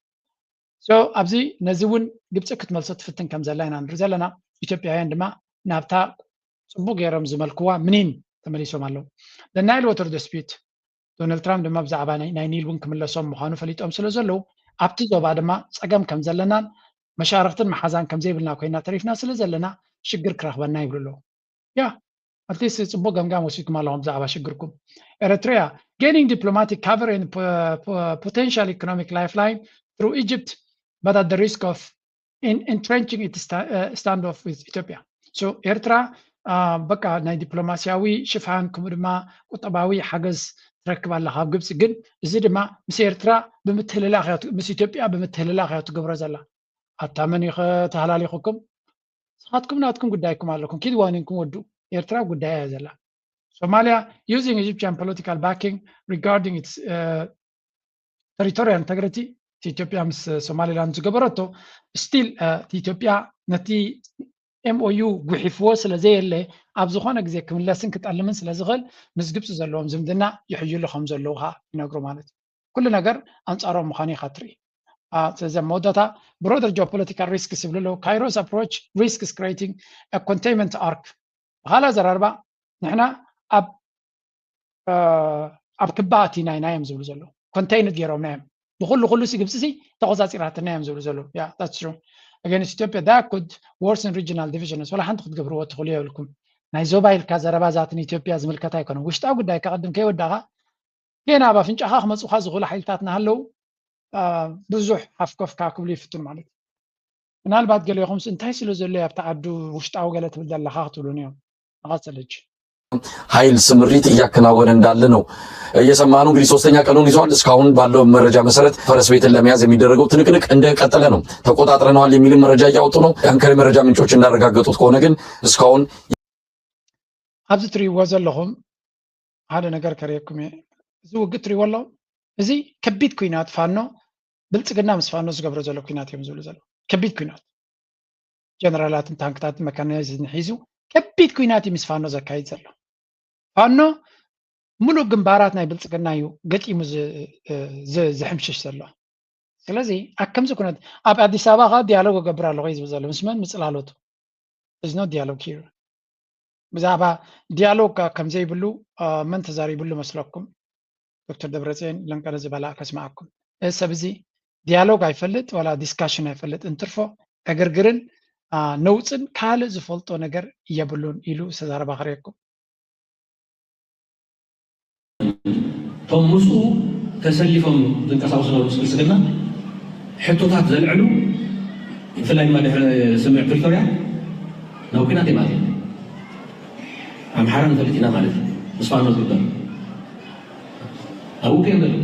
So ኣብዚ ነዚ እውን ግብፂ ክትመልሶ ትፍትን ከም ዘላ ኢና ንርኢ ዘለና። ኢትዮጵያውያን ድማ ናብታ ፅቡቅ ገይሮም ዝመልክዋ ምኒን ተመሊሶም ኣለዉ። The Nile Water Dispute. ዶናልድ ትራምፕ ድማ ብዛዕባ ናይ ኒል እውን ክምለሶም ምዃኑ ፈሊጦም ስለ ዘለዉ ኣብቲ ዞባ ድማ ፀገም ከም ዘለናን መሻርክትን መሓዛን ከም ዘይብልና ኮይና ተሪፍና ስለ ዘለና ሽግር ክረኽበና ይብሉ ኣለዉ። ያ ኣትሊስት ፅቡቅ ገምጋም ወሲድኩም ኣለኹም ብዛዕባ ሽግርኩም። ኤረትርያ gaining diplomatic cover and potential economic lifeline through Egypt but at the risk of entrenching its standoff with Ethiopia. So ኤርትራ በቃ ናይ ዲፕሎማሲያዊ ሽፋን ከምኡ ድማ ቁጠባዊ ሓገዝ ትረክብ ኣላ ካብ ግብፂ። ግን እዚ ድማ ምስ ኤርትራ ብምትህልላኽ ምስ ኢትዮጵያ ብምትህልላኽ እያ ትገብሮ ዘላ። ኣታ መን እዩ ከተሃላሊኹኩም? ንስኻትኩም ናትኩም ጉዳይኩም ኣለኩም። ኪድ ዋኒንኩም ወዱ ኤርትራ ጉዳይ እያ ዘላ። Somalia using Egyptian political backing regarding its uh, territorial integrity ኢትዮጵያ ምስ ሶማሊላንድ ዝገበረቶ ስቲል ኢትዮጵያ ነቲ ኤምኦዩ ጉሒፍዎ ስለ ዘየለ ኣብ ዝኾነ ግዜ ክምለስን ክጠልምን ስለ ዝኽእል ምስ ግብፂ ዘለዎም ዝምድና ይሕይሉ ከም ዘለዉ ከዓ ይነግሩ ማለት እዩ። ኩሉ ነገር ኣንፃሮም ምዃኑ ኢኻ ትርኢ። ስለዚ ኣብ መወዳእታ broader geopolitical risks ይብሉ ኣለዉ። Cairo's approach risks creating a containment arc. ብኻልእ ኣዘራርባ ንሕና ኣብ ኣብ ክባ ኣቲና ኢና እዮም ዝብሉ ዘለዉ። ኮንቴይንድ ገይሮምና እዮም። ብኩሉ ኩሉ ሲ ግብፂ ሲ ተቆፃፂራትና እዮም ዝብሉ ዘለዉ። Yeah, that's true. Against Ethiopia that could worsen regional divisions. ወላ ሓንቲ ክትገብርዎ ትኽእሉ የብልኩም። ናይ ዞባ ኢልካ ዘረባ ዛትን ኢትዮጵያ ዝምልከት ኣይኮነን። ውሽጣዊ ጉዳይ ከቐድም ከይወዳኻ ገና ኣብ ኣፍንጫኻ ክመፁኻ ዝኽእሉ ሓይልታት እናሃለዉ ብዙሕ ሓፍኮፍካ ክብሉ ይፍትኑ ማለት እዩ። ምናልባት ገሌኹምስ እንታይ ስለ ዘሎ ኣብቲ ዓዱ ውሽጣዊ ገለ ትብል ዘለኻ ክትብሉን እዮም። ንቐፅል ሕጂ። ኃይል ስምሪት እያከናወነ እንዳለ ነው እየሰማነው። እንግዲህ ሶስተኛ ቀኑን ይዟል። እስካሁን ባለው መረጃ መሰረት ፈረስ ቤትን ለመያዝ የሚደረገው ትንቅንቅ እንደቀጠለ ነው። ተቆጣጥረነዋል የሚልም መረጃ እያወጡ ነው። የአንከር መረጃ ምንጮች እንዳረጋገጡት ከሆነ ግን እስካሁን ኣብዚ ትሪእዎ ዘለኹም ሓደ ነገር ከርእየኩም እየ። እዚ ውግእ ትሪእዎ ኣለኹም። እዚ ከቢድ ኩናት ፋኖ ብልፅግና ምስ ፋኖ ዝገብሮ ዘሎ ኩናት እዮም ዝብሉ ዘለዉ። ከቢድ ኩናት ጀነራላትን ታንክታትን መካናይዝድን ሒዙ ከቢድ ኩናት እዩ ምስ ፋኖ ዘካይድ ዘሎ። ፋኖ ሙሉእ ግንባራት ናይ ብልፅግና እዩ ገጢሙ ዝሕምሽሽ ዘሎ። ስለዚ ኣብ ከምዚ ኩነት ኣብ ኣዲስ ኣበባ ከዓ ዲያሎግ እገብር ኣለኹ እዩ ዝብል ዘሎ። ምስ መን? ምፅላሎቱ። There's no dialogue here. ብዛዕባ ዲያሎግ ከዓ ከም ዘይብሉ መን ተዛሪብሉ መስለኩም? ዶክተር ደብረፅዮን ለንቀነ ዝበላ ከስምዓኩም። እዚ ሰብ እዚ ዲያሎግ ኣይፈልጥ ዋላ ዲስካሽን ኣይፈልጥ እንትርፎ ዕግርግርን ነውፅን ካልእ ዝፈልጦ ነገር የብሉን ኢሉ ዝተዛረባ ክርእየኩም። እቶም ምስኡ ተሰሊፎም ዝንቀሳቐሱ ነበሩ ምስ ብልፅግና ሕቶታት ዘልዕሉ ብፍላይ ድማ ድሕሪ ስምምዕ ፕሪቶርያ ናብ ኩናት እዮም ኣትዮም። ኣምሓራ ንፈልጥ ኢና ማለት እዩ ምስ ፋኖ ዝግበር ኣብኡ ከየም ዘሎ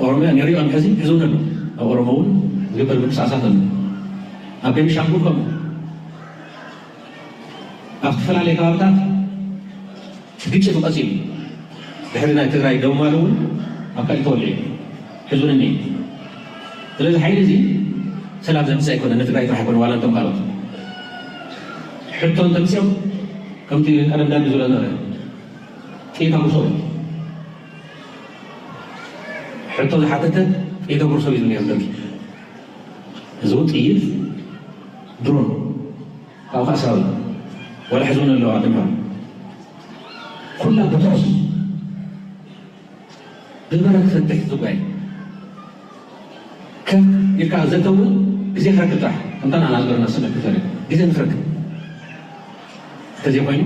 ኦሮሚያ ነሪኦም ሕዚ ሕዚ እውን ኣሎ ኣብ ኦሮሞ እውን ዝግበር ምንቅስቃሳት ኣሎ ኣብ ቤኒሻንጉል ከምኡ ኣብ ዝተፈላለየ ከባብታት ግጭት ቀፂሉ ድሕሪ ናይ ትግራይ ደው ማለ እውን ኣብ ካልእ ተወሊዑ ሕዚ እውን እኒሀ ስለዚ ሓይሊ እዚ ሰላም ዘምፅእ ኣይኮነ ንትግራይ ጥራሕ ኣይኮነ ዋላ እንቶም ካልኦት ሕቶ እንተምፅኦም ከምቲ ቀደም ዳኒ ዝብሎ ነበረ ጥይት ኣጉሶ ሕቶ ዝሓተተ የገብሩ ሰብ እዩ ነይሩ ደርጊ። እዚ እውን ጥይት ድሮን ካብኡ ከዓ ሰራዊት ዋላ ሕዚ እውን ኣለዋ ትምህር ኩላ ብትሑስ ብበረ ክፈትሕ ዝጓይ ከፍ ኢልካ ዘተውን ግዜ ክረክብ ጥራሕ ከምታ ንዓና ዝበረና ስነ ክፈለ ግዜ ንክረክብ እንተዘይኮይኑ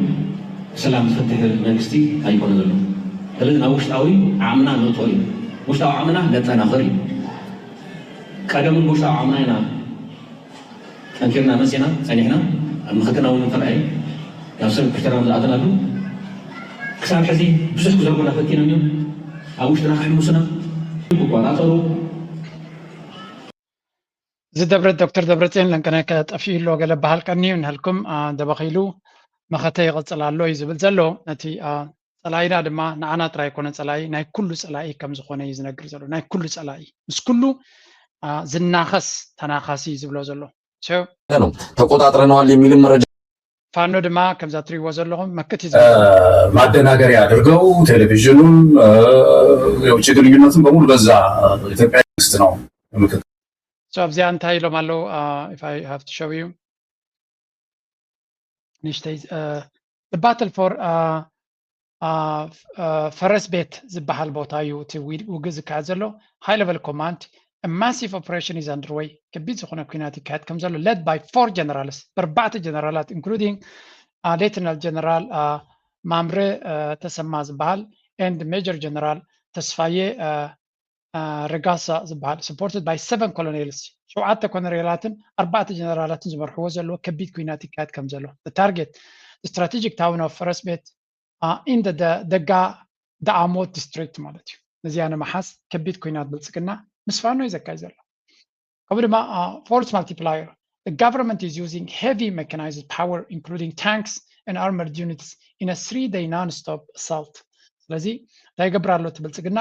ሰላም ዝፈትሕ መንግስቲ ኣይኮነ ዘሎ። ስለዚ ናብ ውሽጣዊ ዓቕምና ንእቶ እዩ። ውሽጣዊ ዓቕምና ነጠናኽር እዩ። ቀደምን ውሽጣዊ ዓቕምና ኢና ጠንኪርና መፂና ፀኒሕና ኣብ ምክትናውን ተራእየ ናብ ሰብ ክፍተራም ዝኣተናሉ ክሳብ ሕዚ ብዙሕ ክዘርጉና ፈቲኖም እዮም። ኣብ ውሽጥና ክሕምሱና ይቆጣጠሩ። እዚ ደብረ ዶክተር ደብረፅዮን ለንቀናይ ከጠፊኡ ኣሎ ገለ በሃል ቀኒዩ ንህልኩም ደበኺሉ መኸተ ይቕፅል ኣሎ እዩ ዝብል ዘሎ። ነቲ ፀላኢና ድማ ንዓና ጥራይ ኣይኮነ ፀላኢ ናይ ኩሉ ፀላኢ ከም ዝኾነ እዩ ዝነግር ዘሎ። ናይ ኩሉ ፀላኢ ምስ ኩሉ ዝናኸስ ተናኻሲ እዩ ዝብሎ ዘሎ። ተቆጣጥረነዋል የሚልም መረጃ ፋኖ ድማ ከምዛ ትሪእዎ ዘለኹም መክት እዩ ማደናገሪያ አድርገው ቴሌቪዥኑን የውጭ ግንኙነቱን በሙሉ በዛ ኢትዮጵያ መንግስት ነው። ኣብዚኣ እንታይ ኢሎም ኣለዉ? If I have to show you ንሽተይ the battle for ፈረስ ቤት ዝበሃል ቦታ እዩ እቲ ውግእ ዝካየድ ዘሎ። High level command a massive operation is underway ከቢድ ዝኾነ ኩናት ይካየድ ከም ዘሎ led by four generals በርባዕተ ጀነራላት including ሌተናል ጀነራል ማምረ ተሰማ ዝበሃል and ሜጀር ጀነራል ተስፋየ ረጋሳ ዝበሃል supported by seven colonels ሸውዓተ ኮሎኔላትን ኣርባዕተ ጀነራላትን ዝመርሕዎ ዘለዎ ከቢድ ኩናት ይካየድ ከም ዘሎ target strategic town of ፈረስ ቤት in the ደጋ ዳኣሞት district ማለት እዩ። ነዚኣ ንምሓዝ ከቢድ ኩናት ብልፅግና ምስ ፋኖ እዩ ዘካይድ ዘሎ። ከምኡ ድማ false multiplier the government is using heavy mechanized power including tanks and armored units in a three day non-stop assault። ስለዚ እንታይ ይገብር ኣሎ እቲ ብልፅግና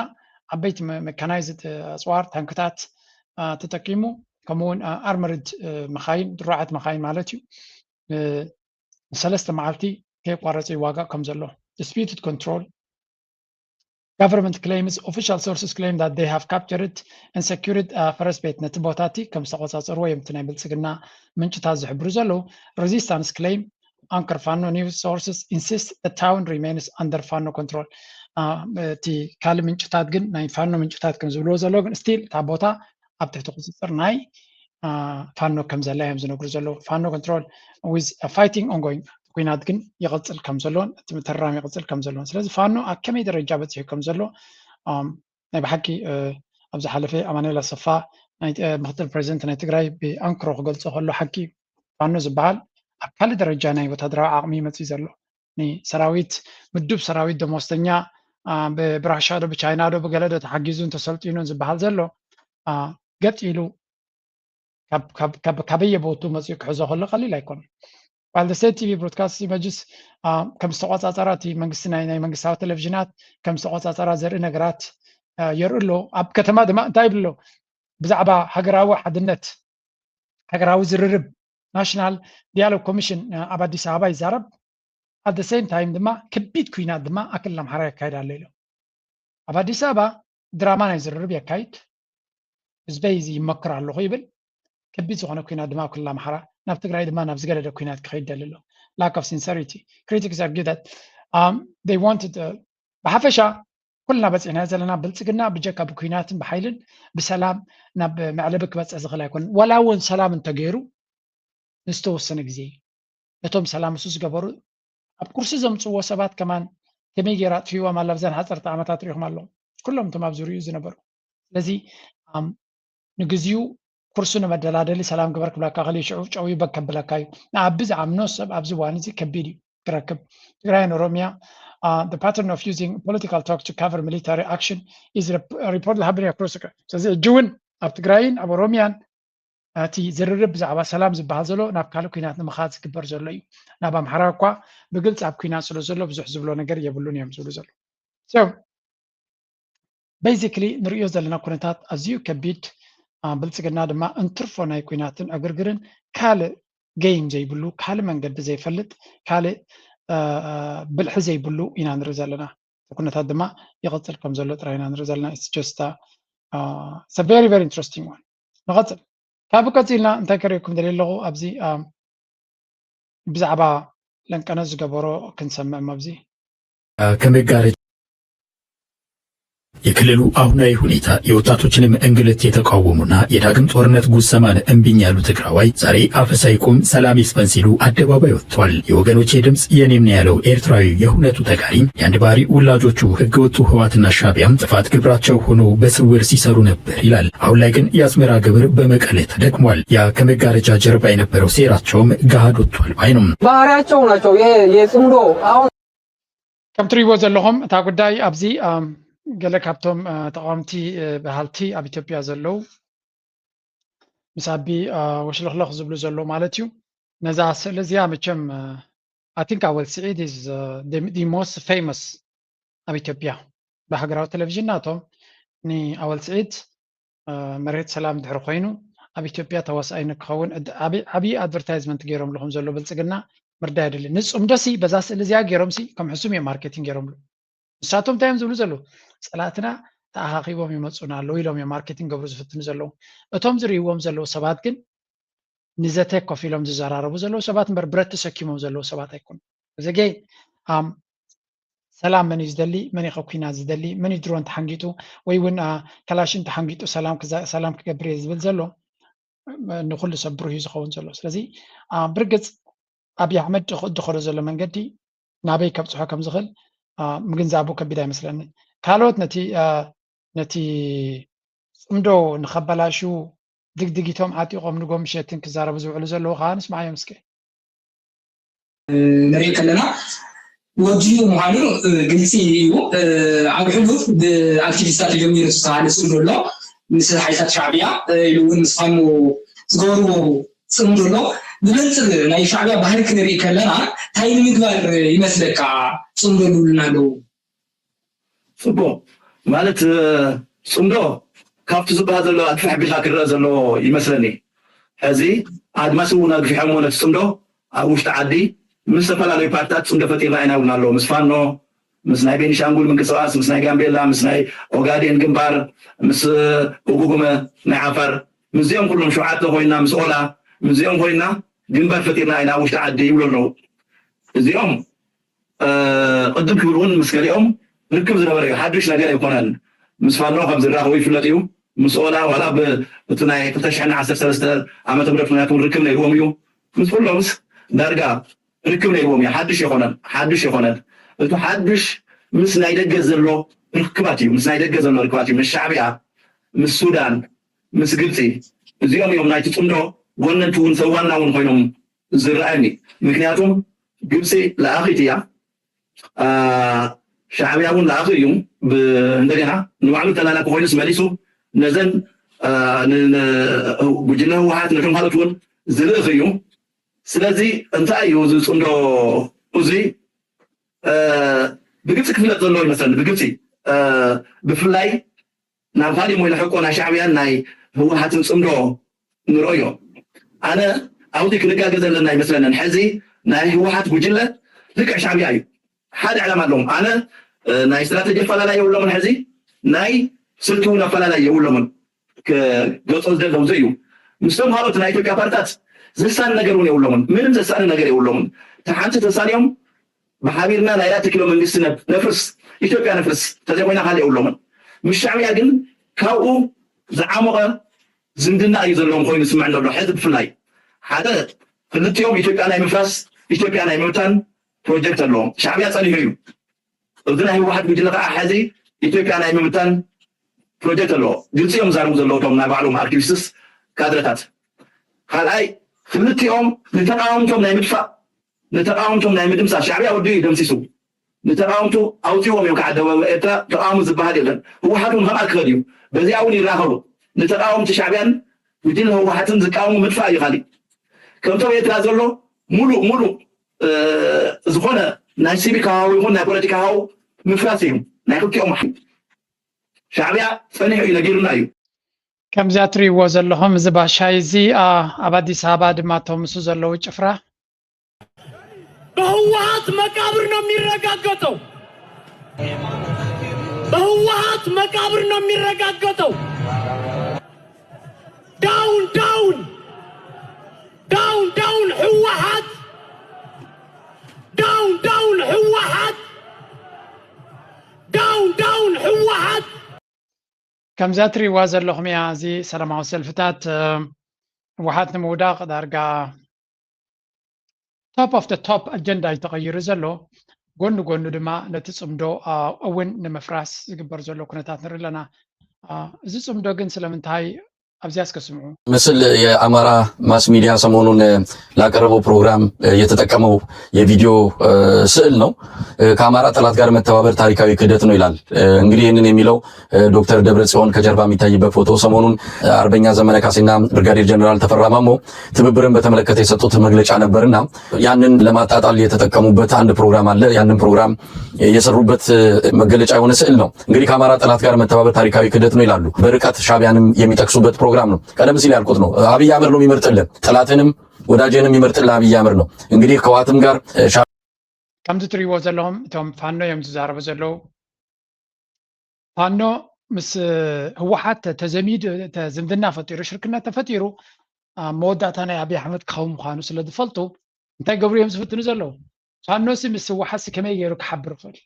ዓበይቲ mechanized ኣፅዋር ታንክታት ተጠቂሙ ከምኡውን armored መኻይን ድሩዓት መኻይን ማለት እዩ ንሰለስተ መዓልቲ ከየቋረፀ ይዋጋእ ከም ዘሎ disputed control government claims official sources claim that they have captured and secured ፈረስ ቤት ነቲ ቦታ እቲ ከም ዝተቆፃፀርዎ እዮም እቲ ናይ ብልፅግና ምንጭታት ዝሕብሩ ዘለዉ። Resistance claim anchor Fano news sources insist the town remains under Fano control እቲ ካልእ ምንጭታት ግን ናይ ፋኖ ምንጭታት ከም ዝብልዎ ዘለዉ ግን still እታ ቦታ ኣብ ትሕቲ ቁፅፅር ናይ ፋኖ ከም ዘላ እዮም ዝነግሩ ዘለዉ። Fano control with fighting ongoing ኩናት ግን ይቕፅል ከም ዘሎን እቲ ምትርራም ይቕፅል ከም ዘሎን ስለዚ ፋኖ ኣብ ከመይ ደረጃ በፂሑ ከም ዘሎ ናይ ብሓቂ ኣብ ዝሓለፈ ኣማኑኤል ኣሰፋ ምክትል ፕሬዚደንት ናይ ትግራይ ብኣንክሮ ክገልፆ ከሎ ሓቂ ፋኖ ዝበሃል ኣብ ካልእ ደረጃ ናይ ወታደራዊ ዓቕሚ ይመፅእ ዘሎ ሰራዊት ምዱብ ሰራዊት ደሞዝተኛ ብራሻ ዶ ብቻይና ዶ ብገለ ዶ ተሓጊዙን ተሰልጢኑን ዝበሃል ዘሎ ገጥ ኢሉ ካበየ ቦቱ መፅኡ ክሕዞ ከሎ ቀሊል ኣይኮነን። While the state T V broadcast images ከም ዝተቆፃፀራ እቲ መንግስቲ ናይ ናይ መንግስታዊ ቴሌቪዥናት ከም ዝተቆፃፀራ ዘርኢ ነገራት የርኢ ኣሎ። ኣብ ከተማ ድማ እንታይ ይብል ኣሎ? ብዛዕባ ሃገራዊ ሓድነት ሃገራዊ ዝርርብ ናሽናል ዲያሎግ ኮሚሽን ኣብ ኣዲስ ኣበባ ይዛረብ። At the same time ድማ ከቢድ ኩናት ድማ ኣብ ክልል ኣምሓራ የካይድ ኣሎ ኢሎም። ኣብ ኣዲስ ኣበባ ድራማ ናይ ዝርርብ የካይድ። ህዝበይ እዚ ይመክር ኣለኹ ይብል። ከቢድ ዝኾነ ኩናት ድማ ኣብ ክልል ኣምሓራ ናብ ትግራይ ድማ ናብ ዝገደደ ኩናት ክኸይድ ደሊ ኣሎ። Lack of sincerity. Critics argue that they wanted ብሓፈሻ ኩልና በፂሕና ዘለና ብልፅግና ብጀካ ብኩናትን ብሓይልን ብሰላም ናብ መዕለቢ ክበፅሕ ዝኽእል ኣይኮነን። ዋላ እውን ሰላም እንተገይሩ ንዝተወሰነ ግዜ እዩ። ነቶም ሰላም እሱ ዝገበሩ ኣብ ኩርሲ ዘምፅዎ ሰባት ከማን ከመይ ገይሩ ኣጥፊዎም ኣላ ብዘን ሓፀርቲ ዓመታት ሪኢኹም ኣለኹም ኩሎም እቶም ኣብ ዙሪኡ ዝነበሩ ስለዚ ንግዚኡ ኩርሱ ንመደላደሊ ሰላም ግበር ክብለካ ከሊ ሽዑ ጨው ይበግ ከብለካ እዩ ንኣቢ ዝኣምኖ ሰብ ኣብዚ ዋን እዚ ከቢድ እዩ ክረክብ ትግራይን ኦሮሚያ the pattern of using political talk to cover military action is report happening across ስለዚ እጂ እውን ኣብ ትግራይን ኣብ ኦሮሚያን እቲ ዝርርብ ብዛዕባ ሰላም ዝበሃል ዘሎ ናብ ካልእ ኩናት ንምኻድ ዝግበር ዘሎ እዩ። ናብ ኣምሓራ እኳ ብግልፂ ኣብ ኩናት ስለ ዘሎ ብዙሕ ዝብሎ ነገር የብሉን እዮም ዝብሉ ዘሎ። So basically ንሪኦ ዘለና ኩነታት ኣዝዩ ከቢድ ብልፅግና ድማ እንትርፎ ናይ ኩናትን ዕግርግርን ካልእ game ዘይብሉ ካልእ መንገዲ ዘይፈልጥ ካልእ ብልሒ ዘይብሉ ኢና ንርኢ ዘለና። ኩነታት ድማ ይቕፅል ከም ዘሎ ጥራይ ኢና ንርኢ ዘለና። It's just very very interesting one። ንቐፅል። ካብ ቀፂልና እንታይ ከርእየኩም ደልየ ኣለኹ ኣብዚ ብዛዕባ ለንቀነ ዝገበሮ ክንሰምዕ ኣብዚ ከመጋረጃ የክልሉ አሁናዊ ሁኔታ የወጣቶችንም እንግልት የተቃወሙና የዳግም ጦርነት ጉሰማን እምቢኝ ያሉ ትግራዋይ ዛሬ አፈሳ ይቁም ሰላም ይስፈን ሲሉ አደባባይ ወጥቷል። የወገኖቼ ድምፅ የኔም ነው ያለው ኤርትራዊ የሁነቱ ተጋሪ የአንድ ባህሪ ውላጆቹ ህገወጡ ህዋትና ሻቢያም ጥፋት ግብራቸው ሆኖ በስውር ሲሰሩ ነበር ይላል። አሁን ላይ ግን የአስመራ ግብር በመቀሌ ተደግሟል። ያ ከመጋረጃ ጀርባ የነበረው ሴራቸውም ገሃድ ወጥቷል ባይ ነው። ባህሪያቸው ናቸው። የጽምዶ አሁን ከም ትሪእዎ ዘለኹም እታ ጉዳይ ኣብዚ ገለ ካብቶም ተቃወምቲ በሃልቲ ኣብ ኢትዮጵያ ዘለዉ ምስ ኣቢ ወሽለኽለኽ ዝብሉ ዘለዉ ማለት እዩ። ነዛ ስእሊ እዚኣ መቸም ኣቲንክ ኣወል ስዒድ is the most famous ኣብ ኢትዮጵያ ብሃገራዊ ቴሌቪዥን ናቶም ንኣወል ስዒድ መሬት ሰላም ድሕሪ ኮይኑ ኣብ ኢትዮጵያ ተዋሳኣይ ንክኸውን ዓብዪ ኣድቨርታይዝመንት ገይሮምሉ ከም ዘሎ ብልፅግና ምርዳእ የድሊ። ንፅምዶ ሲ በዛ ስእሊ እዚኣ ገይሮም ሲ ከም ሕሱም እዮም ማርኬቲንግ ገይሮምሉ። ንሳቶም እንታይ እዮም ዝብሉ ዘለዉ? ፀላእትና ተኣኻኺቦም ይመፁና ኣለዉ ኢሎም እዮም ማርኬቲንግ ገብሩ ዝፍትኑ ዘለዉ። እቶም ዝርእይዎም ዘለዉ ሰባት ግን ንዘተ ኮፍ ኢሎም ዝዘራረቡ ዘለዉ ሰባት እምበር ብረት ተሰኪሞም ዘለዉ ሰባት ኣይኮኑ። እዚ ገ ሰላም መን እዩ ዝደሊ? መን እዩ ኹናት ዝደሊ? መን እዩ ድሮን ተሓንጊጡ ወይ እውን ከላሽን ተሓንጊጡ ሰላም ክገብር እየ ዝብል ዘሎ ንኩሉ ሰብ ብሩህ እዩ ዝኸውን ዘሎ። ስለዚ ብርግፅ ኣብይ ኣሕመድ ዝኸዶ ዘሎ መንገዲ ናበይ ከብፅሖ ከም ዝኽእል ምግንዛቡ ከቢድ ኣይመስለኒ። ካልኦት ነቲ ነቲ ፅምዶ ንኸበላሹ ድግድጊቶም ዓጢቖም ንጎ ምሸትን ክዛረቡ ዝውዕሉ ዘለዉ ከዓ ንስማዓዮም እስከ። ንርኢ ከለና ወዲኡ ምዃኑ ግልፂ እዩ። ኣብ ሕሉፍ ብኣክቲቪስታት ተጀሚሩ ዝተባሃለ ፅምዶ ኣሎ ምስ ሓይልታት ሻዕብያ ኢሉ እውን ምስ ፋኖ ዝገበርዎ ፅምዶ ኣሎ። ብመንፅር ናይ ሻዕብያ ባህሪ ክንርኢ ከለና እንታይ ንምግባር ይመስለካ ፅምዶ ዝብሉና ኣለዉ? ፅቡቕ ማለት ፅምዶ ካብቲ ዝበሃል ዘሎ ኣግፍሕ ኣቢልካ ክረአ ዘለዎ ይመስለኒ። ሕዚ ኣድማስ እውን ኣግፊሖሞ ነቲ ፅምዶ ኣብ ውሽጢ ዓዲ ምስ ዝተፈላለዩ ፓርትታት ፅምዶ ፈጢርና ኢና ይብሉና ኣለዉ። ምስ ፋኖ፣ ምስ ናይ ቤኒሻንጉል ምንቅስቃስ፣ ምስ ናይ ጋምቤላ፣ ምስ ናይ ኦጋዴን ግንባር፣ ምስ እጉጉመ ናይ ዓፋር ምስዚኦም ኩሎም ሸውዓተ ኮይና ምስ ኦላ ምስዚኦም ኮይና ግንባር ፈጢርና ኢና ኣብ ውሽጢ ዓዲ ይብሉ ኣለዉ። እዚኦም ቅድም ክብል እውን ምስ ገሊኦም ርክብ ዝነበረ እዩ። ሓዱሽ ነገር ኣይኮነን። ምስ ፋኖ ከም ዝራኸቡ ይፍለጥ እዩ። ምስ ኦላ ዋላ እቲ ናይ ክልተ ሽሕን ዓሰርተ ሰለስተ ዓመተ ምህረት ኩናት እውን ርክብ ነይርዎም እዩ። ምስ ኩሎምስ ዳርጋ ርክብ ነይርዎም እዩ። ሓዱሽ የኾነን፣ ሓዱሽ የኾነን። እቲ ሓዱሽ ምስ ናይ ደገ ዘሎ ርክባት እዩ። ምስ ናይ ደገ ዘሎ ርክባት እዩ። ምስ ሻዕብያ፣ ምስ ሱዳን፣ ምስ ግብፂ እዚኦም እዮም ናይቲ ፅምዶ ወነንቲ እውን ሰብ ዋና እውን ኮይኖም ዝረኣየኒ። ምክንያቱም ግብፂ ለኣኺት እያ። ሻዕብያ እውን ለኣኺ እዩ። እንደገና ንባዕሉ ተላላኪ ኮይኑስ መሊሱ ነዘን ጉጅለ ህወሓት ነቶም ካልኦት እውን ዝልእኽ እዩ። ስለዚ እንታይ እዩ እዚ ፅምዶ እዚ ብግብፂ ክፍለጥ ዘለዎ ይመስለኒ። ብግብፂ ብፍላይ ናብ ካሊእ ሞይለ ሕቆ ናይ ሻዕብያን ናይ ህወሓትን ፅምዶ ንረእዮ። ኣነ ኣብዚ ክንጋገ ዘለና ይመስለንን። ሕዚ ናይ ህወሓት ጉጅለ ልክዕ ሻዕብያ እዩ። ሓደ ዕላማ ኣለዎም። ኣነ ናይ ስትራተጂ ኣፈላላይ የብሎምን። ሕዚ ናይ ስልቲ እውን ኣፈላላይ የብሎምን። ክገልፆ ዝደለኹ እዚ እዩ። ምስቶም ካልኦት ናይ ኢትዮጵያ ፓርትታት ዘሳኒ ነገር እውን የብሎምን። ምንም ዘሳኒ ነገር የብሎምን። እታ ሓንቲ ተሳንዮም ብሓቢርና ናይ ኣራት ኪሎ መንግስቲ ነፍርስ፣ ኢትዮጵያ ነፍርስ ተዘይኮይና ካልእ የብሎምን። ምስ ሻዕብያ ግን ካብኡ ዝዓሞቐ ዝምድና እዩ ዘለዎም ኮይኑ ዝስምዐኒ ዘሎ። ሕዚ ብፍላይ ሓደ ክልቲኦም ኢትዮጵያ ናይ ምፍራስ ኢትዮጵያ ናይ ምብታን ፕሮጀክት ኣለዎም። ሻዕብያ ፀኒሑ እዩ። እዚ ናይ ህወሓት ጉጅለ ከዓ ሕዚ ኢትዮጵያ ናይ ምብታን ፕሮጀክት ኣለዎ። ግልፂ እዮም ዝዛረቡ ዘለዉ እቶም ናይ ባዕሎም ኣክቲቪስትስ ካድረታት። ካልኣይ ክልቲኦም ንተቃወምቶም ናይ ምጥፋእ ንተቃወምቶም ናይ ምድምሳስ ሻዕብያ ወዲኡ እዩ ደምሲሱ። ንተቃወምቱ ኣውፂዎም እዮም ከዓ ደቡብ ኤርትራ ተቃውሞ ዝበሃል የለን። ህወሓት እውን ከምኣ ክኸድ እዩ። በዚኣ እውን ይራኸቡ። ንተቃወምቲ ሻዕብያን ጉጅለ ህወሓትን ዝቃወሙ ምጥፋእ እዩ ካሊእ። ከምቶም ኤርትራ ዘሎ ሙሉእ ሙሉእ ዝኾነ ናይ ሲቪክ ሃዋው ይኹን ናይ ፖለቲካ ሃዋው ምፍራስ እዩ ናይ ክልቲኦም። ሻዕብያ ፀኒሑ እዩ ነጊሩና እዩ። ከምዚኣ ትርእይዎ ዘለኹም እዚ ባሻይ እዚ ኣብ ኣዲስ ኣበባ ድማ እቶም ምስ ዘለዉ ጭፍራ በህወሓት መቃብር ነው የሚረጋገጠው። በህወሓት መቃብር ነው የሚረጋገጠው። ዳውን ዳውን ህወሓት፣ ዳውን ዳውን ህወሓት። ከምዛ ትሪእዋ ዘለኹም እያ። እዚ ሰላማዊ ሰልፍታት ህወሓት ንምውዳቕ ዳርጋ top of the top ኣጀንዳ እዩ ተቐይሩ ዘሎ። ጎኒ ጎኑ ድማ ነቲ ፅምዶ እውን ንምፍራስ ዝግበር ዘሎ ኩነታት ንርኢ ኣለና። እዚ ፅምዶ ግን ስለምንታይ ኣብዚያ እስከ ስምዑ። ምስል የአማራ ማስ ሚዲያ ሰሞኑን ላቀረበው ፕሮግራም የተጠቀመው የቪዲዮ ስዕል ነው። ከአማራ ጠላት ጋር መተባበር ታሪካዊ ክህደት ነው ይላል። እንግዲህ ይህንን የሚለው ዶክተር ደብረ ጽዮን ከጀርባ የሚታይበት ፎቶ ሰሞኑን አርበኛ ዘመነ ካሴና ብርጋዴር ጀነራል ተፈራ ማሞ ትብብርን በተመለከተ የሰጡት መግለጫ ነበርና ያንን ለማጣጣል የተጠቀሙበት አንድ ፕሮግራም አለ። ያንን ፕሮግራም የሰሩበት መገለጫ የሆነ ስዕል ነው። እንግዲህ ከአማራ ጠላት ጋር መተባበር ታሪካዊ ክህደት ነው ይላሉ። በርቀት ሻቢያንም የሚጠቅሱበት ፕሮግራም ነው። ቀደም ሲል ያልኩት ነው። አብይ አህመድ ነው የሚመርጥልን፣ ጠላትንም ወዳጅንም የሚመርጥልን አብይ አህመድ ነው። እንግዲህ ከዋትም ጋር ከምዚ ትሪእዎ ዘለኹም እቶም ፋኖ እዮም ዝዛረቡ ዘለዉ። ፋኖ ምስ ህወሓት ተዘሚድ ዝምድና ፈጢሩ ሽርክነት ተፈጢሩ መወዳእታ ናይ ኣብይ ኣሕመድ ክኸውን ምዃኑ ስለ ዝፈልጡ እንታይ ገብሩ እዮም ዝፍትኑ ዘለዉ? ፋኖሲ ምስ ህወሓትሲ ከመይ ገይሩ ክሓብር ይኽእል?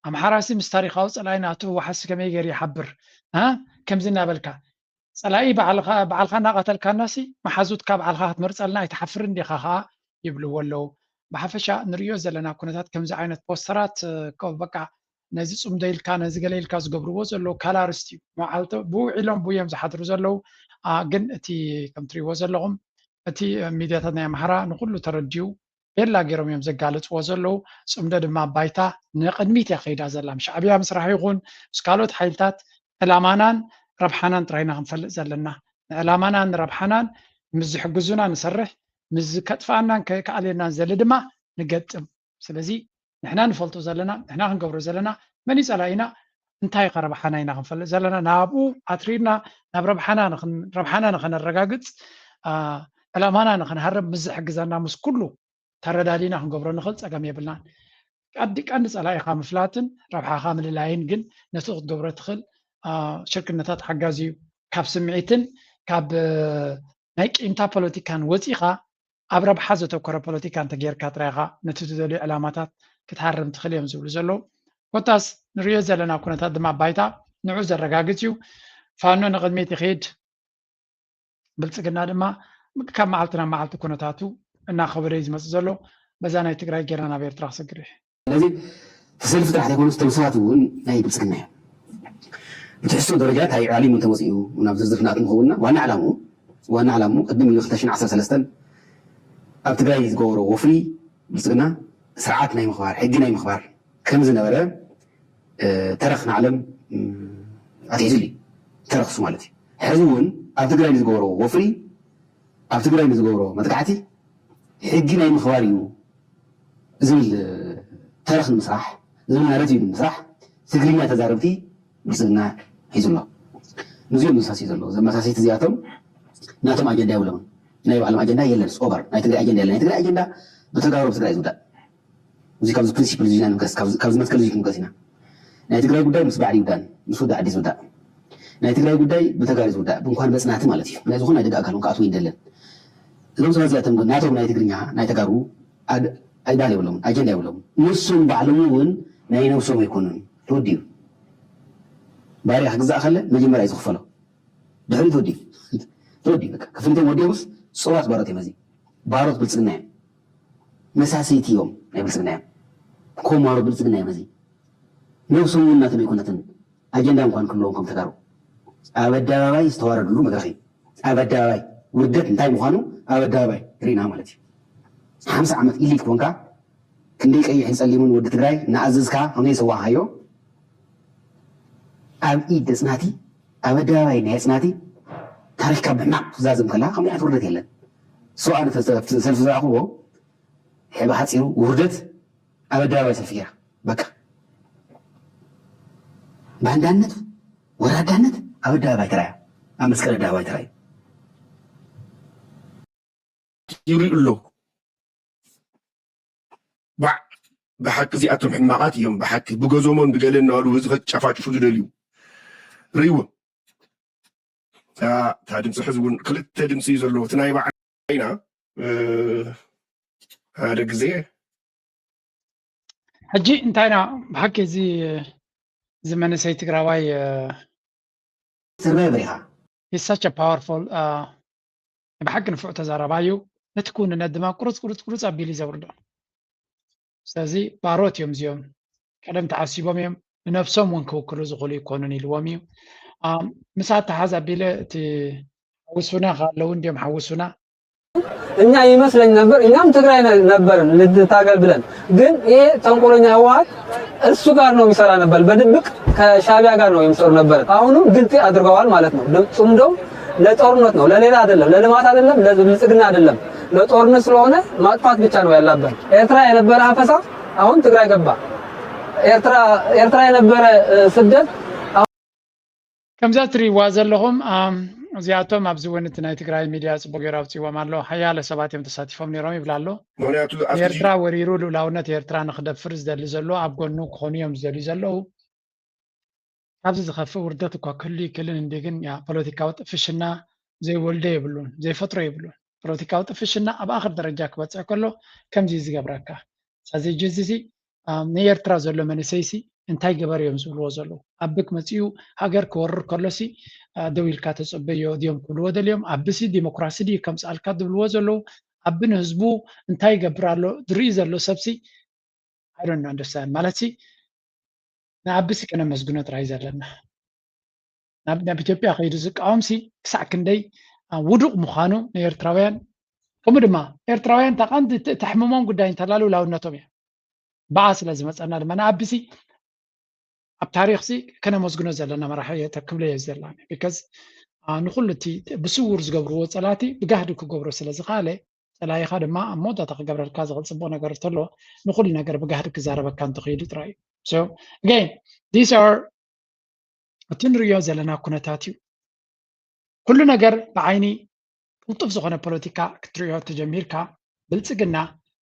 ኣምሓራሲ ምስ ታሪኻዊ ፀላኢ ናቱ ህወሓትሲ ከመይ ገይሩ ይሓብር? እ ከምዚ እናበልካ ፀላኢ ባዕልኻ እናቐተልካናሲ መሓዙትካ ባዕልኻ ክትመርፀልና ኣይትሓፍርን ዲኻ ከዓ ይብልዎ ኣለዉ። ብሓፈሻ ንሪኦ ዘለና ኩነታት ከምዚ ዓይነት ፖስተራት በቃ ነዚ ፅምዶ ኢልካ ነዚ ገለ ኢልካ ዝገብርዎ ዘለዉ ካላርስት እዩ። መዓልቲ ብውዒሎም ብዮም ዝሓድሩ ዘለዉ ግን እቲ ከም ትሪእዎ ዘለኹም እቲ ሚድያታት ናይ ኣምሓራ ንኩሉ ተረዲኡ ቤላ ገይሮም እዮም ዘጋልፅዎ ዘለዉ። ፅምዶ ድማ ባይታ ንቕድሚት እያ ከይዳ ዘላ። ምስ ሻዕብያ ምስራሕ ይኹን ምስ ካልኦት ሓይልታት ዕላማናን ረብሓናን ጥራይ ኢና ክንፈልጥ ዘለና። ንዕላማናን ንረብሓናን ምስ ዝሕግዙና ንሰርሕ፣ ምስ ከጥፍኣናን ከየከኣልየናን ዘሊ ድማ ንገጥም። ስለዚ ንሕና ንፈልጦ ዘለና ንሕና ክንገብሮ ዘለና መን እዩ ፀላኢና እንታይ ከ ረብሓና ኢና ክንፈልጥ ዘለና ናብኡ ኣትሪርና ናብ ረብሓና ንኸነረጋግፅ ዕላማና ንኽንሃርም ምስ ዝሕግዘና ምስ ኩሉ ተረዳዲና ክንገብሮ ንኽእል ፀገም የብልናን። ቀዲ ቀንዲ ፀላኢኻ ምፍላጥን ረብሓኻ ምልላይን ግን ነቲ ክትገብሮ ትኽእል ሽርክነታት ሓጋዚ እዩ። ካብ ስምዒትን ካብ ናይ ቂምታ ፖለቲካን ወፂኻ ኣብ ረብሓ ዘተኮረ ፖለቲካ እንተጌርካ ጥራይ ኢኻ ነቲ ትደልዮ ዕላማታት ክትሃርም ትኽእል እዮም ዝብሉ ዘለዉ። ኮታስ ንሪኦ ዘለና ኩነታት ድማ ባይታ ንዑ ዘረጋግፅ እዩ። ፋኖ ንቕድሚት ይኽይድ፣ ብልፅግና ድማ ካብ መዓልቲ ናብ መዓልቲ ኩነታቱ እናኸበደ እዩ ዝመፅእ ዘሎ። በዛ ናይ ትግራይ ጌርና ናብ ኤርትራ ክሰግር እዩ። ስለዚ እቲ ሰልፊ ጥራሕ ዘይኮነስ እቶም ሰባት እውን ናይ ብልፅግና እዮም። ብትሕዝቶ ደረጃ እንታይ ዕላማ እንተመፂኡ ናብ ዝርዝር ክንኣቱ ንኸውንና ዋና ዕላምኡ ዋና ዕላምኡ ቅድም ኢሉ ክልተ ሽሕን ዓሰርተ ሰለስተን ኣብ ትግራይ ዝገበሮ ወፍሪ ብልፅግና ስርዓት ናይ ምኽባር ሕጊ ናይ ምኽባር ከም ዝነበረ ተረኽ ንዓለም ኣትሒዙሉ እዩ። ተረኽሱ ማለት እዩ። ሕዚ እውን ኣብ ትግራይ ንዝገበሮ ወፍሪ ኣብ ትግራይ ንዝገብሮ መጥቃዕቲ ሕጊ ናይ ምኽባር እዩ ዝብል ተረኽ ንምስራሕ ዝብል ናረቲቭ ንምስራሕ ትግርኛ ተዛረብቲ ብልፅግና ሒዙ ኣሎ። ምስዚኦም ዝመሳሰዩ ዘለዉ ዘመሳሰይቲ እዚኣቶም ናቶም ኣጀንዳ የብሎምን። ናይ ባዕሎም ኣጀንዳ የለን። ኦቨር ናይ ትግራይ ኣጀንዳ የለን። ናይ ትግራይ ኣጀንዳ ብተጋሩ ኣብ ትግራይ ዝውዳእ እዚ ካብዚ ፕሪንሲፕል እዚ ኢና ንብገስ ካብዚ መትከል እዚ ክንብገስ ኢና። ናይ ትግራይ ጉዳይ ምስ ባዕዲ ይውዳእን ምስ ውዳእ ኣዲ ዝውዳእ ናይ ትግራይ ጉዳይ ብተጋሩ ዝውዳእ ብእንኳን በፅናቲ ማለት እዩ ናይ ዝኾነ ደቂ ኣካል እውን ክኣትዎ ይደለን። እዞም ሰባት እዚኣቶም ግን ናቶም ናይ ትግርኛ ናይ ተጋሩ ኣይባል የብሎምን ኣጀንዳ የብሎምን። ንሶም ባዕሎም እውን ናይ ነብሶም ኣይኮኑን ተወዲኡ ባርያ ክግዛእ ከለ መጀመርያ እዩ ዝኽፈሎ ድሕሪ ተወዲኡ ተወዲኡ በቃ ክፍሊቶም ወዲኦምስ ፅሩባት ባሮት እዮም እዚ ባሮት ብልፅግና እዮም መሳሰይቲ እዮም ናይ ብልፅግና እዮም ኮማሮ ብልፅግና እዮም እዚ ነብሶም እውን ናቶም ኣይኮነትን ኣጀንዳ እንኳን ክህልዎም ከም ተጋሩ ኣብ ኣደባባይ ዝተዋረድሉ መድረኽ እዩ ኣብ ኣደባባይ ውርደት እንታይ ምዃኑ ኣብ ኣደባባይ ርኢና ማለት እዩ ሓምሳ ዓመት ኢሊት ኮንካ ክንደይ ቀይሕን ፀሊምን ወዲ ትግራይ እናኣዘዝካ ከመይ ዝሰዋእካዮ ኣብ ኢድ ኣፅናቲ ኣብ ኣደባባይ ናይ ኣፅናቲ ታሪኽካ ብሕማቕ ትዛዘም ከላ ከምኡ ዓይነት ውርደት የለን። ሰው ኣነ ሰልፊ ዝረኣኽዎ ሕቢ ሓፂሩ ውርደት ኣብ ኣደባባይ ሰልፊ ገይራ በቃ ባንዳነት ወራዳነት ኣብ ኣደባባይ ተራያ ኣብ መስቀል ኣደባባይ ተራዩ ይሪኡ ኣለዉ። ባዕ ብሓቂ እዚኣቶም ሕማቓት እዮም። ብሓቂ ብገዞሞን ብገለን እናበሉ ህዝቢ ከጨፋጭፉ ዝደልዩ ርእይዎም። እታ ድምፂ ሕዚ እውን ክልተ ድምፂ እዩ ዘለዎ። እቲ ናይ ባዕልና ሓደ ግዜ ሕጂ እንታይ ኢና ብሓቂ እዚ እዚ መንእሰይ ትግራዋይ ስርናይ በሪኻ is such a powerful ብሓቂ ንፉዕ ተዛራባይ እዩ። ነቲ ክውንነት ድማ ቁርፅ ቁርፅ ቁርፅ ኣቢሉ እዩ ዘውርዶ። ስለዚ ባሮት እዮም እዚኦም፣ ቀደም ተዓሲቦም እዮም፣ ንነብሶም እውን ክውክሉ ዝኽእሉ ይኮኑን ኢልዎም እዩ። ምስ ኣተሓዝ ኣቢለ እቲ ሓውሱና ካለዉ እንዲዮም ሓውሱና እኛ ይመስለኝ ነበር፣ እኛም ትግራይ ነበርን ልንታገል ብለን፣ ግን ይሄ ተንኮለኛ ህወሓት እሱ ጋር ነው የሚሰራ ነበር፣ በድብቅ ከሻቢያ ጋር ነው የሚሰሩ ነበር። አሁንም ግልጽ አድርገዋል ማለት ነው። ጽምዶው ለጦርነት ነው፣ ለሌላ አይደለም፣ ለልማት አይደለም፣ ለብልጽግና አይደለም፣ ለጦርነት ስለሆነ ማጥፋት ብቻ ነው ያላበን። ኤርትራ የነበረ አፈሳ አሁን ትግራይ ገባ። ኤርትራ ኤርትራ የነበረ ስደት ከምዛ ትሪዋ ዘለኹም እዚኣቶም ኣብዚ እውን እቲ ናይ ትግራይ ሚድያ ፅቡቅ ገይሩ ኣውፅዎም ኣሎ። ሓያለ ሰባት እዮም ተሳቲፎም ነይሮም ይብላ ኣሎ። ምክንያቱ ኤርትራ ወሪሩ ልኡላውነት ኤርትራ ንክደፍር ዝደሊ ዘሎ ኣብ ጎኑ ክኾኑ እዮም ዝደልዩ ዘለዉ። ካብዚ ዝኸፍእ ውርደት እኳ ክህሉ ይክልን እንዲ ግን ያ ፖለቲካዊ ጥፍሽና ዘይወልደ የብሉን ዘይፈጥሮ የብሉን። ፖለቲካዊ ጥፍሽና ኣብ ኣኽር ደረጃ ክበፅሕ ከሎ ከምዚ ዝገብረካ ሳዘ ጅዝዚ ንኤርትራ ዘሎ መንእሰይሲ እንታይ ገበር እዮም ዝብልዎ ዘለዉ? ኣብ ብክ መፂኡ ሃገር ክወርር ከሎሲ ደው ኢልካ ተፀበዮ ድዮም ክብልዎ ደልዮም? ኣብሲ ዲሞክራሲ ድዩ ከምፅኣልካ ዝብልዎ ዘለዉ? ኣብ ንህዝቡ እንታይ ይገብር ኣሎ ዝርኢ ዘሎ ሰብሲ ኣይዶና ደሳን ማለትሲ ንኣብሲ ከነመስግኖ ጥራይ ዘለና ናብ ናብ ኢትዮጵያ ከይዱ ዝቃወምሲ ክሳዕ ክንደይ ውዱቅ ምዃኑ ንኤርትራውያን ከምኡ ድማ ኤርትራውያን ተቃንዲ ተሕምሞም ጉዳይ እንተላሉ ላውነቶም እያ። ብኣ ስለ ዝመፀና ድማ ንኣብሲ ኣብ ታሪኽሲ ከነመስግኖ ዘለና መራሒ ክብሎ እየ ዘለና because ንኩሉ እቲ ብስውር ዝገብርዎ ፀላቲ ብጋህዲ ክገብሮ ስለ ዝኸኣለ ፀላኢኻ ድማ ኣብ መወዳእታ ክገብረልካ ዝኽእል ፅቡቅ ነገር እንተሎ ንኩሉ ነገር ብጋህዲ ክዛረበካ እንተኽኢሉ ጥራይ እዩ። So again these are እቲ ንሪኦ ዘለና ኩነታት እዩ። ኩሉ ነገር ብዓይኒ ቅልጡፍ ዝኾነ ፖለቲካ ክትሪኦ ተጀሚርካ ብልፅግና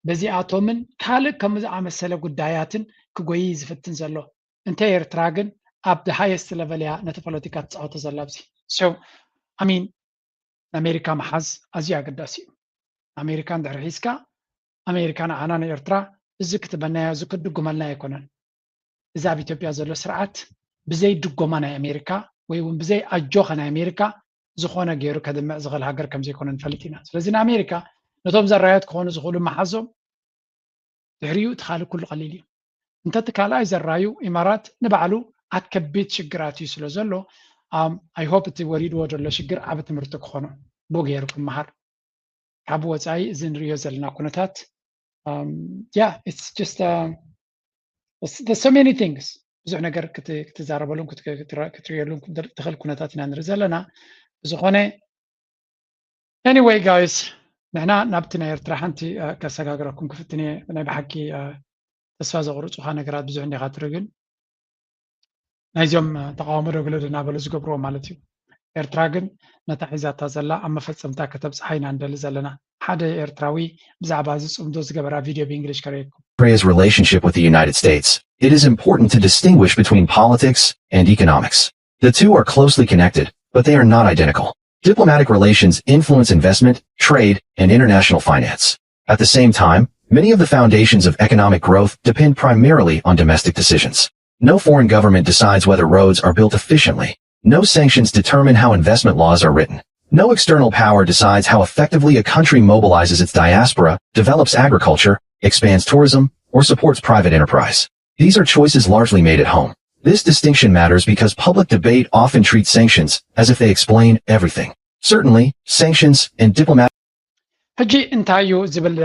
በዚኣቶምን ካልእ ከምኡ ዝኣመሰለ ጉዳያትን ክጎይ ዝፍትን ዘሎ እንተ ኤርትራ ግን ኣብ the highest level እያ ነቲ ፖለቲካ ትፃወቶ ዘላ ኣብዚ so I mean ኣሜሪካ ምሓዝ ኣዝዩ ኣገዳሲ እዩ። ኣሜሪካ እንድሕር ሒዝካ ኣሜሪካ ንዓና ንኤርትራ እዚ ክትበናዮ እዚ ክትድጉመልና ኣይኮነን። እዚ ኣብ ኢትዮጵያ ዘሎ ስርዓት ብዘይ ድጎማ ናይ ኣሜሪካ ወይ እውን ብዘይ ኣጆኻ ናይ ኣሜሪካ ዝኾነ ገይሩ ከድምዕ ዝኽእል ሃገር ከም ዘይኮነ ንፈልጥ ኢና። ስለዚ ንኣሜሪካ ነቶም ዘራዮት ክኾኑ ዝኽእሉ መሓዞም ድሕሪኡ እቲ ካልእ ኩሉ ቀሊል እዩ። እንተ እቲ ካልኣይ ዘራዩ ኢማራት ንባዕሉ ኣብ ከቢድ ሽግራት እዩ ስለ ዘሎ I hope እቲ ወሪድዎ ዘሎ ሽግር ዓቢ ትምህርቲ ክኾኖ ብኡ ገይሩ ክመሃር ካብ ወፃኢ እዚ ንሪኦ ዘለና ኩነታት yeah it's just so many things ብዙሕ ነገር ክትዛረበሉን ክትሪየሉን ትኽእል ኩነታት ኢና ንርኢ ዘለና። ብዝኾነ anyway guys ንሕና ናብቲ ናይ ኤርትራ ሓንቲ ከሰጋግረኩም ክፍትን እየ። ናይ ብሓቂ ተስፋ ዘቑርፁኻ ነገራት ብዙሕ እንዲኻ ትርኢ ግን ናይዞም ተቃውሞ ዶ ገለ ዶ እናበሉ ዝገብርዎ ማለት እዩ። ኤርትራ ግን ነታ ሒዛታ ዘላ ኣብ መፈጸምታ ከተብጽሓ ኢና ንደሊ ዘለና። ሓደ ኤርትራዊ ብዛዕባ እዚ ጽምዶ ዝገበራ ቪድዮ ብእንግሊሽ ከርእየኩም። Korea's relationship with the United States, it is important to distinguish between politics and economics. The two are closely connected, but they are not identical. Diplomatic relations influence investment, trade, and international finance. At the same time, many of the foundations of economic growth depend primarily on domestic decisions. No foreign government decides whether roads are built efficiently. No sanctions determine how investment laws are written. No external power decides how effectively a country mobilizes its diaspora, develops agriculture, expands tourism, or supports private enterprise. These are choices largely made at home. This distinction matters because public debate often treats sanctions as if they explain everything. Certainly, sanctions and diplomatic ሕጂ እንታይ እዩ ዝብል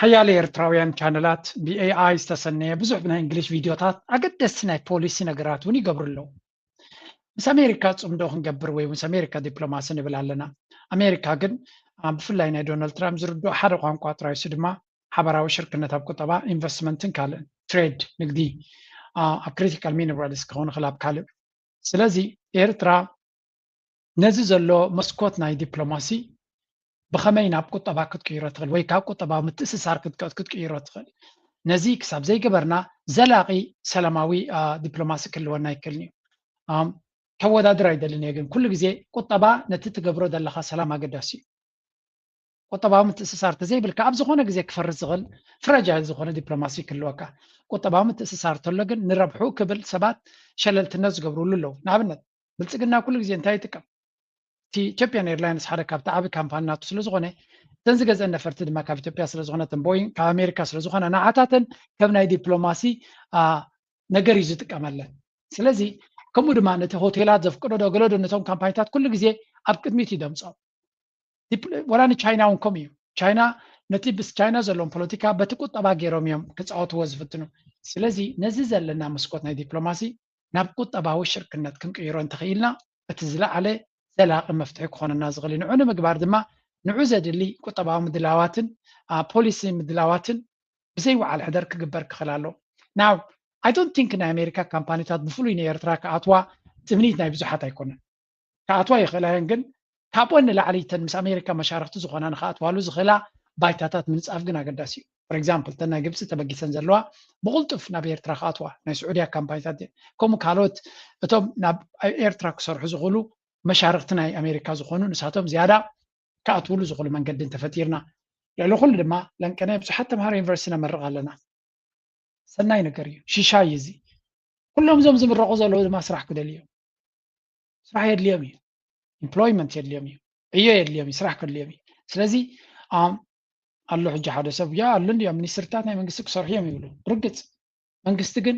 ሓያለ ኤርትራውያን ቻነላት ብኤኣይ ዝተሰነየ ብዙሕ ናይ እንግሊሽ ቪድዮታት ኣገደስቲ ናይ ፖሊሲ ነገራት እውን ይገብሩ ኣለዉ። ምስ ኣሜሪካ ፅምዶ ክንገብር ወይ ምስ ኣሜሪካ ዲፕሎማሲ ንብል ኣለና። ኣሜሪካ ግን ብፍላይ ናይ ዶናልድ ትራምፕ ዝርድኦ ሓደ ቋንቋ ጥራይ እሱ ድማ ሓበራዊ ሽርክነት ኣብ ቁጠባ ኢንቨስትመንትን ካልእን ትሬድ ንግዲ ኣብ ክሪቲካል ሚነራልስ ክኸውን ይኽእል ኣብ ካልእ ስለዚ ኤርትራ ነዚ ዘሎ መስኮት ናይ ዲፕሎማሲ ብኸመይ ናብ ቁጠባ ክትቅይሮ ትኽእል ወይ ካብ ቁጠባዊ ምትእስሳር ክትቀ- ክትቅይሮ ትኽእል ነዚ ክሳብ ዘይገበርና ዘላቒ ሰላማዊ ዲፕሎማሲ ክህልወና ኣይክእልን እዩ። ከወዳድር ኣይደልን እየ ግን ኩሉ ግዜ ቁጠባ ነቲ ትገብሮ ዘለኻ ሰላም ኣገዳሲ እዩ። ቁጠባዊ ምትእስሳር ተዘይብልካ ኣብ ዝኾነ ግዜ ክፈርስ ዝኽእል ፍረጃይል ዝኾነ ዲፕሎማሲ ክህልወካ። ቁጠባዊ ምትእስሳር ተሎ ግን ንረብሑ ክብል ሰባት ሸለልትነት ዝገብሩሉ ኣለዉ። ንኣብነት ብልፅግና ኩሉ ግዜ እንታይ ይጥቀም? እቲ ኢትዮጵያን ኤርላይንስ ሓደ ካብቲ ዓቢ ካምፓኒ ናቱ ስለ ዝኾነ እተን ዝገዝአን ነፈርቲ ድማ ካብ ኢትዮጵያ ስለ ዝኾነ እተን ቦይንግ ካብ ኣሜሪካ ስለ ዝኾነ ንዓታተን ከም ናይ ዲፕሎማሲ ነገር እዩ ዝጥቀመለን። ስለዚ ከምኡ ድማ ነቲ ሆቴላት ዘፍቅዶ ዶ ገለዶ ነቶም ካምፓኒታት ኩሉ ግዜ ኣብ ቅድሚት እዩ ደምፆም። ወላ ንቻይና እውን ከምኡ እዩ። ቻይና ነቲ ምስ ቻይና ዘለዎም ፖለቲካ በቲ ቁጠባ ገይሮም እዮም ክፃወትዎ ዝፍትኑ። ስለዚ ነዚ ዘለና መስኮት ናይ ዲፕሎማሲ ናብ ቁጠባዊ ሽርክነት ክንቅይሮ እንተኽኢልና እቲ ዝለዓለ ዘላቒ መፍትሒ ክኾነና ዝኽእል እዩ። ንዑ ንምግባር ድማ ንዑ ዘድሊ ቁጠባዊ ምድላዋትን ፖሊሲ ምድላዋትን ብዘይ ወዓል ሕደር ክግበር ክኽእል ኣሎ። ናው I don't think ናይ ኣሜሪካ ካምፓኒታት ብፍሉይ ንኤርትራ ክኣትዋ ትምኒት ናይ ብዙሓት ኣይኮነን። ክኣትዋ ይኽእላ እየን፣ ግን ካብኦን ንላዕሊ እተን ምስ ኣሜሪካ መሻርክቲ ዝኾና ንክኣትዋሉ ዝኽእላ ባይታታት ምንፃፍ ግን ኣገዳሲ እዩ። For example እተን ናይ ግብፂ ተበጊሰን ዘለዋ ብቕልጡፍ ናብ ኤርትራ ክኣትዋ ናይ ስዑድያ ካምፓኒታት ከምኡ ካልኦት እቶም ናብ ኤርትራ ክሰርሑ ዝኽእሉ መሻርክቲ ናይ ኣሜሪካ ዝኾኑ ንሳቶም ዝያዳ ክኣትውሉ ዝኽእሉ መንገዲ እንተፈጢርና። ልዕሊ ኩሉ ድማ ለንቀነ ብዙሓት ተምሃሮ ዩኒቨርሲቲ ነመርቕ ኣለና። ሰናይ ነገር እዩ። ሽሻይ እዩ እዚ። ኩሎም እዞም ዝምረቑ ዘለዉ ድማ ስራሕ ክደልዩ እዮም። ስራሕ የድልዮም እዩ። ኢምፕሎይመንት የድልዮም እዩ። ዕዮ የድልዮም እዩ። ስራሕ ከድልዮም እዩ። ስለዚ ኣሎ ሕጂ ሓደ ሰብ ያ ኣሎ እንዲ ሚኒስትርታት ናይ መንግስቲ ክሰርሑ እዮም ይብሉ። ብርግፅ መንግስቲ ግን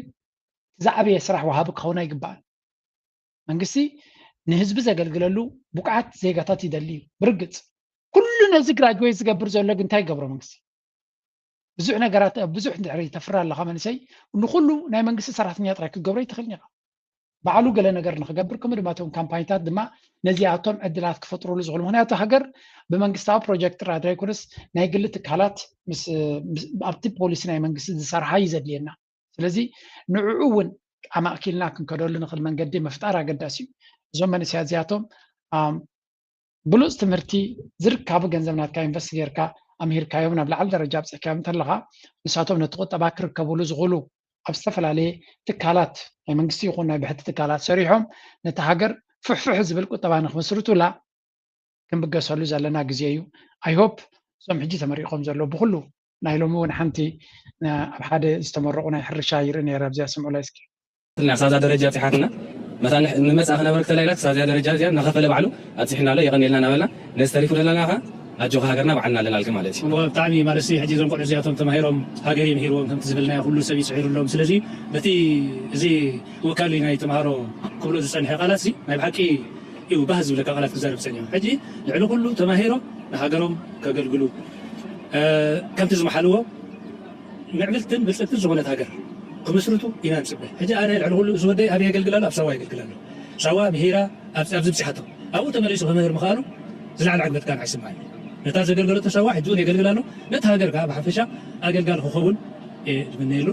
ዝዓበየ ስራሕ ወሃቢ ክኸውን ኣይግባእን። መንግስቲ ንህዝቢ ዘገልግለሉ ብቁዓት ዜጋታት ይደሊ እዩ። ብርግፅ ኩሉ ነዚ ግራጅዌት ዝገብር ዘሎ ግን እንታይ ይገብሮ መንግስቲ? ብዙሕ ነገራት ብዙሕ ድሕሪ ተፍሪ ኣለኻ መንእሰይ ንኩሉ ናይ መንግስቲ ሰራሕተኛ ጥራይ ክትገብሮ ይትኽእል ኢኻ። ባዕሉ ገለ ነገር ንክገብር ከምኡ ድማ እቶም ካምፓኒታት ድማ ነዚኣቶም ዕድላት ክፈጥሩሉ ዝኽእሉ ምክንያቱ ሃገር ብመንግስታዊ ፕሮጀክት ጥራይ ዘይኮነስ ናይ ግሊ ትካላት ኣብቲ ፖሊሲ ናይ መንግስቲ ዝሰርሓ እዩ ዘድልየና። ስለዚ ንዕኡ እውን ኣማእኪልና ክንከደሉ ንኽእል መንገዲ ምፍጣር ኣገዳሲ እዩ። እዞም መንእሰያት እዚኣቶም ብሉፅ ትምህርቲ ዝርካቡ ገንዘብ ናትካ ኢንቨስት ጌርካ ኣምሂርካዮም ናብ ላዕሊ ደረጃ ኣብፅሕካዮም እንተለኻ ንሳቶም ነቲ ቁጠባ ክርከብሉ ዝኽእሉ ኣብ ዝተፈላለየ ትካላት ናይ መንግስቲ ይኹን ናይ ብሕቲ ትካላት ሰሪሖም ነቲ ሃገር ፍሕፍሕ ዝብል ቁጠባ ንክምስርቱላ ክንብገሰሉ ዘለና ግዜ እዩ። I hope እዞም ሕጂ ተመሪቖም ዘለዉ ብኩሉ ናይ ሎሚ እውን ሓንቲ ኣብ ሓደ ዝተመረቑ ናይ ሕርሻ ይርኢ ነይረ ኣብዚኣ ስምዑላይ እስኪ። ክሳዛ ደረጃ ኣብፂሓትና መታን ንመፃ ክነበር ክተላይላ ክሳዚያ ደረጃ እዚኣ እናኸፈለ ባዕሉ ኣብፂሕና ኣሎ የቐኒልና እናበልና ነዚ ተሪፉ ዘለና ከ ኣጆኻ ሃገርና ባዕልና ኣለናልክ ማለት እዩ። ብጣዕሚ ማለት ሕጂ እዞም ቆልዑ እዚኣቶም ተማሂሮም ሃገር ይምሂርዎም ከምቲ ዝበልናዮ ኩሉ ሰብ ይፅዒሩሎም። ስለዚ በቲ እዚ ወካሊ ናይ ተምሃሮ ክብሎ ዝፀንሐ ቃላት ናይ ብሓቂ እዩ ባህ ዝብለካ ቃላት ክዛረብ ፀኒሑ። ሕጂ ልዕሊ ኩሉ ተማሂሮም ንሃገሮም ከገልግሉ ከምቲ ዝመሓልዎ ምዕብልትን ብልፅግትን ዝኾነት ሃገር ክምስርቱ ኢና ንፅበ። ሕጂ ኣነ ልዕሊ ኩሉ እዚ ወደይ ኣበይ የገልግል ኣሎ? ኣብ ሳዋ የገልግል ኣሎ። ሳዋ ምሂራ ኣብዚ ኣብዚብፅሓቶ ኣብኡ ተመሊሱ ክምህር ምኽኣሉ ዝለዓለ ዕግበት ከዓ ንዓይ ይስምዓኒ። ነታ ዘገልገለቶ ሳዋ ሕጂ እውን የገልግል ኣሎ። ነቲ ሃገር ከዓ ብሓፈሻ ኣገልጋሊ ክኸውን እየ ዝምነየሉ።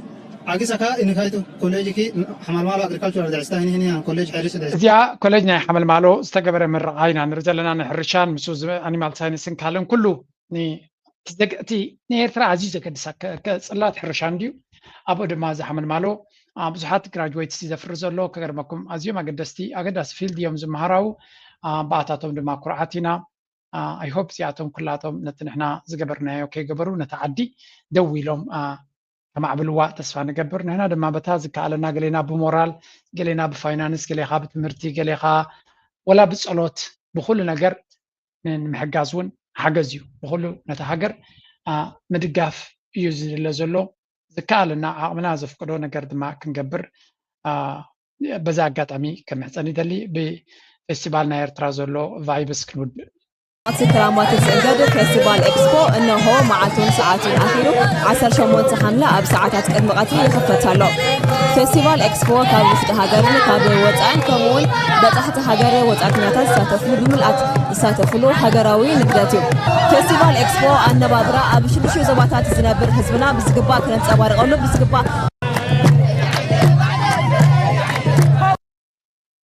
ዓጊሳ ከዓ ዩኒፋይቱ ኮሌጅ ኪ ሓማልማሎ ኣግሪካልቸራል ድሕስታ ህኒህኒ ኮሌጅ ሕርሽ ድሕስታ እዚኣ ኮሌጅ ናይ ሓመልማሎ ዝተገበረ ምረቓ ኢና ንርኢ ዘለና። ናይ ሕርሻን ምስ ኣኒማል ሳይንስን ካልእን ኩሉ እቲ ናይ ኤርትራ ኣዝዩ ዘገድሳ ጽላት ሕርሻ እንድዩ። ኣብኡ ድማ እዚ ሓመልማሎ ብዙሓት ግራጅዌትስ እዩ ዘፍሪ ዘሎ። ከገርመኩም ኣዝዮም ኣገደስቲ ኣገዳሲ ፊልድ እዮም ዝመሃራዉ። ብኣታቶም ድማ ኩርዓት ኢና። I hope እዚኣቶም ኩላቶም ነቲ ንሕና ዝገበርናዮ ከይገበሩ ነታ ዓዲ ደው ኢሎም ከማዕብልዋ ተስፋ ንገብር። ንሕና ድማ በታ ዝከኣለና ገሌና ብሞራል፣ ገሌና ብፋይናንስ፣ ገሌኻ ብትምህርቲ፣ ገሌኻ ወላ ብጸሎት ብኹሉ ነገር ንምሕጋዝ እውን ሓገዝ እዩ። ብኹሉ ነታ ሃገር ምድጋፍ እዩ ዝድለ ዘሎ። ዝከኣለና ዓቕምና ዘፍቅዶ ነገር ድማ ክንገብር በዛ ኣጋጣሚ ክምሕፀን ይደሊ። ብፌስቲቫል ናይ ኤርትራ ዘሎ ቫይብስ ክንውድእ። እቲ ክራማት ዝእንገድ ፌስቲቫል ኤክስፖ እነሆ መዓልቱን ሰዓቱን ኣኺሉ ዓሰርተ ሸሞንተ ሓምለ ኣብ ሰዓታት ቅድሚ ቀትሪ ይኽፈት ኣሎ። ፌስቲቫል ኤክስፖ ካብ ውሽጢ ሃገርን ካብ ወፃእን ከምኡውን በፃሕቲ ሃገር ወፃእተኛታት ዝሳተፍሉ ብምልኣት ዝሳተፍሉ ሃገራዊ ንግደት እዩ። ፌስቲቫል ኤክስፖ ኣነባብራ ኣብ ሽዱሽተ ዞባታት ዝነብር ህዝብና ብዝግባእ ክነንፀባርቐሉ ብዝግባእ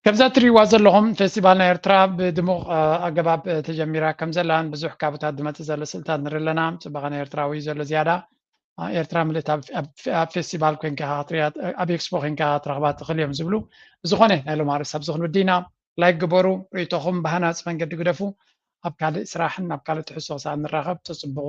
ከምዛ እትሪእዋ ዘለኹም ፌስቲቫል ናይ ኤርትራ ብድሙቕ ኣገባብ ተጀሚራ ከም ዘላን ብዙሕ ካብታት ዝመፅእ ዘሎ ስእልታት ንርኢ ኣለና። ፅባቐ ናይ ኤርትራ ወይ ዘሎ ዝያዳ ኤርትራ ምልእቲ ኣብ ፌስቲቫል ኮይንካ ክትሪኣ ኣብ ኤክስፖ ኮይንካ ክትረኽባ ትኽእል እዮም ዝብሉ። ብዝኾነ ናይ ሎም ኣርእስቲ ኣብዚ ክንውዲ ኢና። ላይክ ግበሩ፣ ርእይቶኹም ብሃናፂ መንገዲ ግደፉ። ኣብ ካልእ ስራሕን ኣብ ካልእ ትሕዝቶ ክሳብ ንራኸብ ተጽብቑ።